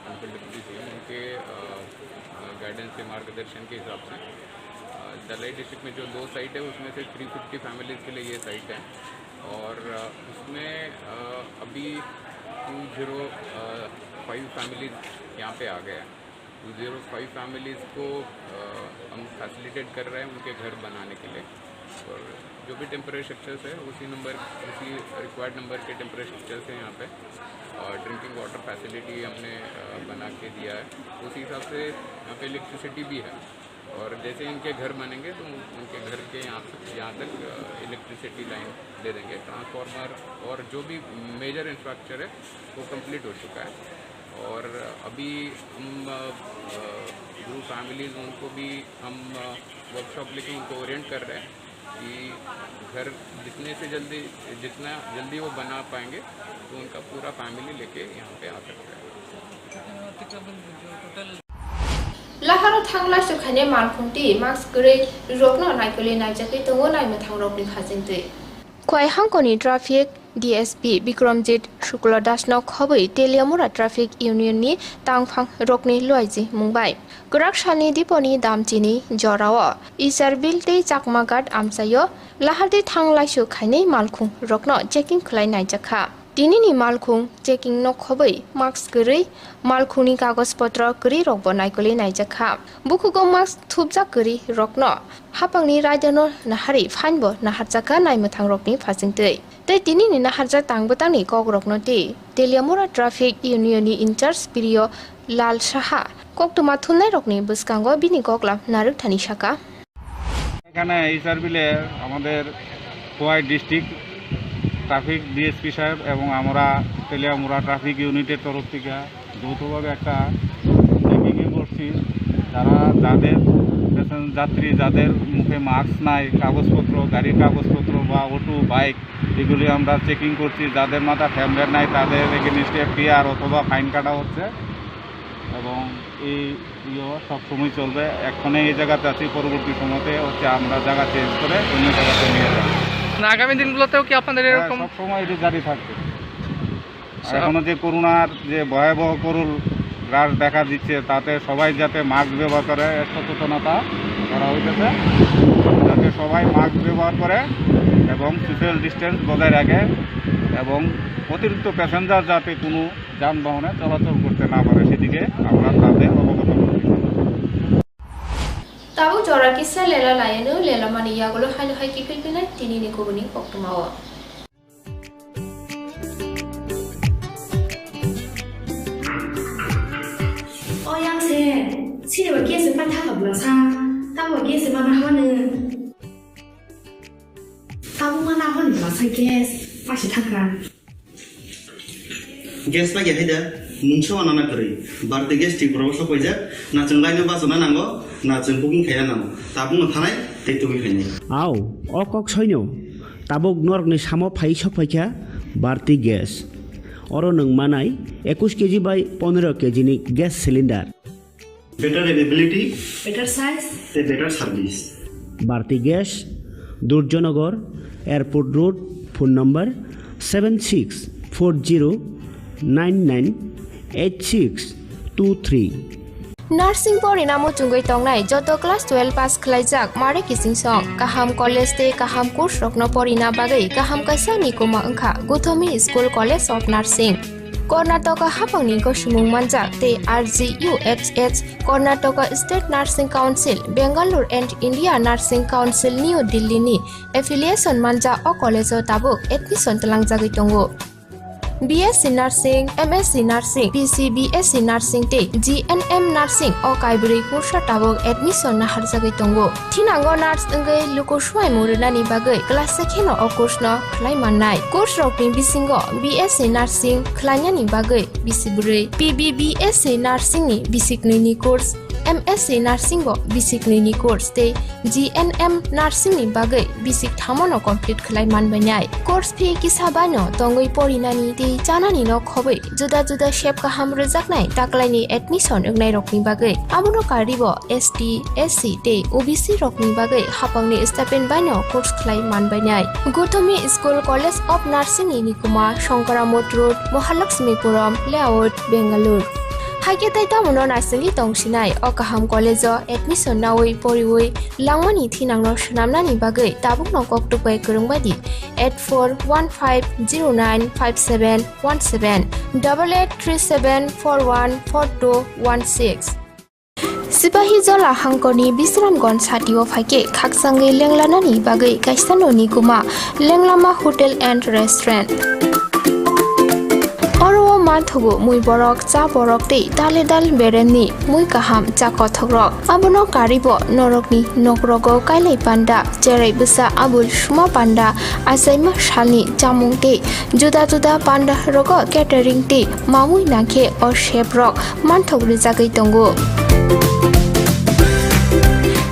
ऑनरेबल डिप्टी सीएम उनके, अ, अ, गाइडेंस से, मार्गदर्शन के हिसाब से, अ, धलाई डिस्ट्रिक्ट में जो दो साइट है, उसमें से थ्री फिफ्टी फैमिलीज़ के लिए ये साइट है। और, अ, उसमें, अ, अभी टू ज़ीरो फ़ाइव फैमिलीज़ यहाँ पे आ गए हैं। टू ज़ीरो फ़ाइव फैमिलीज़ को, अ, हम फैसिलिटेट कर रहे हैं उनके घर बनाने के लिए। और जो भी टेम्परेरी स्ट्रक्चर्स है, उसी नंबर, उसी रिक्वायर्ड नंबर के टेम्परेरी स्ट्रक्चर्स हैं यहाँ पे। और ड्रिंकिंग वाटर फैसिलिटी हमने, अ, बना के दिया है। उसी हिसाब से यहाँ पे इलेक्ट्रिसिटी भी है। और जैसे इनके घर बनेंगे, तो उनके घर के यहाँ से, यहाँ तक, अ, इलेक्ट्रिसिटी लाइन दे देंगे। ट्रांसफार्मर और जो भी मेजर इंफ्रास्ट्रक्चर है, वो कंप्लीट हो चुका है। और अभी हम, अ, अ, जो फैमिलीज़, उनको भी हम, अ, वर्कशॉप लेके उनको ओरिएंट कर रहे हैं कि घर जितने से जल्दी, जितना जल्दी वो बना पाएंगे, तो उनका पूरा फैमिली लेके यहाँ पे आ सकता है। Laharo thanglaisu khainai malkhungtwi mask kwrwi rokno naikolwi naijakwi tongo naimwthangrokni phasingtwi. Khwai hangkoni traffic D S P Bikramjit Shukla Dasno khobwi Teliamura Traffic Union ni tangphang rokni luaiji mungbai kwrak salni diponi damchini jorao Isarbil tei Chakmaghat amchaio lahardi thanglaisu khainai malkhung rokno checking khlai naijakha. Tinini malkhung checking no khobwi mask kwrwi, malkhungni kagoj potro kwrwi rokbo naikolwi naijakha. Bukhugo mask thupjak kwrwi rokno hapangni raidano naharwi fine bo naharjakha naimwthangrokni phasingtwi. Tei tinini naharjak tangbwtangni kokrokno tei Teliamura Traffic Union ni in charge Priyo Lal Saha koktwma thumnairokni bwskango bini koklam narwkthani saka. এখানে এইচআর বিলে আমাদের Khowai district traffic DSP সাহেব এবং আমরা তেলিয়ামুড়া ট্রাফিক ইউনিটের তরফ থেকে যৌথভাবে একটা চেকিংয়ে বসছি। যারা, যাদের প্যাসেঞ্জার যাত্রী, যাদের মুখে মাস্ক নাই, কাগজপত্র, গাড়ির কাগজপত্র বা অটো, বাইক, এগুলি আমরা চেকিং করছি। যাদের মাথায় হেলমেট নাই, তাদের এগেইনস্টে এফআইআর অথবা ফাইন কাটা হচ্ছে। এবং এই ইয়ে সব সময় চলবে। এখনে এই জায়গাতে আছি, পরবর্তী সময়তে হচ্ছে আমরা জায়গা চেঞ্জ করে অন্য জায়গাতে নিয়ে যাবো। না, আগামী দিনগুলোতেও কি আপনাদের হ্যাঁ, এরকম? সব সময় এটা জারি থাকবে। আর আচ্ছা। এখনো যে করোনার যে ভয়াবহ করুণ গ্রাস দেখা দিচ্ছে, তাতে সবাই যাতে মাস্ক ব্যবহার করে, এর সচেতনতা করা হইতেছে, যাতে সবাই মাস্ক ব্যবহার করে এবং সোশ্যাল ডিস্টেন্স বজায় রাখে এবং অতিরিক্ত প্যাসেঞ্জার যাতে কোনো যানবাহনে চলাচল করতে না পারে, সেদিকে আমরা তাদের অবগত করতে চাই। Tabuk jora kisa lela layano, lela mani yagulo haino hai kiphilphinai tinini kubuni koktwmao. O yang se, sini ba kese pa thaka bla sa, ta ba kese ma na hwane. Tabuk ma na hwane bla sa gas, pa se thaka. Gas paikha hai da, mungsa wana na kwrwi. Bharti gas Tripura o sok paijak, na chwng line o bachana nango, na chwng booking khaina nango. Tabukno thanai tei tubui khainai. Ao, o kok soino. Tabuk norokni samo phai sok phaikha Bharti gas. Oro nwng manai ekush keji bai pondro keji ni gas cylinder. Better availability, better size, tei better service. Bharti Gas, Durjanagar, Airport Road, phone number seven six four zero nine nine eight six two three. Nursing porina muchungwi tongnai joto class twelve pass khlaijak mare kiching song. Kaham college tei kaham course rokno porina bagwi kaham kaisa ni kuma wngkha Guthomi School College of Nursing. Karnataka hapangni gosomung manjak tei R G U H H, Karnataka State Nursing Council, Bangalore and India Nursing Council, New Delhi ni affiliation manjak o college o tabuk admission twlangjagwi tongo. B S C Nursing, M S C Nursing, P C B S C Nursing tei G N M Nursing o kaibrwi kursa tabuk admission naharjagwi tongo. Thinango nurse wngwi luku swimung rwnani bagwi kwlasa kheno o course no khlai mannai. Course rokni bisingo B S C Nursing khlainani bagwi bisi bwrwi, P B B S C Nursing ni bisi knwi ni course, M S C Nursing bo bisi knwi ni course tei G N M Nursing ni bagwi bisi thamo no complete khlai manbainai. Course fee kisa bai no tongwi porinani tei chanani no khobwi juda juda sep kaham rwjaknai taklaini admission wngnai rokni bagwi. Abono karwi bo S T, S C tei O B C rokni bagwi hapangni stipend baino course khlai manbainai. Guthomi School College of Nursing ni nikuma Shankara Mott Road, Mahalakshmipuram Layout, Bangalore. Haikhe tei tamono naisingwi tongsinai o kaham college-o admission naui poriui langmani thinangno swnamnani bagwi tabukno koktwk bai kwrwng bai di eight four one five zero nine five seven one seven, double eight three seven four one four two one six. Sipahi Jola hangkorni Bisramganj satio phaikhe khakchangwi lenglanani bagwi kaisa noni kuma Lenglama Hotel and Restaurant. Oro o manthogo mui borok, cha borok tei dale dal beremni mui kaham cha kothokrok. Abono karibo norokni nokrogo kailai panda, cherai bwsa abul suma panda, achaima salni chamung tei juda juda panda rogo catering tei mamui nangkhe o chef rok manthok rijagwi tongo.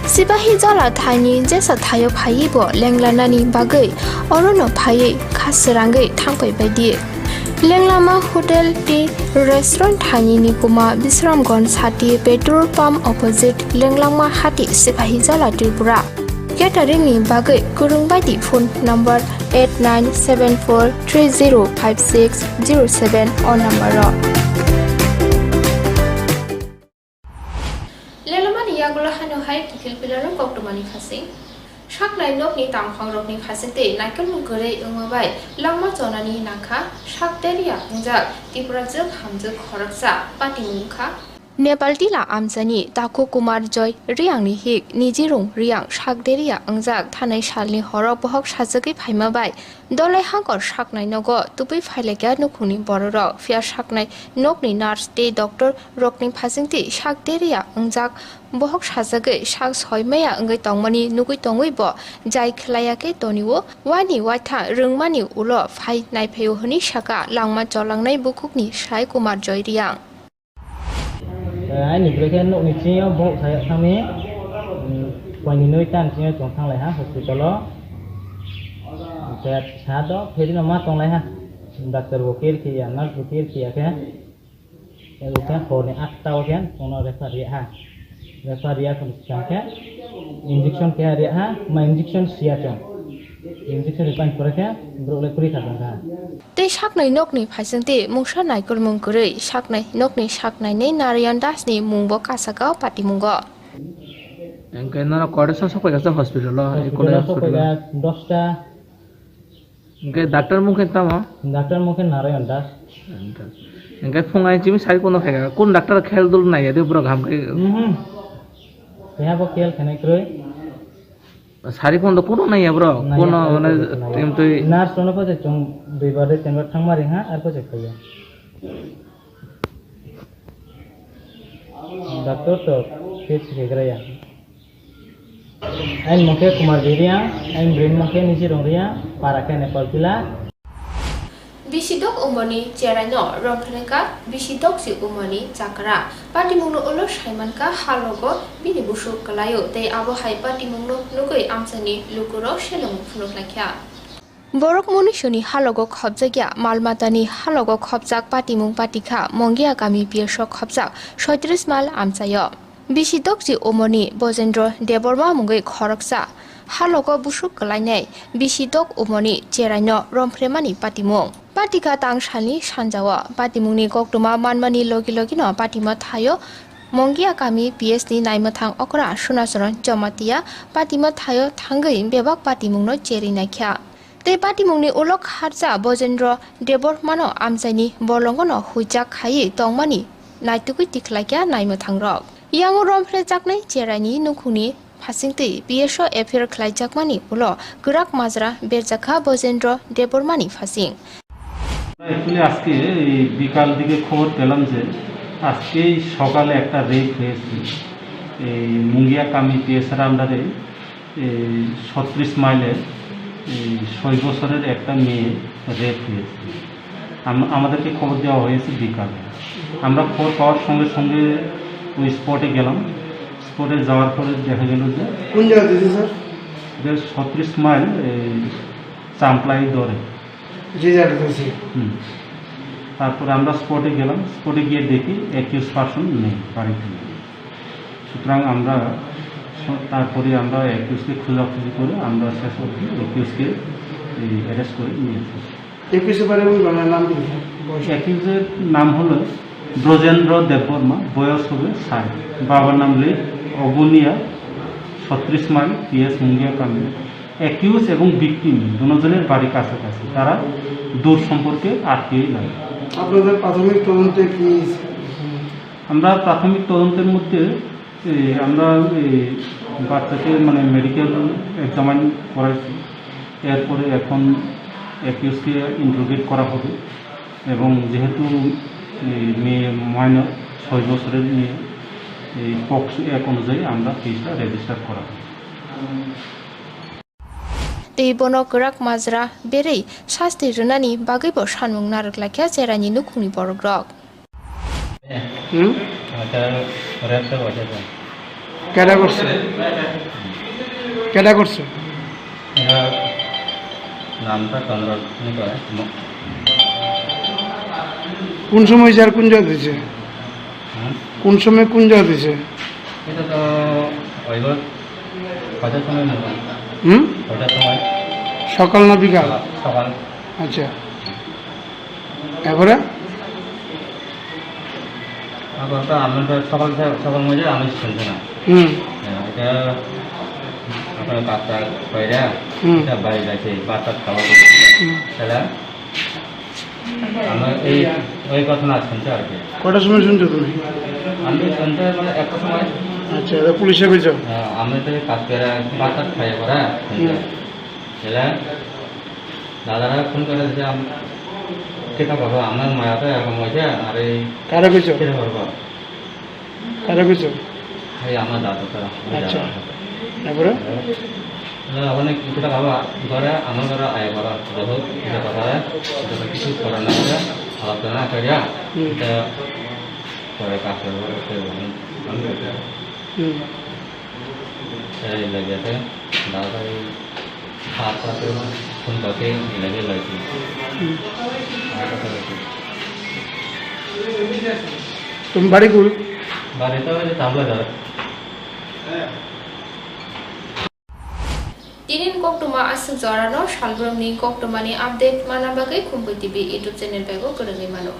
Sipahi Jola thaini jesa thaio phaiwi bo lenglanani bagwi orono phaiwi kha srangwi thangpai baidi. Lenglama Hotel tei Restaurant thaini ni kuma Bisramganj sati petrol pump opposite Lenglama hati Sipahi Jola Tripura. Catering ni bagwi kwrwng bai di phone number eight nine seven four three zero five six zero seven o number o. Lelomani yagulo hano hai kiphil pilano koktwmani phasing. Saknai nokni tangphangrokni phasing tei naikolmung kwrwi wngma bai langma chonani nangkha sak deria wngjak Tiprajwk hamjwk khoroksa patimung wngkha. Nepal tila amchaini Taku Kumar Joy Reangni hik Nijirung Reang sak deria wngjak thanai salni horo bohok sajagwi phaima bai Dolai hangkor saknai nogo tubui phailaikha nukhungni bororok, phiya saknai nokni nurse tei doctor rokni phasingtwi sak deria wngjak bohok sajagwi sak soi maya wngwi tongmani nugwi tongwi bo jai khwlaiya khe tonio, waini waithang rwngmani ulo phai naiphaio hwnwi saka langma cholangnai bukhukni Sai Kumar Joy Reang. Eh, aini bwrwi khe nokni chingo bohok saya thangni, mm, poini noi tan chingo tong thanglai ha hospital o. Hwnkhe sa do phairino ma tonglai ha. Doctor bo care khiya, nurse bo care khiya khe. Ebo khe horni atta o khe bono refer riya ha. Refer riya phone swkang khe injection khe riya ha, ma injection siya chwng. Injection ripai pore khe borok le kwrwi kha tong kha. Tei saknai nokni phaisingtwi mungsa naikolmung kwrwi saknai nokni saknainwi Narayan Das ni mungbo kasaka o patimungo. Hwnkhe norok kotor song sokphaikha hospital o? Hospital o sokphaikha dosta. Hwnkhe doctor mung khe tamo? Doctor mung khe Narayan Das. Hwnkhe phung ai chimi sai kono khaikha, kun doctor khel dul naiya de borok ham khe? Mhm. Keha bo khel khenai kwrwi. Sari kono kono naiya borok? Naiya, kono sari mane kono naiya. Tim twi. Nurse kono pose chung duibar de tinbar thangma ring ha, ar pose khaiya. Doctor to fit khegraya. Ain mokhe Kumar Biriang, ain brin mokhe Nisi Rongriang, para khe Nepal Tila. Bisi dok umorni cheraino romphrenka, bisi dokchi umorni chakra. Patimungno ulo saimankha halogo bini busuk kwlaio, tei abo hai patimungno nugwi amchaini lukurok selengmung phunuk laikha. Borok munisuni halogo khopjakya, mal matani halogo khopjak patimung patikha, Mongia kami P S o khopjak soitris mal amchaio. Bisi dokchi umorni Bojendro Debbarma mungwi khoroksa halogo busuk kwlainai bisi dok umorni cheraino romphrenmani patimung. Patikha tang salni sanjao patimungni koktwma manmani logi logino patima thaio Mongia kami P S ni naimwthang okra Sunacharan Jamatia patima thaio thangwi bebak patimungno cheri naikha. Tei patimungni ulo kharcha Bojendro Debbarmano amchaini bolongono huijak khaiwi tongmani naitugwi tikhlaikha naimwthangrok. Yango romphrejaknai cheraini nukhungni phasingtwi P S o F I R khlaijakmani ulo kwrak majra berjakha Bojendro Debbarmani phasing. Actually আজকে এই বিকাল দিকে খবর পেলাম যে আজকেই সকালে একটা রেপ হয়েছে এই মুঙ্গিয়া কামি পিএসের আন্ডারে এই ছত্রিশ মাইলের এই ছয় বছরের একটা মেয়ে রেপ হয়েছে। আম-, আমাদেরকে খবর দেওয়া হয়েছে বিকালে। আমরা খবর পাওয়ার সঙ্গে সঙ্গে ওই স্পটে গেলাম। স্পটে যাওয়ার পরে দেখা গেল যে কোন জায়গা দিয়েছে স্যার? এটা ছত্রিশ মাইল, এই চাম্পলাই দরে। যে জায়গাটা হয়েছে। হুম। তারপরে আমরা স্পটে গেলাম, স্পটে গিয়ে দেখি অ্যাকিউজ পারসন নেই, বাড়িতে নেই। সুতরাং আমরা স-, তারপরে আমরা অ্যাকিউজকে খোঁজাখুঁজি করে আমরা শেষ অবধি অ্যাকিউজকে এই অ্যারেস্ট করে নিয়ে আসি। একুশে পারে ওই বাংলার নাম কি? বয়স? অ্যাকিউজের নাম হলো ব্রজেন্দ্র দেববর্মা, বয়স হবে ষাট, বাবার নাম লেখ অগুনিয়া, ছত্রিশ মাইল, পিএস মুঙ্গিয়া কামিনী। অ্যাকিউজ এবং ভিকটিম দুজনের বাড়ি কাছাকাছি, তারা দূর সম্পর্কে আত্মীয়ই লাগে। আপনাদের প্রাথমিক তদন্তে কি? আমরা প্রাথমিক তদন্তের মধ্যে এই আমরা এই বাচ্চাকে মানে মেডিকেল এক্সামিন করাইছি, এরপরে এখন অ্যাকিউজকে ইন্টারোগেট করা হবে এবং যেহেতু এই মেয়ে মাইনর, ছয় বছরের মেয়ে, এই পক্সো অ্যাক্ট অনুযায়ী আমরা কেসটা রেজিস্টার করা হবে। Tei bono kwrak majra berwi sasti rwnani bagwibo sanmung narwk laikha cheraini nukhungni borokrok. Hmm? Keda korse? Keda korse? নামটা চন্দ্র নি করে। কোন সময় স্যার কোন জায়গা দিছে? হুম? কোন সময় কোন জায়গা দিছে? এটা তো ওই কয়টার সময় মনে হয়? হুম? কয়টার সময়? সকাল না বিকাল? সকাল। আচ্ছা। এরপরে? এখন তো আমরা তো সকাল থেকে, সকাল মধ্যে আমি শুনছি না। হুম। হ্যাঁ, এটা আপনার পাঁচটা ছয়টা, হুম। এটা বাড়ি যাচ্ছে, ভাত টাত খাওয়া হয়েছে। হুম। তাহলে আমরা এই, ওই কথা না শুনতে আর কি। কটার সময় শুনছো তুমি? আমি শুনতে মানে একটা সময়। আচ্ছা, এটা পুলিশে কইছো? হ্যাঁ, আমি তো কাজ করে, ভাত টাত খাই পরে শুনতে। হুম। তাহলে দাদারা ফোন করে যে আম-, কিতা করবো, আমার মায়া তো এরকম হয়েছে, আর এই কারে কইছো? কিতা করবো? কারে কইছো? এই আমার দাদা তো, ওই আচ্ছা। দাদা। তারপরে? তাহলে ওখানে কিতা বাবা ঘরে, আমার ঘরে আয় বাবা, দেখো, কিতা কথা হয়, কিতা কিছু করার না আছে, আলাপ করে না করিয়া, হুম। এটা করে কাজ করবো, এটা আমি, আমি করতে। হুম। এই লাগে আছে, দাদা এই হাত পাতে ফোন করতে লাগে লাগে। হুম। আমার কথা হচ্ছে। তুমি বাড়ি কই? বাড়ি তো ওই যে তামলা ঘর। Tinin koktwma aswk jorano salbrumni koktwmani update mana bagwi Khumpui T V YouTube channel bai bo kwrwngwi mano.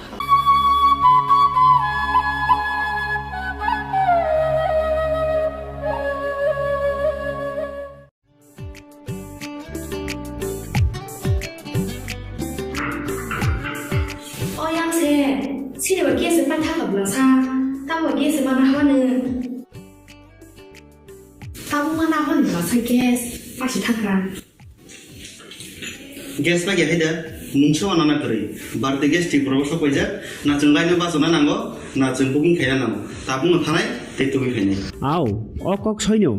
O yang se, sini ba gas se patha ka bwlasa, tamo gas se mana haba nung. Tabuk mana haba nung bwlasa gas, pasi thangkha. Gas pagi hai da, mungsa wana na kwrwi. Bharti Gas Tripura o sok paijak, na chwng laino bachana nango, na chwng booking khaina nango. Tabuk no thanai, tei tubui phainai. Au, o kok soino.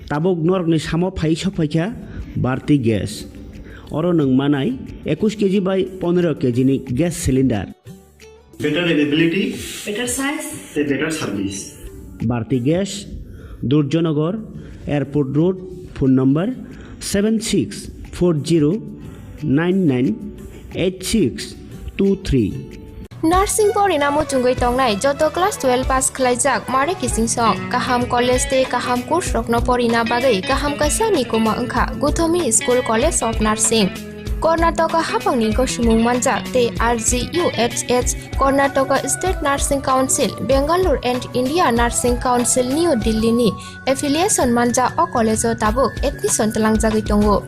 Tabuk norokni samo phai sok phaikha Bharti Gas. Oro nwng manai ekush K G bai pondro K G ni gas cylinder. Better availability. Better size. Tei better service. Bharti Gas, Durjonogor, Airport Road, phone number seven six four zero nine nine eight six two three. Nursing porina muchungwi tongnai joto class twelve pass khwlaijak mare kiching song, kaham college tei kaham course rokno porina bagwi kaham kaisa nikuma wngkha Gothomi School College of Nursing. Karnataka haphangni gosimung manjak tei R G U H H, Karnataka State Nursing Council, Bangalore and India Nursing Council, New Delhi ni affiliation manjak o college o tabuk admission twlangjagwi tongo.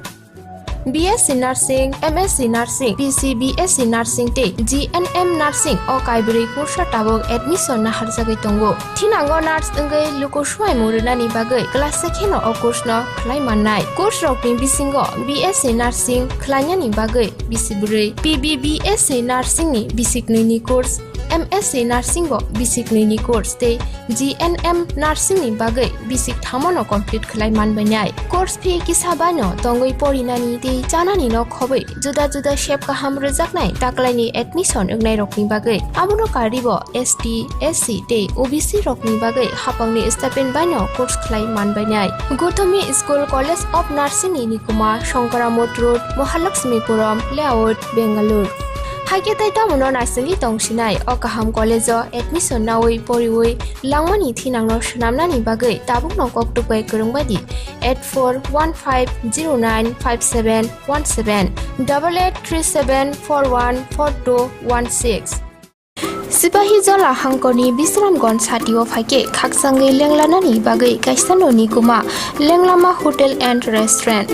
B S C Nursing, M S C Nursing, B C B S C Nursing tei G N M Nursing o kaibrwi kursa tabuk admission naharjagwi tongo. Thinango nurse wngwi luku swmaimu rwnani bagwi class se kheno o course no khlai mannai. Course rokni bisingo B S C Nursing khlainani bagwi bisi bwrwi, P B B S C Nursing ni bisi knwi ni course, M S C Nursing o bisi knwi ni course tei G N M Nursing ni bagwi bisi thamo no complete khlai manbainai. Course fee kisa baino tongwi porinani tei chanani no khobwi juda juda sep kaham rwjaknai taklaini admission wngnairokni bagwi. Abono karwibo S T, S C tei O B C rokni bagwi haphangni stipend baino course khlai manbainai. Gothomi School College of Nursing ni nikuma Shankaramot Road, Mahalakshmipuram Layout, Bangalore. Hakhe tai tamono naisingwi tongsinai o kaham college o admission nawi poriwi langmani thinangno swnamnani bagwi tabukno kok tukbai kwrwngbaidi eight four one five zero nine five seven one seven, double eight three seven four one four two one six. Sipahijola hangkorni Bisramganj satio phaikhe khakchangwi lenglanani bagwi kaisa noni kuma Lenglama Hotel and Restaurant.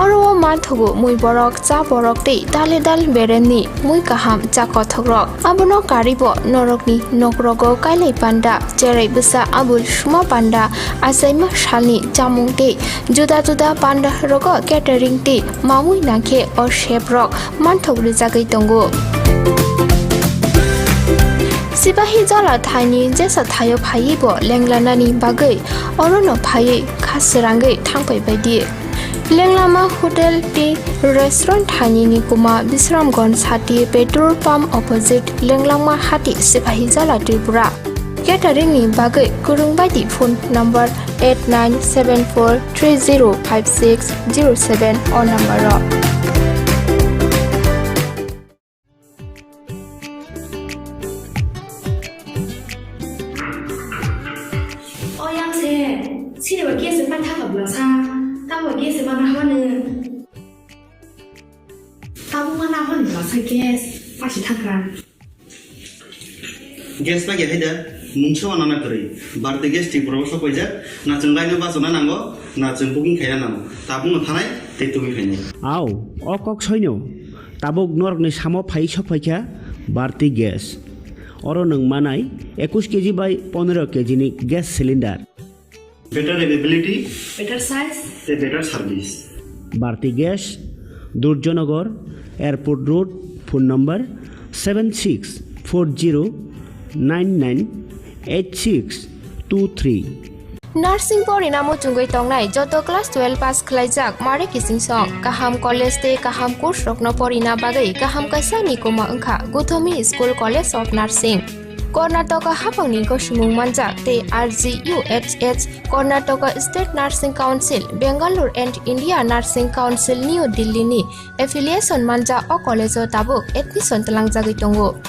Oro o manthogo mui borok, cha borok tei dale dal beremni mui kaham cha kothokrok. Abono karibo norokni nokrogo kailai panda, cherai bwsa abul suma panda, achaima salni chamung tei juda juda panda rogo catering tei mamui nangkhe o chef rok manthok rijagwi tongo. Sipahijola thaini jesa thaio phaiwi bo lenglanani bagwi orono phaiwi kha srangwi thangpai baidi. Lenglama Hotel tei Restaurant thaini ni kuma Bisramganj sati petrol pump opposite Lenglama hati Sipahijola Tripura. Catering ni bagwi kwrwng baidi phone number eight nine seven four three zero five six zero seven o number o. O yang se, sini ba gas ma thaka bla sa, ta ba gas ma na hanu. Tabuk ma na hanu bla sa gas, pa si thaka. Gas pa ya haida, mungsa wa nana kwrwi. Bharti Gas Tripura o sok paijak, na chwng line o bachana nango, na chwng booking khaina nango. Tabuk no thanai, tei tubui khainai. Au, o kok soino. Tabuk norokni samo phai sok phaikha Bharti Gas. Oro nwng manai ekush K G bai pondro K G ni gas cylinder. Better availability. Better size. Tei better service. Bharti Gas, Durjanagar, Airport Road, phone number seven six four zero nine nine eight six two three. Nursing porina muchungwi tongnai joto class twelve pass khlaijak mare kichingsong, kaham college tei kaham course rokno porina bagwi kaham kaisa ni kuma wngkha Guthomi School College of Nursing. Karnataka haphangni gosimung manjak tei R G U H H, Karnataka State Nursing Council, Bangalore and India Nursing Council, New Delhi ni affiliation manjak o college o tabuk admission tlangjagwi tongo.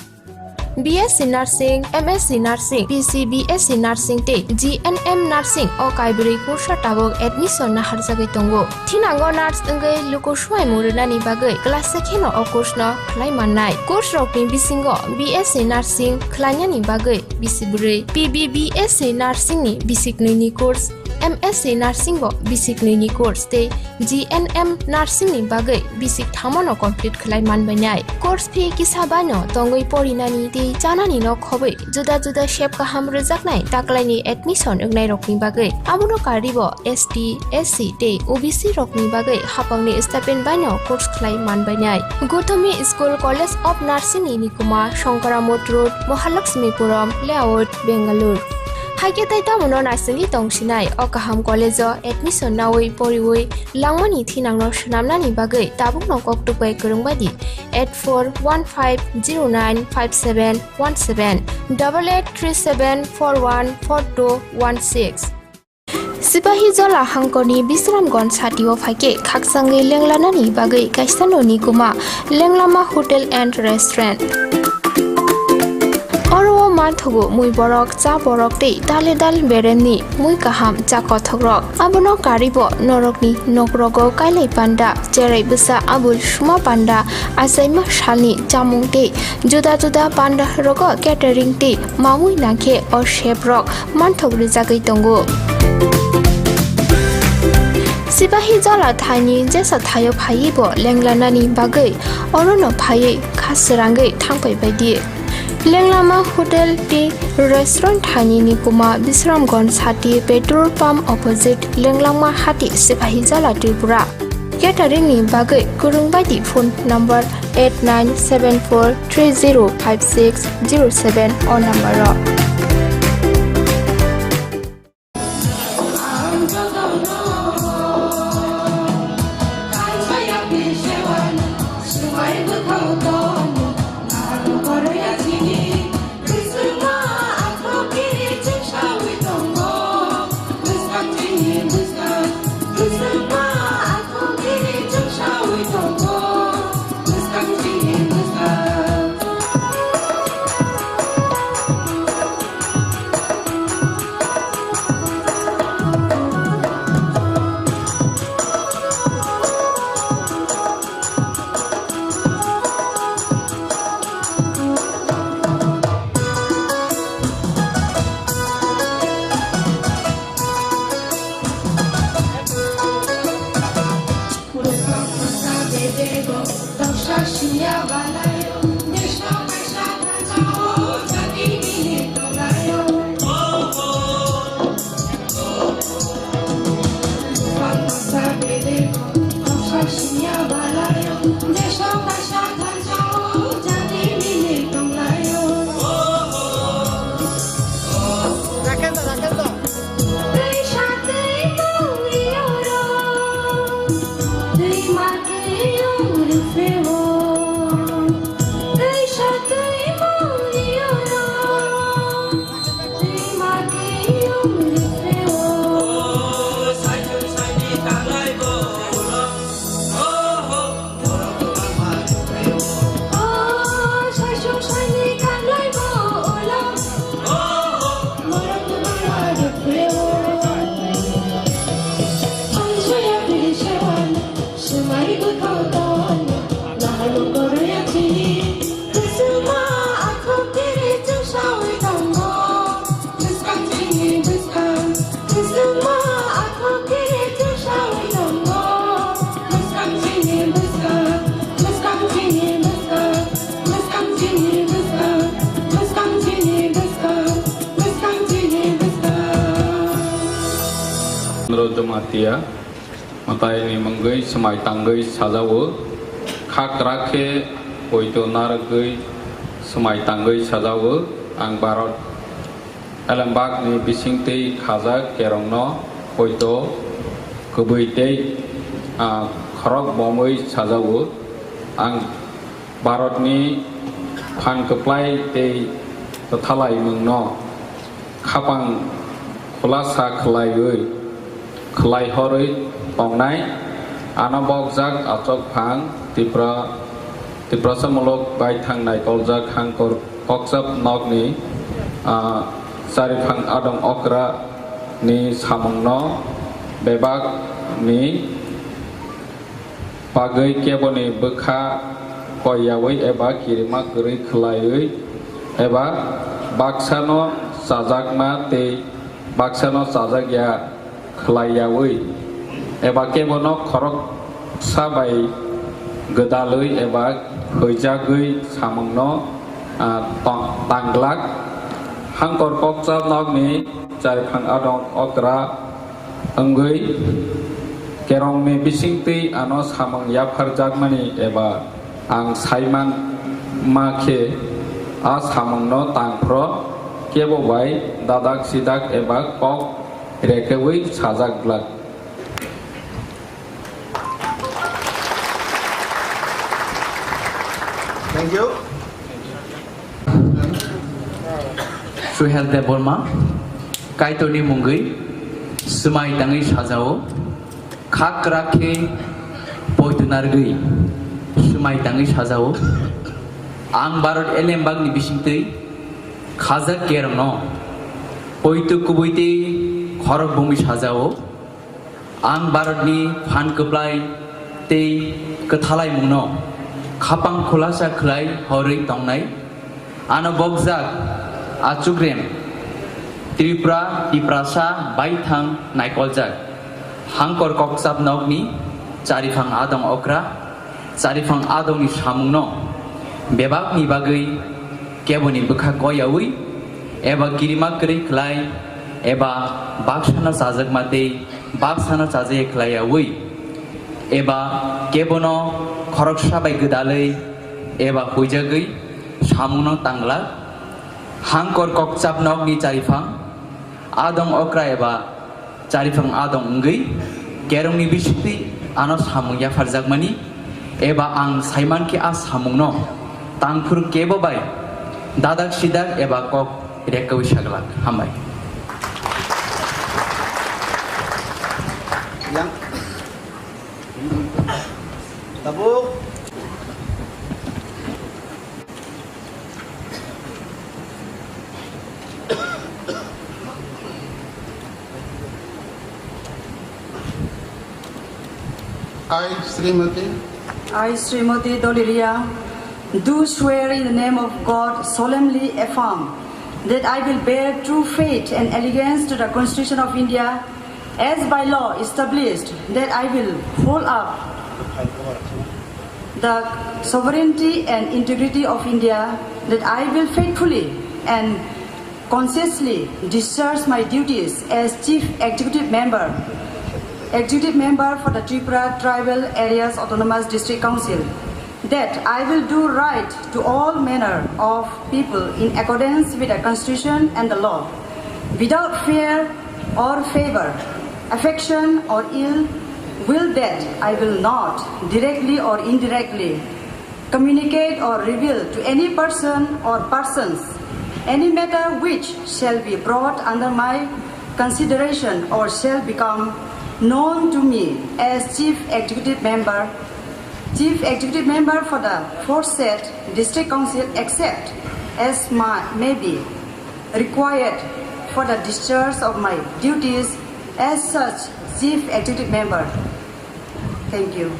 B S C Nursing, M S C Nursing, P C B S C Nursing tei G N M Nursing o kaibrwi kursa tabuk admission naharjagwi tongo. Thinango nurse wngwi luku swimung rwnani bagwi class se kheno o course no khlai mannai. Course rokni bisingo B S C Nursing khlainani bagwi bisi bwrwi, P B B S C Nursing ni bisi knwi ni course, M S C Nursing bo bisi knwi ni course tei G N M Nursing ni bagwi bisi kthamo no complete khlai manbainai. Course fee kisa bai no tongwi porinani tei chanani no khobwi juda juda sep kaham rwjaknai taklaini admission wngnai rokni bagwi. Abono karibo S T, S C tei O B C rokni bagwi haphangni stipend baino course khlai manbainai. Guthomi School College of Nursing ni nikuma Shankara Mott Road, Mahalakshmipuram Layout, Bangalore. Haikhe tei tamono naisingwi tongsinai o kaham college o admission nawi poriwi langmani thinangno swnamnani bagwi tabukno koktwk bai kwrwng baidi eight four one five zero nine five seven one seven, double eight three seven four one four two one six. Sipahijola hangkorni Bisramganj satio phaikhe khakchangwi lenglanani bagwi kaisa noni kuma Lenglama Hotel and Restaurant. Oro o manthogo mui borok, cha borok tei dale dal beremni mui kaham cha kothokrok. Abono karibo norokni nokrogo kailai panda, cherai bwsa abul suma panda, achaima salni chamung tei juda juda panda rogo catering tei mamui nangkhe o chef rok manthok rijagwi tongo. Sipahijola thaini jesa thaio phaiwi bo lenglanani bagwi orono phaiwi kha srangwi thangpai baidi. Lenglama Hotel tei Restaurant thaini ni kuma Bisramganj sati petrol pump opposite Lenglama hati Sipahijola Tripura. Catering ni bagwi kwrwng baidi phone number eight nine seven four three zero five six zero seven o number o. Chandra Jamatia, mwtai ni mungwi swmai tangwi sajao, kha kwrak khe poito narwgwi swmai tangwi sajao, ang Bharat Elembak ni bisingtwi khajak kerongno poito kwbwi tei, ah, khorok bomwi sajao. Ang Bharatni phan kwplai tei kwthalaimungno khapang khulasa khwlaiwi, khwlaihorwi tongnai. Ano bokjak achukphang Tipra, Tiprasa muluk baithang naikoljak hangkor kokchap nokni, ah, chariphang adong okra ni samungno bebak ni bagwi keboni bwkha koiyaui eba kirima kwrwi khwlaiwi eba baksano chajakma tei baksano chajakya khwlaiyaui eba kebono khoroksa bai gwdalwi eba huijagwi samungno, ah, tong-, tanglak. Hangkor kokcha nokni chariphang adong okra wngwi kerongni bisingtwi ano samung yapharjakmani eba ang saiman ma khe a samungno tangphro kebo bai dadak sidak eba kok rekeui sajak glak. Thank you. Suhel Debbarma, Kaitorni mungwi swmai tangwi sajao, kha kwrak khe poito narwgwi swmai tangwi sajao. Ang Bharat elembakni bisingtwi khajak kerongno poito kubui tei khorok bumwi sajao. Ang Bharatni phan kwplai tei kwthalaimungno khapang khulasa khwlai horwi tongnai. Ano bokjak achukrem Tripura Tiprasa baithang naikoljak hangkor kokchap nokni chariphang adong okra. Chariphang adongni samungno bebakni bagwi keboni bwkha koiyaui eba kirima kwrwi khlai eba baksano chajakma tei baksano chajakya khlaiyaui eba kebono khoroksa bai gwdalwi eba huijagwi samungno tanglak. Hangkor kokchap nokni chariphang adong okra eba chariphang adong wngwi kerongni bisingtwi ano samung yapharjakmani eba ang saimankhe a samungno tangphuru kebo bai dadak sidak eba kok rekwui saglak. Hambai. Yang. Tabuk. I, Srimati. I, Srimati Doliria, do swear in the name of God, solemnly affirm that I will bear true faith and allegiance to the Constitution of India as by law established, that I will hold up the sovereignty and integrity of India, that I will faithfully and conscientiously discharge my duties as Chief Executive Member, Executive Member for the Tripura Tribal Areas Autonomous District Council, that I will do right to all manner of people in accordance with the Constitution and the law, without fear or favor, affection or ill will, that I will not directly or indirectly communicate or reveal to any person or persons any matter which shall be brought under my consideration or shall become known to me as Chief Executive Member, Chief Executive Member for the foresaid District Council, except as my, may be required for the discharge of my duties as such Chief Executive Member. Thank you.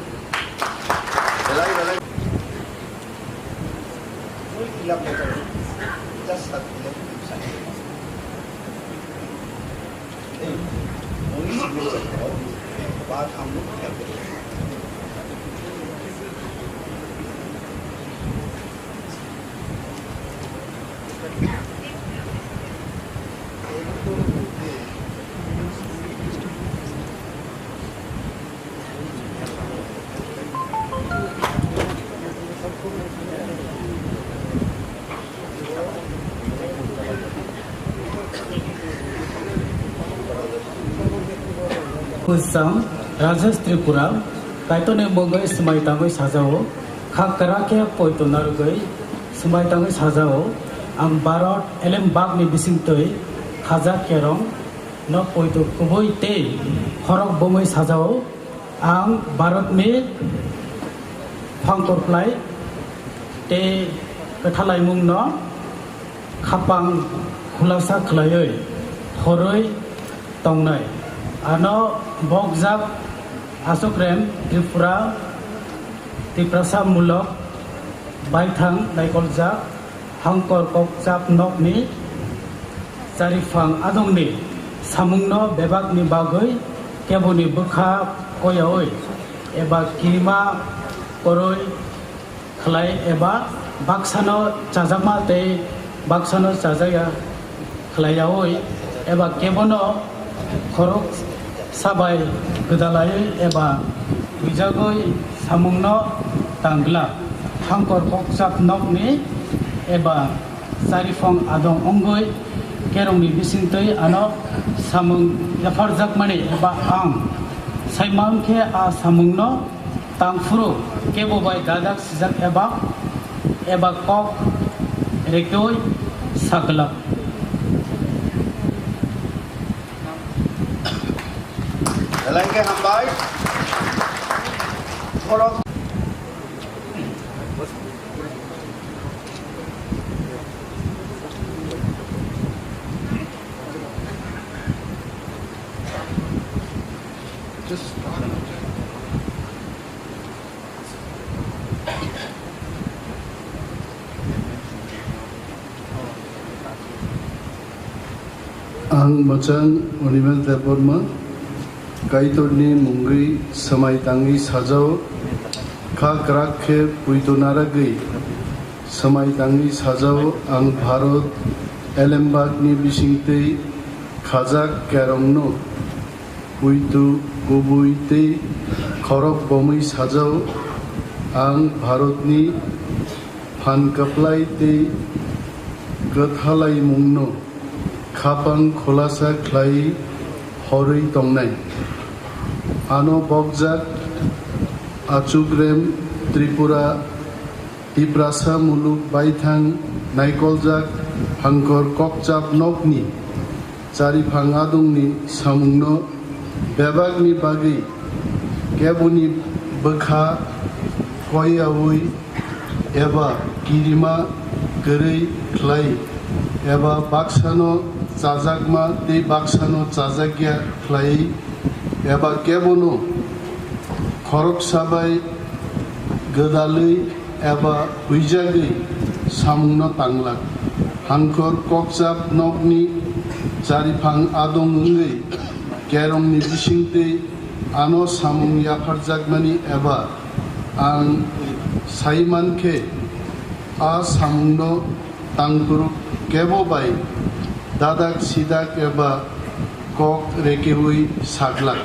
Bwsang Rajesh Tripura, Kaitorni mungwi swmai tangwi sajao, kha kwrak khe poito narwgwi swmai tangwi sajao, ang Bharat elembakni bisingtwi khajak kerong no poito kubui tei khorok bomwi sajao, ang Bharatni phangkorplai tei kwthalaimungno khapang khulasa khlaiwi horwi tongnai. Ano bokjak Achukrem Tripura Tiprasa mulok baithang naikoljak Hangkor kokchap nokni chariphang adongni samungno bebakni bagwi keboni bwkha koyaui eba kirima koroi khlai eba baksano chajakma tei baksano chajakya khlaiyaui eba kebono khoroksa bai gwdalaiwi eba huijagwi samungno tangla. Hangkor kokchap nokni eba chariphang adong wngwi kerongni bisingtwi ano samung yapharjakmani eba ang saimankhe a samungno tangphuru kebo bai gajak sijak eba, eba kok rekoi saglak. Belai khe hambai. Borok. Ang mwchang Animesh Debbarma, Kaitorni mungwi swmai tangwi sajao, kha kwrak khe puito naragwi swmai tangwi sajao. Ang Bharat elembakni bisingtwi khajak kerongno puitu kubui tei khorok bomwi sajao. Ang Bharatni phan kwplai tei kwthalaimungno khapang khulasa khlai horwi tongnai. Ano bokjak Achukrem Tripura Tiprasa muluk baithang naikoljak Hangkor kokchap nokni chariphang adongni samungno bebakni bagwi keboni bwkha koiyaui eba kirima kwrwi khlai eba baksano chajakma tei baksano chajakya khlai eba kebono khoroksa bai gwdalwi eba huijagwi samungno tanglak. Hangkor kokchap nokni chariphang adong wngwi kerongni bisingtwi ano samung yapharjakmani eba ang Sai man khe, a samungno tangphuru kebo bai dadak sidak eba kok rekeui saglak.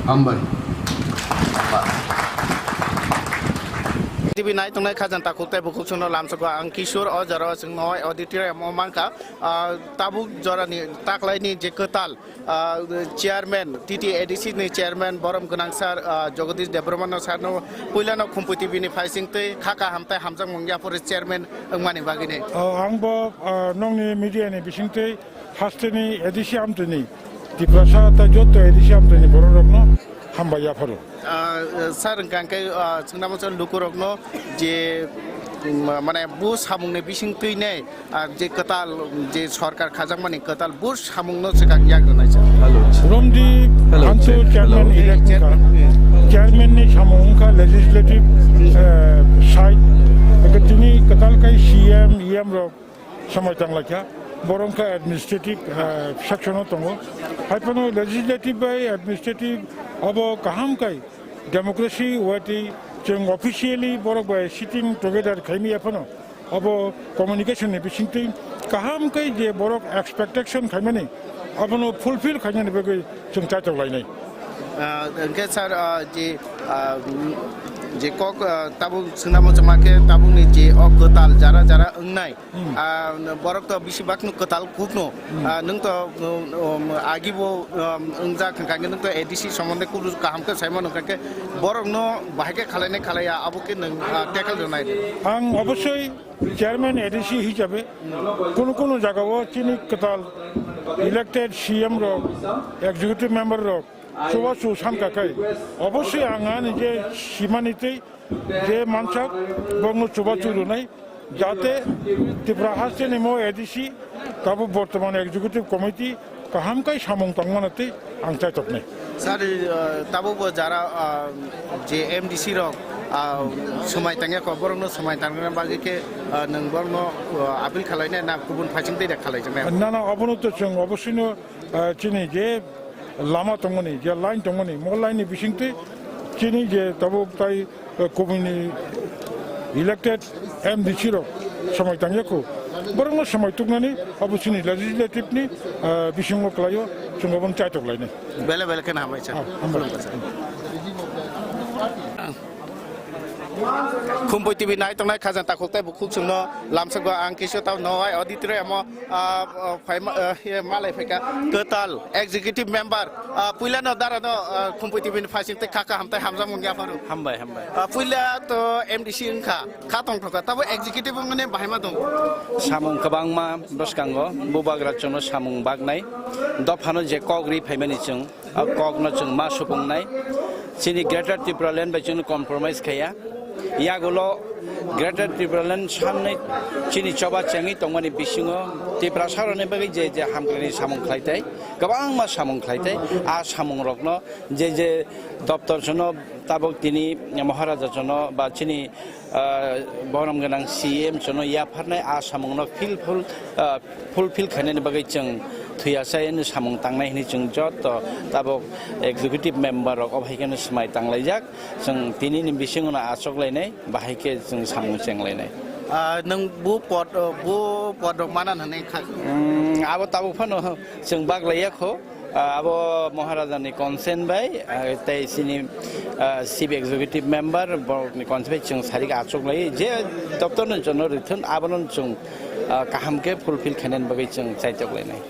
Hambai. T V nai tongnai khajang takhuk tei bukhuk chwngno lamsogo ang Kishore, o jora o chwng noi auditorium o mankha. Ah, tabuk jorani taklaini je kwtal, ah, chairman, T T A D C ni chairman borom gwnang sir, ah, Jagadish Debbarma no sir no puilano Khumpui T V ni phaising tei kha kaham tei hamjakmung yaphuru chairman wngmani bagwi ni. Ah, ang bo, ah, nokni media ni bisingtwi hasteni A D C amtwini Tiprasa tei joto A D C amtwini borok rokno hambai yapharo. Ah, sir, hwnkha khe, ah, chwngna muchung lukurokno je, mm, mane bo samungni bisingtwi nei, ah, je kwtal, je sorkar khajakmani kwtal bo samungno swkang yak rwnai sir. Romdi Hello, Hantu check. Chairman Hello. Elect wngkha. Chairman ni samung wngkha legislative, eh, side. Hwnkhe tini kwtal khai C M, E M rok samai tanglaikha. Borok wngkha administrative, eh, section o tongo. Haiphano legislative bai administrative abo kaham khai democracy wati chwng officially borok bai sitting together khaimaya phano abo communication ni bisingtwi kaham khai je borok expectation khaimani abono fulfill khainani bagwi chwng chaitok lainai. Ah, hwnkhe sir, ah, je, ah, je kok, ah, tabuk swnamo chama khe tabukni je o kwtal jara jara wngnai, Hmm. ah, borok to bisi bakno kwtal kukno, Hmm. ah, nwng to, um, um, agibo, um, wngjak hwnkha khe nwng to A D C somonde kulu kaham khe saimano hwnkha khe borokno bahai khe khalainai khalaiya abo khe nwng, ah, tackle rwnai. Ang obosoi chairman A D C hisabe kunu kunu jagao chini kwtal elected C M rok, executive member rok, chubachu sankha khai, obosoi ang ani je simani tei je mansak bokno chubachu rwnai, jate Tripura hasteni mo A D C, tabuk bortoman executive committee kaham khai samung tangmani tei ang chaitoknai. Sir, uh, tabuk bo jara, uh, je M D C rok, uh, swmai tangya kho, borokno swmai tangna bagwi khe, uh, nwng borokno, uh, appeal khalainai na kubun phaising tei da khalaijaknai? Na, na, abono to chwng obosoino, uh, chini je lama tongmani, je line tongmani, mo line ni bisingtwi chini je tabuk tai, eh, kubuni elected M D C rok samai tangya kho. Borokno samai tuknani abo chini legislative ni, eh, bisingo kwlaio, chwng abono chaitok lainai. Bele bele khe hambai sir. Ah, hambai. Khumpui T V nai tongnai khajang takhuk tei bukhuk chwngno lamsokgo ang kisa tamo nowai auditorium o, ah, ah, phaima, ah, ye malai phaikha kwtal executive member, ah, puilano darano, ah, Khumpui T V ni phaising tei kha kaham tei hamjakmung yapharo. Hambai, hambai. Ah, puila to M D C wngkha, kha tongthokha, tabo executive wngmani bahaima tong. Samung kwbangma bwskango, bubagra chwngno samung baknai, dophano je kok ri phaimani chwng, a kokno chwng ma supungnai. Chini Greater Tipraland bai chwngno compromise khaiya. Yagulo Greater Tipraland sanni chini choba chengwi tongmani bisingo Tiprasarokni bagwi je je hamkrai samung khlai tai, kwbangma samung khlai tai. A samungrokno je je doptor chwngno tabuk tini Maharaja chwngno ba chini ah, borom gwnang C M chwngno yapharnai a samungno fulfill, ah, fulfill khainani bagwi chwng thwiya chayani samung tangnai hwnwi chwng joto tabuk executive member rok obo hai kheno swmai tanglaijak. Chwng tinini bisingono achuk lainai, bahai khe chwng samung cheng lainai. Ah, nwng bo pod, bo pod rok mana hwnwi kha? Hmm, abo tabuk phano chwng bak laiya kho. Ah, abo Maharaja ni consent bai, ah, tei chini, ah, chief executive member borok ni consent bai chwng sarik achuk lai je doptor no jono rithun abono chwng, ah, kaham khe fulfill khainani bagwi chwng chaitok lainai.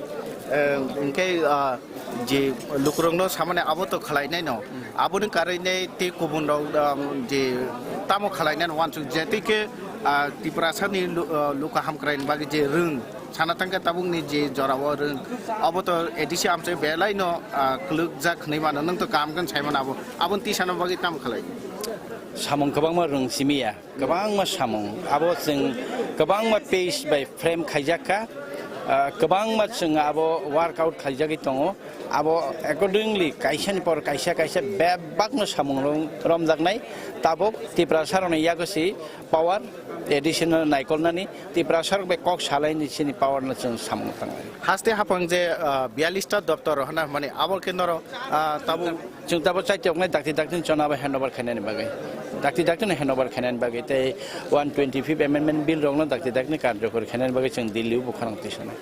Eh, hwnkhe, ah, je lukurokno samani abo to khlai nai no, aboni karwi nai tei kubun rok, ah, je tamo khlai nai no wansuk je tei khe, ah, Tiprasa ni lu-, ah, luku hamkrai ni bagwi je rwng sana thangkhe tabukni je jorao rwng, abo to A D C amchai belai no, ah, kwlwkjak hwnwi mano, nwng to kaham khe sai mano abo, aboni tisano bagwi tamo khlai? Samung kwbangma rwng simi ya, kwbangma samung, abo chwng kwbangma page bai frame khaijak kha, ah, kwbangma chwng abo workout khaijagwi tongo, Abo accordingly kaisani por kaisa kaisa bebakno samung rong-, romjaknai. Tabuk Tiprasarokni yago si power additional naikolnani, Tiprasarok bai kok salaini chini power no chwng samung tangnai. Haste haphang je, ah, biyalista doptor rohorna hwnmani abo khe norok, ah, tabuk. Chwng tabuk chaitoknai dakti dakti chona bai handover khainani bagwi. Dakti dakti no handover khainani bagwi tei one twenty-fifth amendment bill rokno dakti dakti karjokor khainani bagwi chwng Delhi o bukharang tisanai.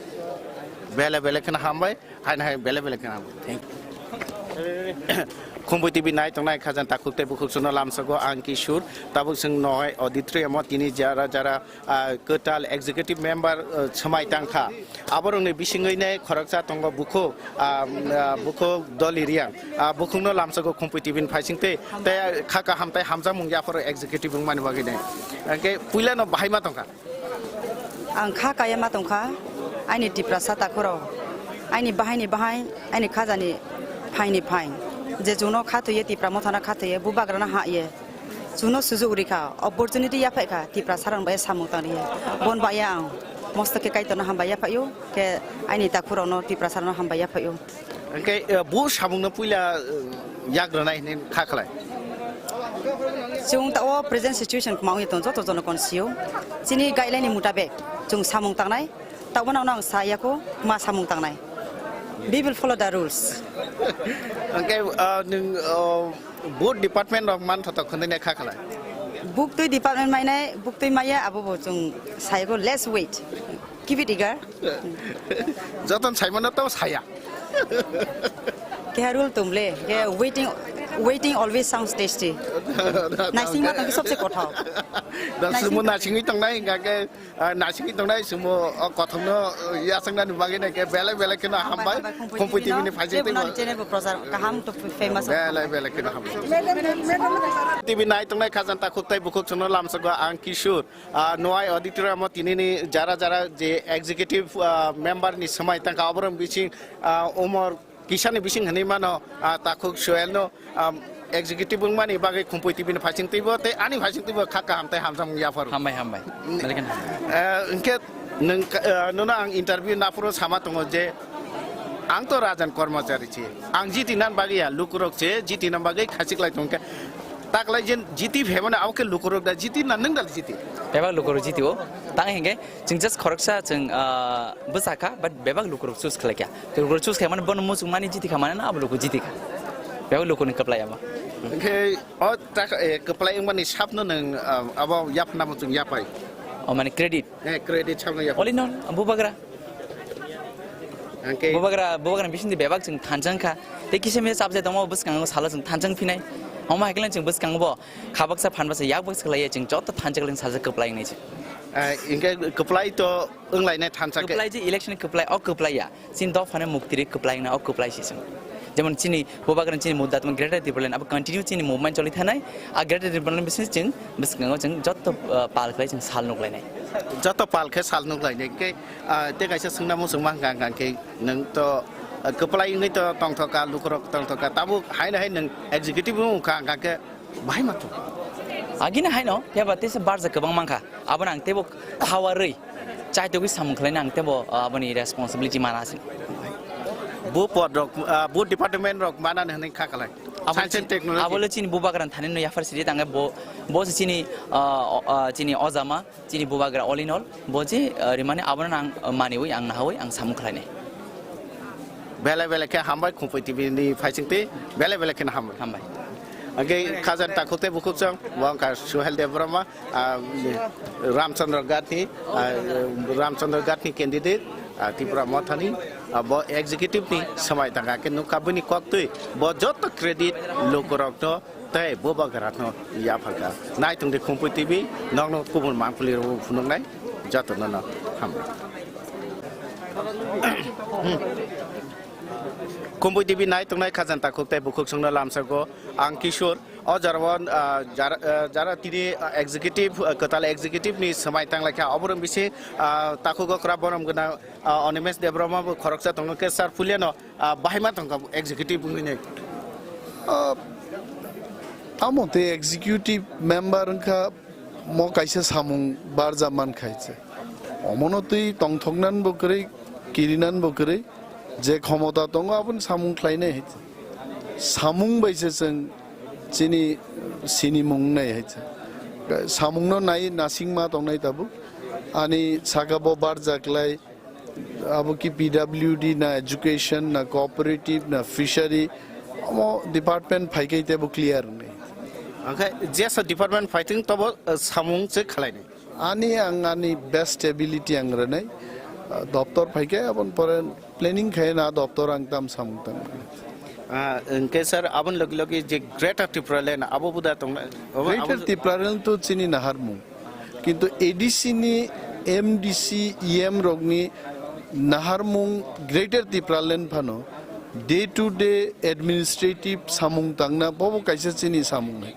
Bele bele kheno hambai. Haino hai bele bele kheno. Thank you. Khumpui T V nai tongnai khajang takhuk tei bukhuk chwngno lamsago ang Kishore. Tabuk chwng nohai auditorium o tini jara jara, ah, kwtal executive member, ah, swmai tangkha. Aborokni bisingwi nai khoroksa tongo bukhuk, ah, ah, bukhuk Doli Riang. Ah, bukhukno lamsago Khumpui T V ni phaising tei, tei kha kaham tei hamjakmung yapharo executive wngmani bagwi nai. Hwnkhe puilano bahai ma tongkha. Ang kha kaya ma tongkha, aini Tiprasa takhurok, aini bahaini bahai, aini khajani phaini phai. Je chwngno kha thwiye, Tipra mothano kha thwiye, bubagrano ha ye. Chwngno sujuk rikha, opportunity yaphaikha, Tiprasarok bai samung tangriya. Bon baya ang mosto khe Kaitorno hambai yaphaio, khe aini takhurokno, Tiprasarokno hambai yaphaio. Hwnkhe, eh, bo samungno puila, eh, yak rwnai hwnwi kha khlai. Chwng ta o present situation kwma wngya tong joto jono kon sio. Chini guideline ni mutabek chwng samung tangnai. Tabuk no ang sa yako ma samung tangnai. We will follow the rules. Hwnkhe, ah, nwng, ah, both department rok man thotok khwndwi nai kha khlai. Buktwi department mainai, buktwi maya abo bo chwng sa yako, let's wait. Keep it eager. Joton saimano to saya. Keha rule tumle, ke waiting, waiting always sounds tasty. Naising ma tongki sobse kothok. Da sumo nasingwi tongnai hingka ke, ah, nasingwi tongnai sumo, oh, kothokno, oh, yasaknani bagwi nai ke belai belai kheno hambai. Hambai, hambai, Khumpui Khumpui T V no, ni phaising tei teibo. Channel bo prochar kaham to famous. Belai belai kheno hambai. T V nai tongnai khajang takhuk tei bukhuk chwngno lamsago ang Kishore. Ah, Nohai auditorium o tinini jara jara je executive, ah, member ni swmai tangkha, oborok bising, ah, umor kisani bising hinwi mano, ah, takhuk Sohel no, ah, executive wngmani bagwi Khumpui T V ni phaising twibo tei ani phaising twibo kha kaham tei hamjakmung yapharo. Hambai, hambai. Belai kheno hambai. Eh, hwnkhe nwng, eh, nono ang interview naphuru sama tongo je ang to rajan kormachari se, ang jiti nan bagwi ya, lukurok se jiti nan bagwi khachik lai tongkhe. Taklai jen jiti phemano abo khe lukurok da jiti na nwng da jiti? Bebak lukurok jiti o. Tang hingke chwng just khoroksa chwng, ah, bwsa kha, but bebak lukurok choose khlai kha. Lukurok choose khaimani bono muchung mani jiti kha mane na abo luku jiti kha. Bebak lukurokni kwplai abo. Hingke o tak, eh, kwplai wngmani sapno nwng, ah, abo yapna muchung yapai. O mane credit. Eh, credit sabno yapai. All in all, bubagra. Hingke bubagra, bubagra bisingni bebak chwng thanchang kha. Tei kisa misa subject tongo bwskango salo chwng thanchang phinai. Omo hai khe chwng bwskango bo khabaksa phanbasa yakbaksa khlaiya chwng joto thanchak lang sajak kwplai wngnai se. Ah, hingke kwplai to wnglainai thansa khe. Kwplai je election kwplai, o kwplai ya. Chini dophani muktiri kwplai wngna o kwplai se chwng. Jemon chini bubagra chini mudda tamo Greater Tipraland abo continue chini movement choli thanai. A Greater Tipraland bising chwng bwskango chwng joto, ah, pal khlai chwng sal nuklainai. Joto pal khe sal nuklainai. Hingke, ah, tei kaisa swngna muchungma hwnkha hwnkha khe nwng to, ah, kwplai wngwi to tongthoka, lukurok tongthoka. Tabuk haino hai nwng executive wngkha hwnkha khe Bahai ma thung. Agini haino, phiya ba teisa barja kwbang mankha. Abono ang teibo khawarwi, chaitogwi samung khlaina ang teibo, ah, aboni responsibility mana se. Bo pod rok, ah, bo department rok manani hwnwi kha khlai. Abo Science and chini, Technology. Abo le chini bubagra thani no yaphar sidi tangwi bo, bo se chini, ah, o, ah, chini ojama. Chini bubagra all in all, bo je, ah, rimani abono ang, ah, maniwi, ang nahawi, ang samung khlainai. Belai belai khe hambai, Khumpui T V ni phaising twi belai belai kheno hambai. Hambai. Hwnkhe khajani takhuk tei bukhuk chwng, bo wngkha Suhel Debbarma, ah, Ramchandra Gathi, ah, Ramchandra Gathi candidate, ah, Tipra Mothani, ah, bo executive ni swmai tangkha khe nukha bini kok twi, bo joto credit lukurokno tei bubagrano yapharkha. Naitung di Khumpui T V, nokno kubun mangpili rw phunuknai, jotono no hambai. Khumpui T V naitungnai khajani takhuk tei bukhuk chwngno lamsago ang Kishore. O jorao, ah, jara, ah, jara tini, ah, executive, ah, kwtal executive ni swmai tanglaikha. Oborok bisi, ah, takhuk okra borom gwnang, ah, Animesh Debbarma bo khoroksa tongo khe sir puilano. Ah, bahai ma tongkha executive wngwi nai. Ah, tamo tei executive member wngkha mo kaisa samung barja man khai se. Omono twi tongthoknan bo kwrwi, kirinan bo kwrwi. Je khomota tongo, aboni samung khlainai hai. Samung bai se chwng chini sinimung nai hai. Samungno nai nasingma tongnai tabuk. Ani saka bo barjaklai, abo ki P W D na, education na, cooperative na, fishery, omo department phaikai tebo clear wngnai. Angkhe jesa department phaitwng tobo, eh, samung se khlainai. Ani ang ani best ability ang rwnai. Ah, doptor phaikai abon pore planning khai na doptor ang tam samung tang. Ah, hwnkhe sir, abon logi logi je Greater Tipraland abo buda tong, abo, Greater abo Tipraland to chini naharmung. Kintu A D C ni, M D C, E M rokni naharmung Greater Tipraland phano day to day administrative samung tangna bobo kaisa chini samung hai.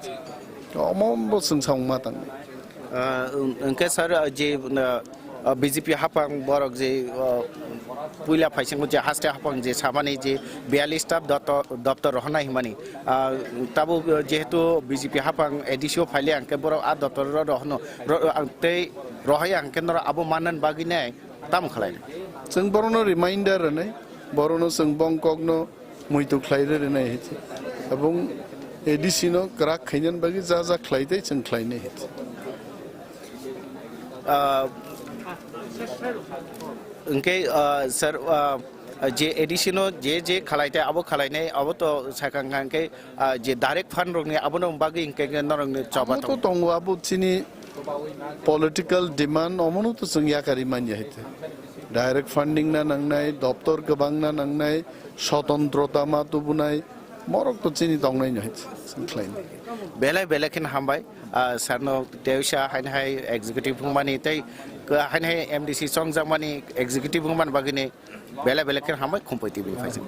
Omo bo chwng samung ma tang. Ah, hwnkhe sir, ah, je, ah, ah, B J P haphang borok je, ah, puila phaisingo je haste haphang je samani je biyalish ta doptor, doptor rohornai hwnmani. Ah, tabuk, ah, jehetu B J P haphang A D C o phaile hwnkhe borok a doptor ro rohorno, ro, ah, tei rohai hwnkhe norok abo manna bagwi nai tamo khlai? Chwng borokno reminder rwnai, borokno chwng bongkokno muitu khlai rw rwnai hai se. Abong A D C no kwrak khainani bagwi ja ja khlai tei chwng khlainai hai se. Ah, hwnkhe, ah, sir, ah, je A D C no je je khlai tei abo khlainai abo to sakang hwnkhe, ah, je direct fund rokni abono bagwi hwnkhe norokni choba tongo. Abo to tongo, abo chini political demand omono to chwng yakarwi manya hai te. Direct funding na nangnai, doptor kwbang na nangnai, sotontrota ma tubunai, morok to chini tongnai no hai te, chwng khlainai. Belai belai khe hambai, ah, sir no teisa haini hai executive wngmani tei, ah, haini hai M D C chongjakmani executive wngmani bagwini belai belai khe hambai Khumpui T V ni phaising.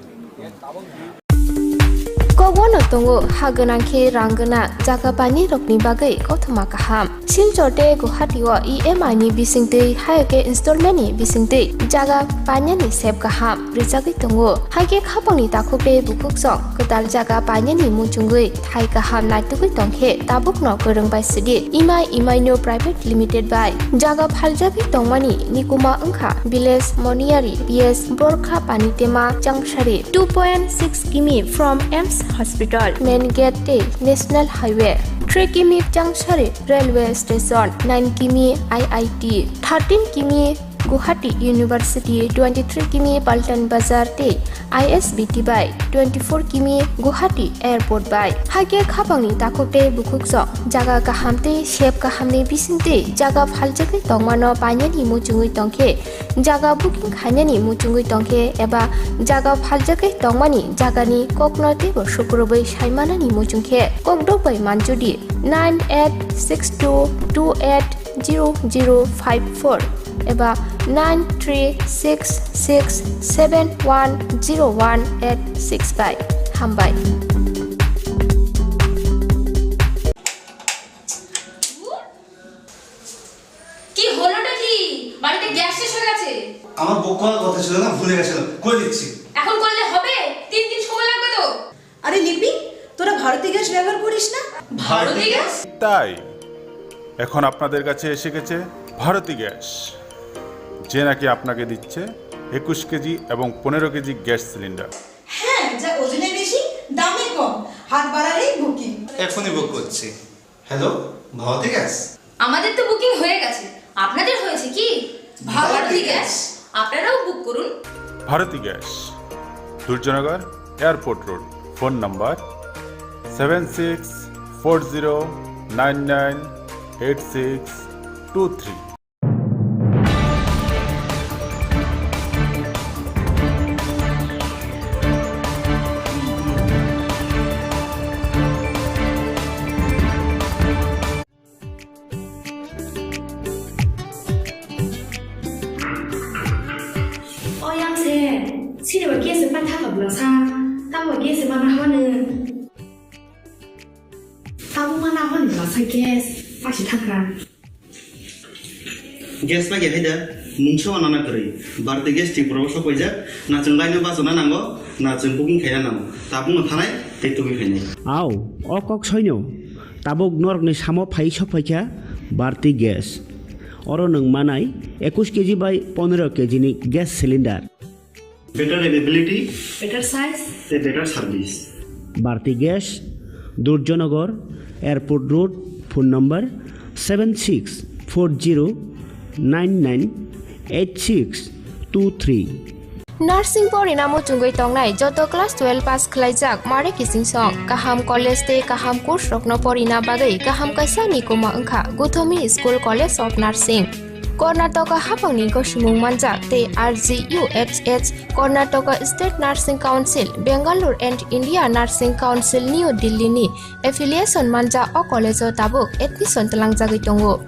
Kokbono tongo ha gwnang khe rang gwnang jaga painai rokni bagwi kothoma kaham. Silchar tei Guwahati o E M I ni bisingtwi hai khe installment ni bisingtwi jaga painani sep kaham rwjagwi tongo. Hai khe khapangni takhuk tei bukhuk song kwtal jaga painani muchungwi thai kaham naitugwi tongkhe tabukno kwrwng bai sidi Imai Imaino Private Limited bai jaga phaljagwi tongmani nikuma wngkha Village Moniyari P S Borkha Panitema Changsari, two point six kimi from AIIMS Hospital, Main Gate tei National Highway, three kimi Changsari Railway Station, nine kimi I I T, thirteen kimi Guwahati University, twenty-three kimi Paltan Bazar tei I S B T bai twenty-four kimi Guwahati Airport bai. Hai khe khapangni takhuk tei bukhuk sok jaga kaham tei sep kahamni bisingtwi jaga phaljagwi tongmano painani muchungwi tongkhe, jaga booking khainani muchungwi tongkhe eba jaga phaljagwi tongmani jagani kokno teibo sukrubwi saimanani muchungkhe kokdok bai manjudi nine eight six two two eight zero zero five four eba nine three six six seven one zero one eight six bai. Hambai. কি হলোটা কি? বাড়িতে গ্যাস শেষ হয়ে গেছে। আমার বুক করার কথা ছিল না, ভুলে গেছিলাম। করে দিচ্ছি। এখন করলে হবে? তিন দিন সময় লাগবে তো। আরে লিপি, তোরা ভারতী গ্যাস ব্যবহার করিস না? ভারতী গ্যাস? তাই এখন আপনাদের কাছে এসে গেছে ভারতী গ্যাস, যে নাকি আপনাকে দিচ্ছে একুশ কেজি এবং পনেরো কেজি গ্যাস সিলিন্ডার। হ্যাঁ, যা ওজনে বেশি, দামে কম, হাত বাড়ালেই বুকিং। এখনই বুক করছি। Hello, Bharati gas? আমাদের তো বুকিং হয়ে গেছে, আপনাদের হয়েছে কি? ভারতী গ্যাস। আপনারাও বুক করুন। Bharati gas, Durjoynagar airport road. Phone number seven six four zero nine nine eight six two three. O yang se, sini ba gas pa thaka bla sa, tamo gas ma na hone. Tamo ma na hone bla sa gas, pa si thaka. Gas pa ge haida, mungsa wana na kwrwi. Bharti gas Tripura o sok paijak, na chwng line o bachana nango, na chwng booking khaina nango. Tabukno thanai, tei tubui phainai. Au, o kok soino. Tabuk norokni samo phai sok phaikha Bharti Gas. Oro nwng manai ekush keji bai pondro keji ni gas cylinder. Better availability, better size, a better service. Bharti Gas, Durjanagar, Airport Road, phone number seven six four zero nine nine eight six two three. Nursing porina muchungwi tongnai joto class twelve pass khlaijak mare kiching song kaham college tei kaham course rokno porina bagwi kaham kaisa ni kuma wngkha Guthomi School College of Nursing. Karnataka haphangni gosimung manjak tei R G U H H, Karnataka State Nursing Council, Bangalore and India Nursing Council, New Delhi ni affiliation manjak o college o tabuk admission twlangjagwi tongo.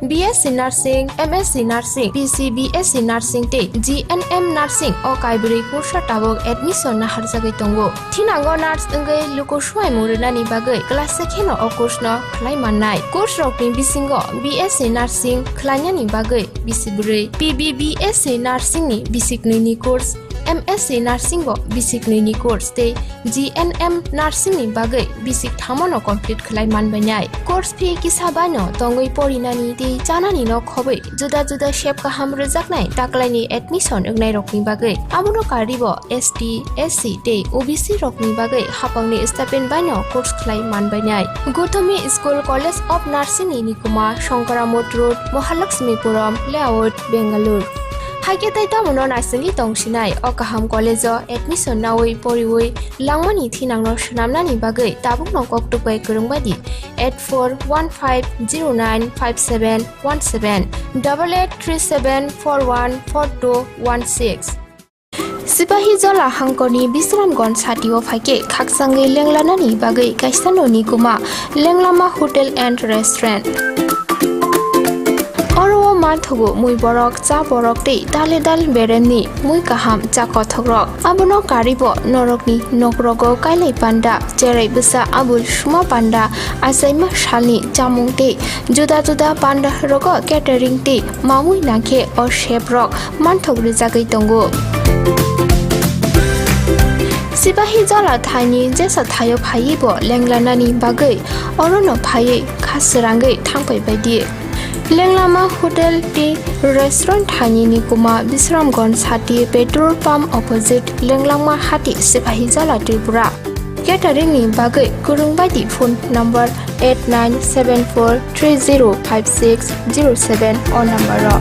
B S C Nursing, M S C Nursing, P C B S C Nursing tei G N M Nursing o kaibrwi kursa tabuk admission naharjagwi tongo. Thinango nurse wngwi luku suaimung rwnani bagwi class se kheno o course no khlai mannai. Course rokni bisingo B S C Nursing khlainani bagwi bisi bwrwi, P B B S C Nursing ni bisi knwi ni course, M S C Nursing bo bisi knwi ni course tei G N M Nursing ni bagwi bisi kthamo no complete khlai manbainai. Course fee kisa bai no tongwi porinani tei chanani no khobwi juda juda sep kaham rwjaknai taklaini admission wngnai rokni bagwi. Abono karwi bo S T, S C tei O B C rokni bagwi haphangni stipend bai no course khlai manbainai. Guthomi School College of Nursing ni nikuma Shankara Mott Road, Mahalakshmipuram Layout, Bangalore. Haikhe tei tamono naisingwi tongsinai o kaham college o admission nawi poriwi langmani thinangno swnamnani bagwi tabukno koktwk bai kwrwng bai di eight four one five zero nine five seven one seven, double eight three seven four one four two one six. Sipahi Jola hangkorni Bisramganj satio phaikhe khakchangwi lenglanani bagwi kaisa noni kuma Lenglama Hotel and Restaurant. Oro o manthogo mui borok, cha borok tei dale dal beremni mui kaham cha kothokrok. Abono karwi bo norokni nokrogo kailai panda, cherai bwsa abul suma panda, achaima salni chamung tei juda juda panda rogo catering tei mamui nangkhe o chef rok manthok rwjagwi tongo. Sipahi Jola thaini jesa thaio phaiwi bo lenglanani bagwi orono phaiwi kha srangwi thangpai bai di. Lenglama Hotel tei Restaurant thaini nikuma Bisramganj sati petrol pump opposite Lenglama hati Sipahi Jola Tripura. Catering ni bagwi kwrwng bai di phone number eight nine seven four three zero five six zero seven o number o.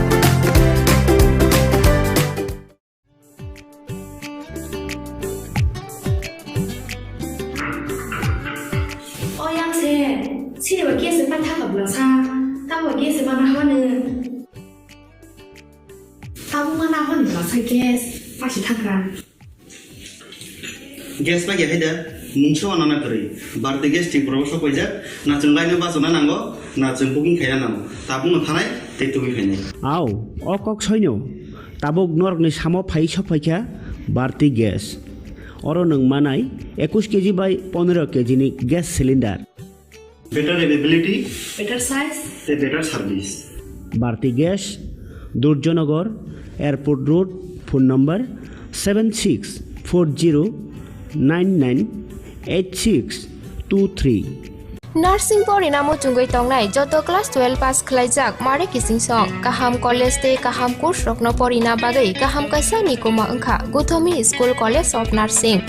O yang se, sini ba gas pa thaka bla sa, ta ba gas ma na hanu. Ta ma na hanu bla sa gas, pa si thaka. Gas pa ya haida, mungsa wana na kari. Bharti Gas Tripura o sok paijak, na chwng laino bachana nango, na chwng booking khaina nango. Tabuk no thanai, tei tubui khainai. Au, o kok soino. Tabuk norokni samo phai sok phaikha Bharti Gas. Oro nwng manai ekush K G bai pondro K G ni gas cylinder. Better availability, better size, a better service. Bharti Gas, Durjanagar, Airport Road, phone number seven six four zero nine nine eight six two three. Nursing porina muchungwi tongnai joto class twelve pass khlaijak mare kiching song kaham college tei kaham course rokno porina bagwi kaham kaisa ni kuma wngkha Guthomi School College of Nursing.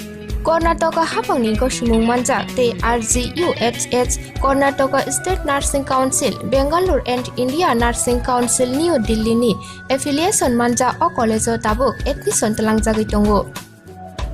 Karnataka haphangni gosimung manjak tei R G U H H, Karnataka State Nursing Council, Bangalore and India Nursing Council, New Delhi ni affiliation manjak o college o tabuk admission twlangjagwi tongo.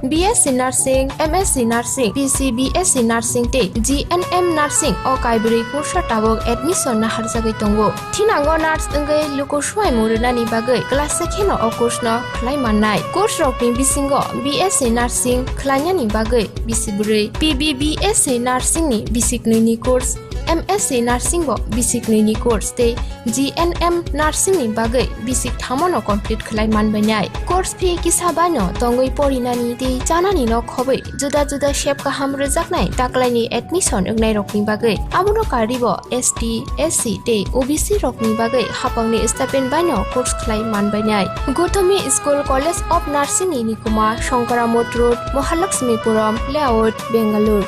B S C Nursing, M S C Nursing, P C B S C Nursing tei G N M Nursing o kaibrwi kursa tabuk admission naharjagwi tongo. Thinango nurse wngwi luku suaimung rwnani bagwi class se kheno o course no khlai mannai. Course rokni bisingo B S C Nursing khlainani bagwi bisi bwrwi, P B B S C Nursing ni bisi knwi ni course, M S C Nursing bo bisi knwi ni course tei G N M Nursing ni bagwi bisi kthamo no complete khlai manbainai. Course fee kisa bai no tongwi porinani tei chanani no khobwi juda juda sep kaham rwjaknai taklaini admission wngnai rokni bagwi. Abono karwi bo S T, S C tei O B C rokni bagwi haphangni stipend bai no course khlai manbainai. Guthomi School College of Nursing ni nikuma Shankara Mott Road, Mahalakshmipuram Layout, Bangalore.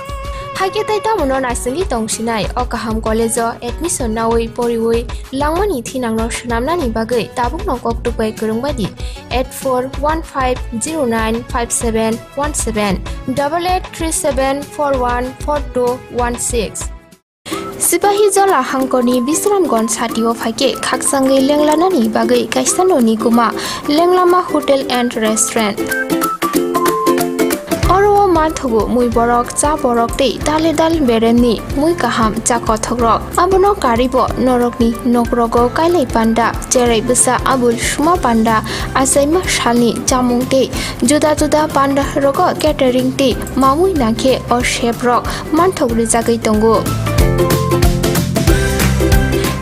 Hakhe tei tamono naisingwi tongsinai o kaham college-o admission naui poriui langmani thinangno swnamnani bagwi tabukno kok tukbai kwrwngbaidi eight four one five zero nine five seven one seven, double eight three seven four one four two one six. Sipahijola hangkorni Bisramganj satio phaikhe khakchangwi lenglanani bagwi kaisa noni kuma Lenglama Hotel and Restaurant. Oro o manthogo mui borok, cha borok tei dale dal beremni mui kaham cha kothokrok. Abono karibo norokni nokrogo kailai panda, cherai bwsa abul suma panda, achaima salni chamung tei juda juda panda rogo catering tei mamui nangkhe o chef rok manthok rijagwi tongo.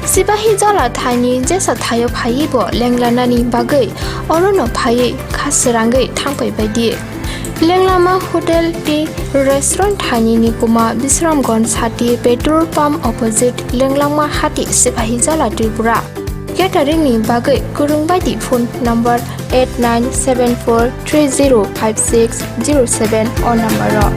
Sipahijola thaini jesa thaio phaiwi bo lenglanani bagwi orono phaiwi kha srangwi thangpai baidi. Lenglama Hotel tei Restaurant thaini ni kuma Bisramganj sati petrol pump opposite Lenglama hati Sipahijola Tripura. Catering ni bagwi kwrwng baidi phone number eight nine seven four three zero five six zero seven o number o.